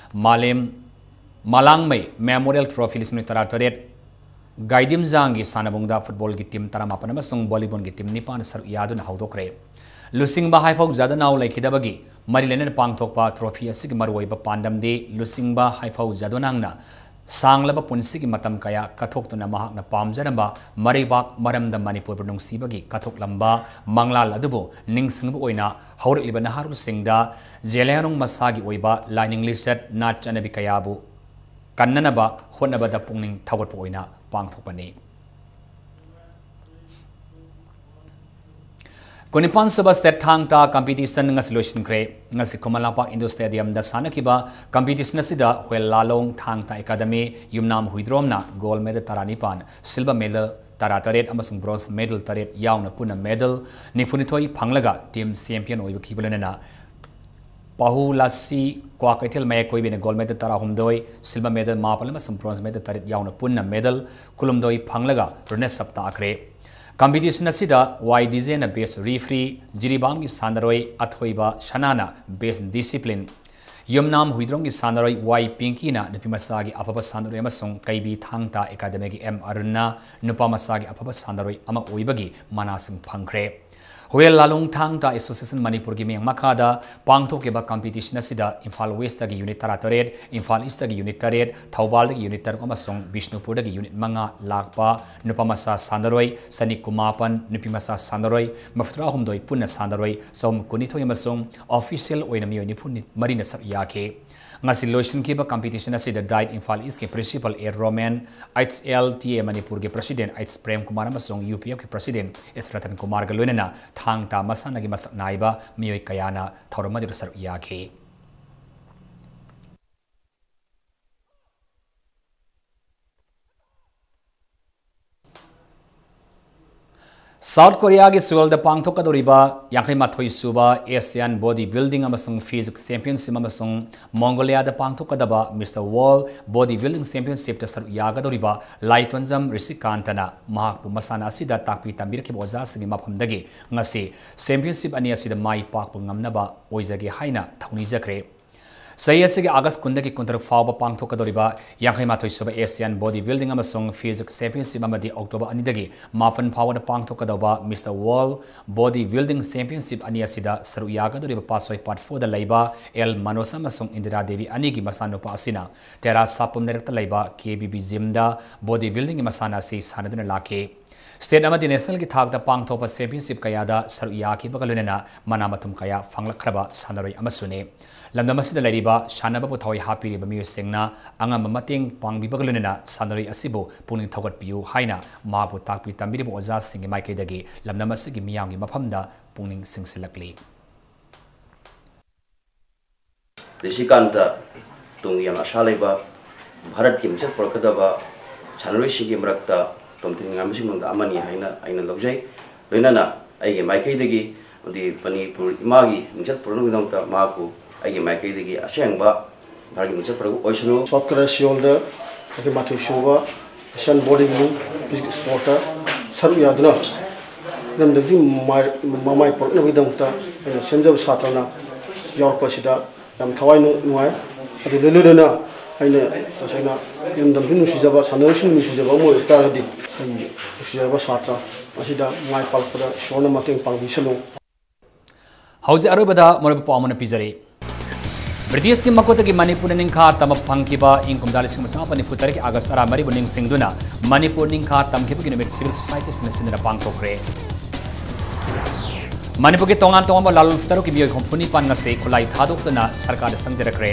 ꯃꯥꯂꯦꯝ ꯃꯂꯥꯡꯃꯩ ꯃꯦꯃꯣꯔꯤꯌꯦꯜ ꯇ꯭ꯔꯣꯐꯤ ꯂꯤꯁꯤꯡ ꯑꯅꯤ ꯇꯔꯥꯇꯔꯦꯠ ꯒꯥꯏꯗꯤꯝꯖꯥꯡꯒꯤ ꯁꯥꯟꯅꯕꯨꯡꯗ ꯐꯨꯠꯕꯣꯜꯒꯤ ꯇꯤꯝ ꯇꯔꯥꯃꯥꯄꯟ ꯑꯃꯁꯨꯡ ꯚꯣꯂꯤꯕꯣꯜꯒꯤ ꯇꯤꯝ ꯅꯤꯄꯥꯟ ꯁꯔꯨꯛ ꯌꯥꯗꯨꯅ ꯍꯧꯗꯣꯛꯈ꯭ꯔꯦ꯫ ꯂꯨꯆꯤꯡꯕ ꯍꯥꯏꯐꯧ ꯖꯥꯗꯣꯅꯥꯡ ꯂꯩꯈꯤꯗꯕꯒꯤ ꯃꯔꯤ ꯂꯩꯅꯅ ꯄꯥꯡꯊꯣꯛꯄ ꯇ꯭ꯔꯣꯐꯤ ꯑꯁꯤꯒꯤ ꯃꯔꯨꯑꯣꯏꯕ ꯄꯥꯟꯗꯝꯗꯤ ꯂꯨꯆꯤꯡꯕ ꯍꯥꯏꯐꯧ ꯖꯥꯗꯣꯅꯥꯡꯅ ꯁꯥꯡꯂꯕ ꯄꯨꯟꯁꯤꯒꯤ ꯃꯇꯝ ꯀꯌꯥ ꯀꯠꯊꯣꯛꯇꯨꯅ ꯃꯍꯥꯛꯅ ꯄꯥꯝꯖꯔꯝꯕ ꯃꯔꯩꯕꯥꯛ ꯃꯔꯝꯗꯝ ꯃꯅꯤꯄꯨꯔꯕꯨ ꯅꯨꯡꯁꯤꯕꯒꯤ ꯀꯠꯊꯣꯛꯂꯝꯕ ꯃꯪꯂꯥꯟ ꯑꯗꯨꯕꯨ ꯅꯤꯡꯁꯤꯡꯕ ꯑꯣꯏꯅ ꯍꯧꯔꯛꯂꯤꯕ ꯅꯍꯥꯔꯣꯜꯁꯤꯡꯗ ꯖꯦꯂꯤꯌꯥꯡꯔꯣꯡ ꯃꯁꯥꯒꯤ ꯑꯣꯏꯕ ꯂꯥꯏꯅꯤꯡ ꯂꯤꯆꯠ, ꯅꯥꯠ ꯆꯠꯅꯕꯤ ꯀꯌꯥꯕꯨ ꯀꯟꯅꯅꯕ ꯍꯣꯠꯅꯕꯗ ꯄꯨꯛꯅꯤꯡ ꯊꯧꯒꯠꯄ ꯑꯣꯏꯅ ꯄꯥꯡꯊꯣꯛꯄꯅꯤ꯫ ꯀꯨꯟꯅꯤꯄꯥꯟ ꯁꯨꯕ ꯁ꯭ꯇꯦꯠ ꯊꯥꯡ ꯇꯥ ꯀꯝꯄꯤꯇꯤꯁꯟ ꯉꯁꯤ ꯂꯣꯏꯁꯤꯟꯈ꯭ꯔꯦ꯫ ꯉꯁꯤ ꯈꯨꯃꯟ ꯂꯝꯄꯥꯛ ꯏꯟꯗꯣꯔ ꯁ꯭ꯇꯦꯗꯤꯌꯝꯗ ꯁꯥꯟꯅꯈꯤꯕ ꯀꯝꯄꯤꯇꯤꯁꯟ ꯑꯁꯤꯗ ꯍꯨꯌꯦꯟ ꯂꯥꯂꯣꯡ ꯊꯥꯡ ꯇꯥ ꯑꯦꯀꯥꯗꯃꯤ ꯌꯨꯝꯅꯥꯝ ꯍꯨꯏꯗ꯭ꯔꯣꯝꯅ ꯒꯣꯜ ꯃꯦꯗꯜ ꯇꯔꯥꯅꯤꯄꯥꯟ, ꯁꯤꯜꯚꯔ ꯃꯦꯗꯜ ꯇꯔꯥꯇꯔꯦꯠ ꯑꯃꯁꯨꯡ ꯕ꯭ꯔꯣꯟꯖ ꯃꯦꯗꯜ ꯇꯔꯦꯠ ꯌꯥꯎꯅ ꯄꯨꯟꯅ ꯃꯦꯗꯜ ꯅꯤꯐꯨꯅꯤꯊꯣꯏ ꯐꯪꯂꯒ ꯇꯤꯝ ꯆꯦꯝꯄꯤꯌꯟ ꯑꯣꯏꯕꯈꯤꯕ ꯂꯣꯏꯅꯅ ꯄꯥꯍꯨ ꯂꯥꯁꯤ ꯀ꯭ꯋꯥꯀꯩꯊꯦꯜ ꯃꯌꯥꯏ ꯀꯣꯏꯕꯤꯅ ꯒꯣꯜ ꯃꯦꯗꯜ ꯇꯔꯥꯍꯨꯝꯗꯣꯏ, ꯁꯤꯜꯚꯔ ꯃꯦꯗꯜ ꯃꯥꯄꯜ ꯑꯃꯁꯨꯡ ꯕ꯭ꯔꯣꯟꯖ ꯃꯦꯗꯜ ꯇꯔꯦꯠ ꯌꯥꯎꯅ ꯄꯨꯟꯅ ꯃꯦꯗꯜ ꯀꯨꯟꯍꯨꯝꯗꯣꯏ ꯐꯪꯂꯒ ꯔꯅꯔꯁ ꯑꯞ ꯇꯥꯈ꯭ꯔꯦ꯫ ꯀꯝꯄꯤꯇꯤꯁꯟ ꯑꯁꯤꯗ ꯋꯥꯏ ꯗꯤꯖꯦꯅ ꯕꯦꯁ ꯔꯤꯐ꯭ꯔꯤ, ꯖꯤꯔꯤꯕꯥꯝꯒꯤ ꯁꯥꯟꯅꯔꯣꯏ ꯑꯊꯣꯏꯕ ꯁꯅꯥꯅ ꯕꯦꯁ ꯗꯤꯁꯤꯄ꯭ꯂꯤꯟ, ꯌꯨꯝꯅꯥꯝ ꯍꯨꯏꯗ꯭ꯔꯣꯝꯒꯤ ꯁꯥꯟꯅꯔꯣꯏ ꯋꯥꯏ ꯄꯤꯡꯀꯤꯅ ꯅꯨꯄꯤ ꯃꯆꯥꯒꯤ ꯑꯐꯕ ꯁꯥꯟꯅꯔꯣꯏ ꯑꯃꯁꯨꯡ ꯀꯩꯕꯤ ꯊꯥꯡ ꯇꯥ ꯑꯦꯀꯥꯗꯃꯤꯒꯤ ꯑꯦꯝ ꯑꯔꯨꯟꯅ ꯅꯨꯄꯥ ꯃꯆꯥꯒꯤ ꯑꯐꯕ ꯁꯥꯟꯅꯔꯣꯏ ꯑꯃ ꯑꯣꯏꯕꯒꯤ ꯃꯅꯥꯁꯤꯡ ꯐꯪꯈ꯭ꯔꯦ꯫ ꯍꯨꯌꯦꯜ ꯂꯥꯂꯣꯡ ꯊꯥꯡ ꯇꯥ ꯑꯦꯁꯣꯁꯤꯌꯦꯁꯟ ꯃꯅꯤꯄꯨꯔꯒꯤ ꯃꯤꯌꯥꯝ ꯃꯈꯥꯗ ꯄꯥꯡꯊꯣꯛꯈꯤꯕ ꯀꯝꯄꯤꯇꯤꯁꯟ ꯑꯁꯤꯗ ꯏꯝꯐꯥꯜ ꯋꯦꯁꯇꯒꯤ ꯌꯨꯅꯤꯠ ꯇꯔꯥꯇꯔꯦꯠ, ꯏꯝꯐꯥꯜ ꯏꯁꯇꯒꯤ ꯌꯨꯅꯤꯠ ꯇꯔꯦꯠ, ꯊꯧꯕꯥꯜꯗꯒꯤ ꯌꯨꯅꯤꯠ ꯇꯔꯨꯛ ꯑꯃꯁꯨꯡ ꯕꯤꯁꯅꯨꯄꯨꯔꯗꯒꯤ ꯌꯨꯅꯤꯠ ꯃꯉꯥ ꯂꯥꯛꯄ ꯅꯨꯄꯥ ꯃꯆꯥ ꯁꯥꯟꯅꯔꯣꯏ ꯆꯅꯤ ꯀꯨꯟꯃꯥꯄꯟ, ꯅꯨꯄꯤ ꯃꯆꯥ ꯁꯥꯟꯅꯔꯣꯏ ꯃꯔꯤꯐꯨꯇꯔꯥꯍꯨꯝꯗꯣꯏ ꯄꯨꯟꯅ ꯁꯥꯟꯅꯔꯣꯏ ꯆꯍꯨꯝ ꯀꯨꯟꯅꯤꯊꯣꯏ ꯑꯃꯁꯨꯡ ꯑꯣꯐꯤꯁꯤꯌꯦꯜ ꯑꯣꯏꯅ ꯃꯤꯑꯣꯏ ꯅꯤꯐꯨ ꯃꯔꯤꯅ ꯁꯔꯨꯛ ꯌꯥꯈꯤ꯫ ꯉꯁꯤ ꯂꯣꯏꯁꯤꯟꯈꯤꯕ ꯀꯝꯄꯤꯇꯤꯁꯟ ꯑꯁꯤꯗ ꯗꯥꯏꯠ ꯏꯝꯐꯥꯜ ꯏꯁꯀꯤ principal A Roman, H L T A ꯃꯅꯤꯄꯨꯔꯒꯤ ꯄ꯭ꯔꯁꯤꯗꯦꯟ ꯑꯩꯆ ꯄ꯭ꯔꯦꯝ ꯀꯨꯃꯥꯔ ꯑꯃꯁꯨꯡ ꯌꯨ ꯄꯤ ꯑꯦꯐꯀꯤ ꯄ꯭ꯔꯁꯤꯗꯦꯟ ꯑꯦꯁ ꯔꯇꯟ ꯀꯨꯃꯥꯔꯒ ꯂꯣꯏꯅꯅ ꯊꯥꯡ ꯇꯥ ꯃꯁꯥꯟꯅꯒꯤ ꯃꯁꯛ ꯅꯥꯏꯕ ꯃꯤꯑꯣꯏ ꯀꯌꯥꯅ ꯊꯧꯔꯝ ꯑꯗꯨꯗ ꯁꯔꯨꯛ ꯌꯥꯈꯤ꯫ ꯁꯥꯎꯠ ꯀꯣꯔꯤꯌꯥꯒꯤ ꯁꯤꯑꯣꯜꯗ ꯄꯥꯡꯊꯣꯛꯀꯗꯧꯔꯤꯕ ꯌꯥꯡꯈꯩ ꯃꯥꯊꯣꯏ ꯁꯨꯕ ꯑꯦꯁꯤꯌꯥꯟ ꯕꯣꯗꯤ ꯕꯤꯜꯗꯤꯡ ꯑꯃꯁꯨꯡ ꯐꯤꯖꯤꯛ ꯆꯦꯝꯄꯤꯌꯟꯁꯤꯞ ꯑꯃꯁꯨꯡ ꯃꯣꯡꯒꯣꯂꯤꯌꯥꯗ ꯄꯥꯡꯊꯣꯛꯀꯗꯕ ꯃꯤꯁꯇꯔ ꯋꯥꯔꯜ ꯕꯣꯗꯤ ꯕꯤꯜꯗꯤꯡ ꯆꯦꯝꯄꯤꯌꯟꯁꯤꯞꯇ ꯁꯔꯨꯛ ꯌꯥꯒꯗꯧꯔꯤꯕ ꯂꯥꯏꯇꯣꯟꯖꯝ ꯔꯤꯁꯤꯀꯥꯟꯇꯅ ꯃꯍꯥꯛꯄꯨ ꯃꯁꯥꯟꯅ ꯑꯁꯤꯗ ꯇꯥꯛꯄꯤ ꯇꯝꯕꯤꯔꯛꯈꯤꯕ ꯑꯣꯖꯥꯁꯤꯡꯒꯤ ꯃꯐꯝꯗꯒꯤ ꯉꯁꯤ ꯆꯦꯝꯄꯤꯌꯟꯁꯤꯞ ꯑꯅꯤ ꯑꯁꯤꯗ ꯃꯥꯏ ꯄꯥꯛꯄ ꯉꯝꯅꯕ ꯑꯣꯏꯖꯒꯦ ꯍꯥꯏꯅ ꯊꯧꯅꯤꯖꯈ꯭ꯔꯦ꯫ ꯆꯍꯤ ꯑꯁꯤꯒꯤ ꯑꯥꯒꯁ ꯀꯨꯟꯗꯒꯤ ꯀꯨꯟꯇꯔꯨꯛ ꯐꯥꯎꯕ ꯄꯥꯡꯊꯣꯛꯀꯗꯧꯔꯤꯕ ꯌꯥꯡꯈꯩ ꯃꯥꯊꯣꯏ ꯁꯨꯕ ꯑꯦꯁꯤꯌꯥꯟ ꯕꯣꯗꯤ ꯕꯤꯜꯗꯤꯡ ꯑꯃꯁꯨꯡ ꯐꯤꯖꯤꯛ ꯆꯦꯝꯄꯤꯌꯟꯁꯤꯞ ꯑꯃꯗꯤ ꯑꯣꯛꯇꯣꯕꯔ ꯑꯅꯤꯗꯒꯤ ꯃꯥꯄꯟ ꯐꯥꯎꯕꯗ ꯄꯥꯡꯊꯣꯛꯀꯗꯧꯕ mister world bodybuilding championship ꯑꯅꯤ ꯑꯁꯤꯗ ꯁꯔꯨꯛ ꯌꯥꯒꯗꯧꯔꯤꯕ ꯄꯥꯠꯁꯣꯏ ꯄꯥꯠ ꯐꯣꯔꯗ ꯂꯩꯕ ꯑꯦꯜ ꯃꯅꯣꯖ ꯑꯃꯁꯨꯡ ꯏꯟꯗꯤꯔꯥ ꯗꯦꯕꯤ ꯑꯅꯤꯒꯤ ꯃꯆꯥꯅꯨꯄꯥ ꯑꯁꯤꯅ ꯇꯦꯔꯥ ꯁꯥꯄꯝ ꯂꯩꯔꯛꯇ ꯂꯩꯕ ꯀꯦ ꯕꯤ ꯕꯤ ꯖꯤꯝꯗ ꯕꯣꯗꯤ ꯕꯤꯜꯗꯤꯡꯒꯤ ꯃꯁꯥꯟꯅ ꯑꯁꯤ ꯁꯥꯟꯅꯗꯨꯅ ꯂꯥꯛꯈꯤ꯫ ꯁ꯭ꯇꯦꯠ ꯑꯃꯗꯤ ꯅꯦꯁꯅꯦꯜꯒꯤ ꯊꯥꯛꯇ ꯄꯥꯡꯊꯣꯛꯄ ꯆꯦꯝꯄꯤꯌꯟꯁꯤꯞ ꯀꯌꯥꯗ ꯁꯔꯨꯛ ꯌꯥꯈꯤꯕꯒ ꯂꯣꯏꯅꯅ ꯃꯅꯥ ꯃꯊꯨꯝ ꯀꯌꯥ ꯐꯪꯂꯛꯈ꯭ꯔꯕ ꯁꯥꯟꯅꯔꯣꯏ ꯑꯃꯁꯨꯅꯤ꯫ ꯂꯝꯗꯝ ꯑꯁꯤꯗ ꯂꯩꯔꯤꯕ ꯁꯥꯟꯅꯕꯕꯨ ꯊꯋꯥꯏ ꯍꯥꯞꯄꯤꯔꯤꯕ ꯃꯤꯑꯣꯏꯁꯤꯡꯅ ꯑꯉꯝꯕ ꯃꯇꯦꯡ ꯄꯥꯡꯕꯤꯕꯒ ꯂꯣꯏꯅꯅ ꯁꯥꯟꯅꯔꯣꯏ ꯑꯁꯤꯕꯨ ꯄꯨꯛꯅꯤꯡ ꯊꯧꯒꯠꯄꯤꯌꯨ ꯍꯥꯏꯅ ꯃꯍꯥꯛꯄꯨ ꯇꯥꯛꯄꯤ ꯇꯝꯕꯤꯔꯤꯕ ꯑꯣꯖꯥꯁꯤꯡꯒꯤ ꯃꯥꯏꯀꯩꯗꯒꯤ ꯂꯝꯗꯝ ꯑꯁꯤꯒꯤ ꯃꯤꯌꯥꯝꯒꯤ ꯃꯐꯝꯗ ꯄꯨꯛꯅꯤꯡ ꯆꯤꯡꯁꯤꯜꯂꯛꯂꯤ꯫ ꯔꯤꯁꯤꯀꯥꯟꯇ ꯇꯨꯡꯒꯤ ꯌꯥꯝꯅ ꯑꯁꯥ ꯂꯩꯕ ꯚꯥꯔꯠꯀꯤ ꯃꯤꯡꯆꯠ ꯄꯨꯔꯛꯀꯗꯕ ꯁꯥꯟꯅꯔꯣꯏꯁꯤꯡꯒꯤ ꯃꯔꯛꯇ ꯇꯣꯝꯊꯤꯟ ꯉꯥꯟꯕꯁꯤꯡ ꯃꯅꯨꯡꯗ ꯑꯃꯅꯤ ꯍꯥꯏꯅ ꯑꯩꯅ ꯂꯧꯖꯩ꯫ ꯂꯣꯏꯅꯅ ꯑꯩꯒꯤ ꯃꯥꯏꯀꯩꯗꯒꯤ ꯑꯃꯗꯤ ꯃꯅꯤꯄꯨꯔ ꯏꯃꯥꯒꯤ ꯃꯤꯡꯆꯠ ꯄꯨꯔꯛꯅꯕꯒꯤꯗꯃꯛꯇ ꯃꯍꯥꯛꯄꯨ ꯑꯩꯒꯤ ꯃꯥꯏꯀꯩꯗꯒꯤ ꯑꯁꯦꯡꯕ ꯚꯥꯔꯠꯀꯤ ꯃꯤꯡꯆꯠ ꯄꯨꯔꯛꯄ ꯑꯣꯏꯁꯅꯨ꯫ ꯁꯥꯎꯠ ꯀꯣꯔꯤꯌꯥ ꯁꯤꯑꯣꯜꯗ ꯌꯥꯡꯈꯩ ꯃꯥꯊꯣꯏ ꯁꯨꯕ ꯑꯦꯁꯤꯌꯥꯟ ꯕꯣꯗꯤ ꯕꯤꯜꯗꯤꯡ ꯐꯤꯖꯤꯛ ꯁ꯭ꯄꯣꯔꯠꯇ ꯁꯔꯨꯛ ꯌꯥꯗꯨꯅ ꯏꯔꯝꯗꯝꯁꯤꯒꯤ ꯃꯃꯥꯏ, ꯃꯃꯥꯏ ꯄꯨꯔꯛꯅꯕꯒꯤꯗꯃꯛꯇ ꯑꯩꯅ ꯁꯦꯝꯖꯕ ꯁꯥꯇ꯭ꯔꯅ ꯌꯥꯎꯔꯛꯄ ꯑꯁꯤꯗ ꯌꯥꯝ ꯊꯋꯥꯏ ꯅꯨꯡ-, ꯅꯨꯡꯉꯥꯏ꯫ ꯑꯗꯨ ꯂꯣꯏ ꯂꯣꯏꯅꯅ ꯑꯩꯅ ꯇꯁꯦꯡꯅ ꯂꯝꯗꯝꯁꯨ ꯅꯨꯡꯁꯤꯖꯕ, ꯁꯥꯟꯅꯔꯣꯏꯁꯤꯡ ꯅꯨꯡꯁꯤꯖꯕ ꯑꯃ ꯑꯣꯏꯕ ꯇꯥꯔꯒꯗꯤ, ꯑꯩꯒꯤ ꯅꯨꯡꯁꯤꯖꯔꯕ ꯁꯥꯇ꯭ꯔ ꯑꯁꯤꯗ ꯃꯥꯏ ꯄꯥꯛꯂꯛꯄꯗ ꯏꯁꯣꯔꯅ ꯃꯇꯦꯡ ꯄꯥꯡꯕꯤꯁꯅꯨ꯫ ꯍꯧꯖꯤꯛ ꯑꯔꯣꯏꯕꯗ ꯃꯔꯨꯑꯣꯏꯕ ꯄꯥꯎ ꯑꯃꯅ ꯄꯤꯖꯔꯤ꯫ ꯕ꯭ꯔꯤꯇꯤꯁꯀꯤ ꯃꯈꯨꯠꯇꯒꯤ ꯃꯅꯤꯄꯨꯔꯅ ꯅꯤꯡꯈꯥ ꯇꯝꯕ ꯐꯪꯈꯤꯕ ꯏꯪ ꯀꯨꯝꯖꯥ ꯂꯤꯁꯤꯡ ꯑꯃ ꯆꯥꯃꯥꯄꯟ ꯅꯤꯐꯨ ꯇꯔꯦꯠꯀꯤ ꯑꯥꯒꯁ ꯇꯔꯥꯃꯔꯤꯕꯨ ꯅꯤꯡꯁꯤꯡꯗꯨꯅ ꯃꯅꯤꯄꯨꯔ ꯅꯤꯡꯈꯥ ꯇꯝꯈꯤꯕꯒꯤ ꯅꯨꯃꯤꯠ civil societyꯁꯤꯡꯅ ꯁꯤꯟꯗꯨꯅ ꯄꯥꯡꯊꯣꯛꯈ꯭ꯔꯦ꯫ ꯃꯅꯤꯄꯨꯔꯒꯤ ꯇꯣꯉꯥꯟ ꯇꯣꯉꯥꯟꯕ ꯂꯥꯂꯣꯟ ꯇꯔꯨꯛꯀꯤ ꯃꯤꯑꯣꯏ ꯍꯨꯝꯐꯨ ꯅꯤꯄꯥꯟ ꯉꯁꯤ ꯈꯨꯠꯂꯥꯏ ꯊꯥꯗꯣꯛꯇꯨꯅ ꯁꯔꯀꯥꯔꯗ ꯆꯪꯖꯔꯛꯈ꯭ꯔꯦ꯫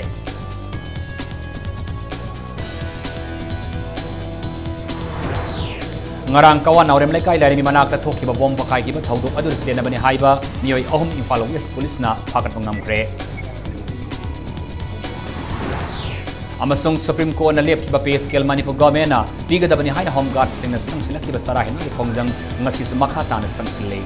ꯉꯔꯥꯡ ꯀꯋꯥ ꯅꯥꯎꯔꯦꯝ ꯂꯩꯀꯥꯏ ꯂꯥꯏꯔꯦꯝꯕꯤ ꯃꯅꯥꯛꯇ ꯊꯣꯛꯈꯤꯕ ꯕꯣꯝ ꯄꯣꯈꯥꯏꯈꯤꯕ ꯊꯧꯗꯣꯛ ꯑꯗꯨꯗ ꯆꯦꯟꯅꯕꯅꯤ ꯍꯥꯏꯕ ꯃꯤꯑꯣꯏ ꯑꯍꯨꯝ ꯏꯝꯐꯥꯜ ꯋꯦꯁ ꯄꯨꯂꯤꯁꯅ ꯐꯥꯒꯠꯄ ꯉꯝꯈ꯭ꯔꯦ꯫ ꯑꯃꯁꯨꯡ ꯁꯨꯄ꯭ꯔꯤꯝ ꯀꯣꯔꯠꯅ ꯂꯦꯞꯈꯤꯕ pay scale ꯃꯅꯤꯄꯨꯔ ꯒꯚꯔꯟꯃꯦꯟꯠꯅ ꯄꯤꯒꯗꯕꯅꯤ ꯍꯥꯏꯅ ꯍꯣꯝ ꯒꯥꯔꯗꯁꯤꯡꯅ ꯆꯪꯁꯤꯜꯂꯛꯈꯤꯕ ꯆꯔꯥ ꯍꯦꯟꯕꯒꯤ ꯈꯣꯡꯖꯪ ꯉꯁꯤꯁꯨ ꯃꯈꯥ ꯇꯥꯅ ꯆꯪꯁꯤꯜꯂꯤ꯫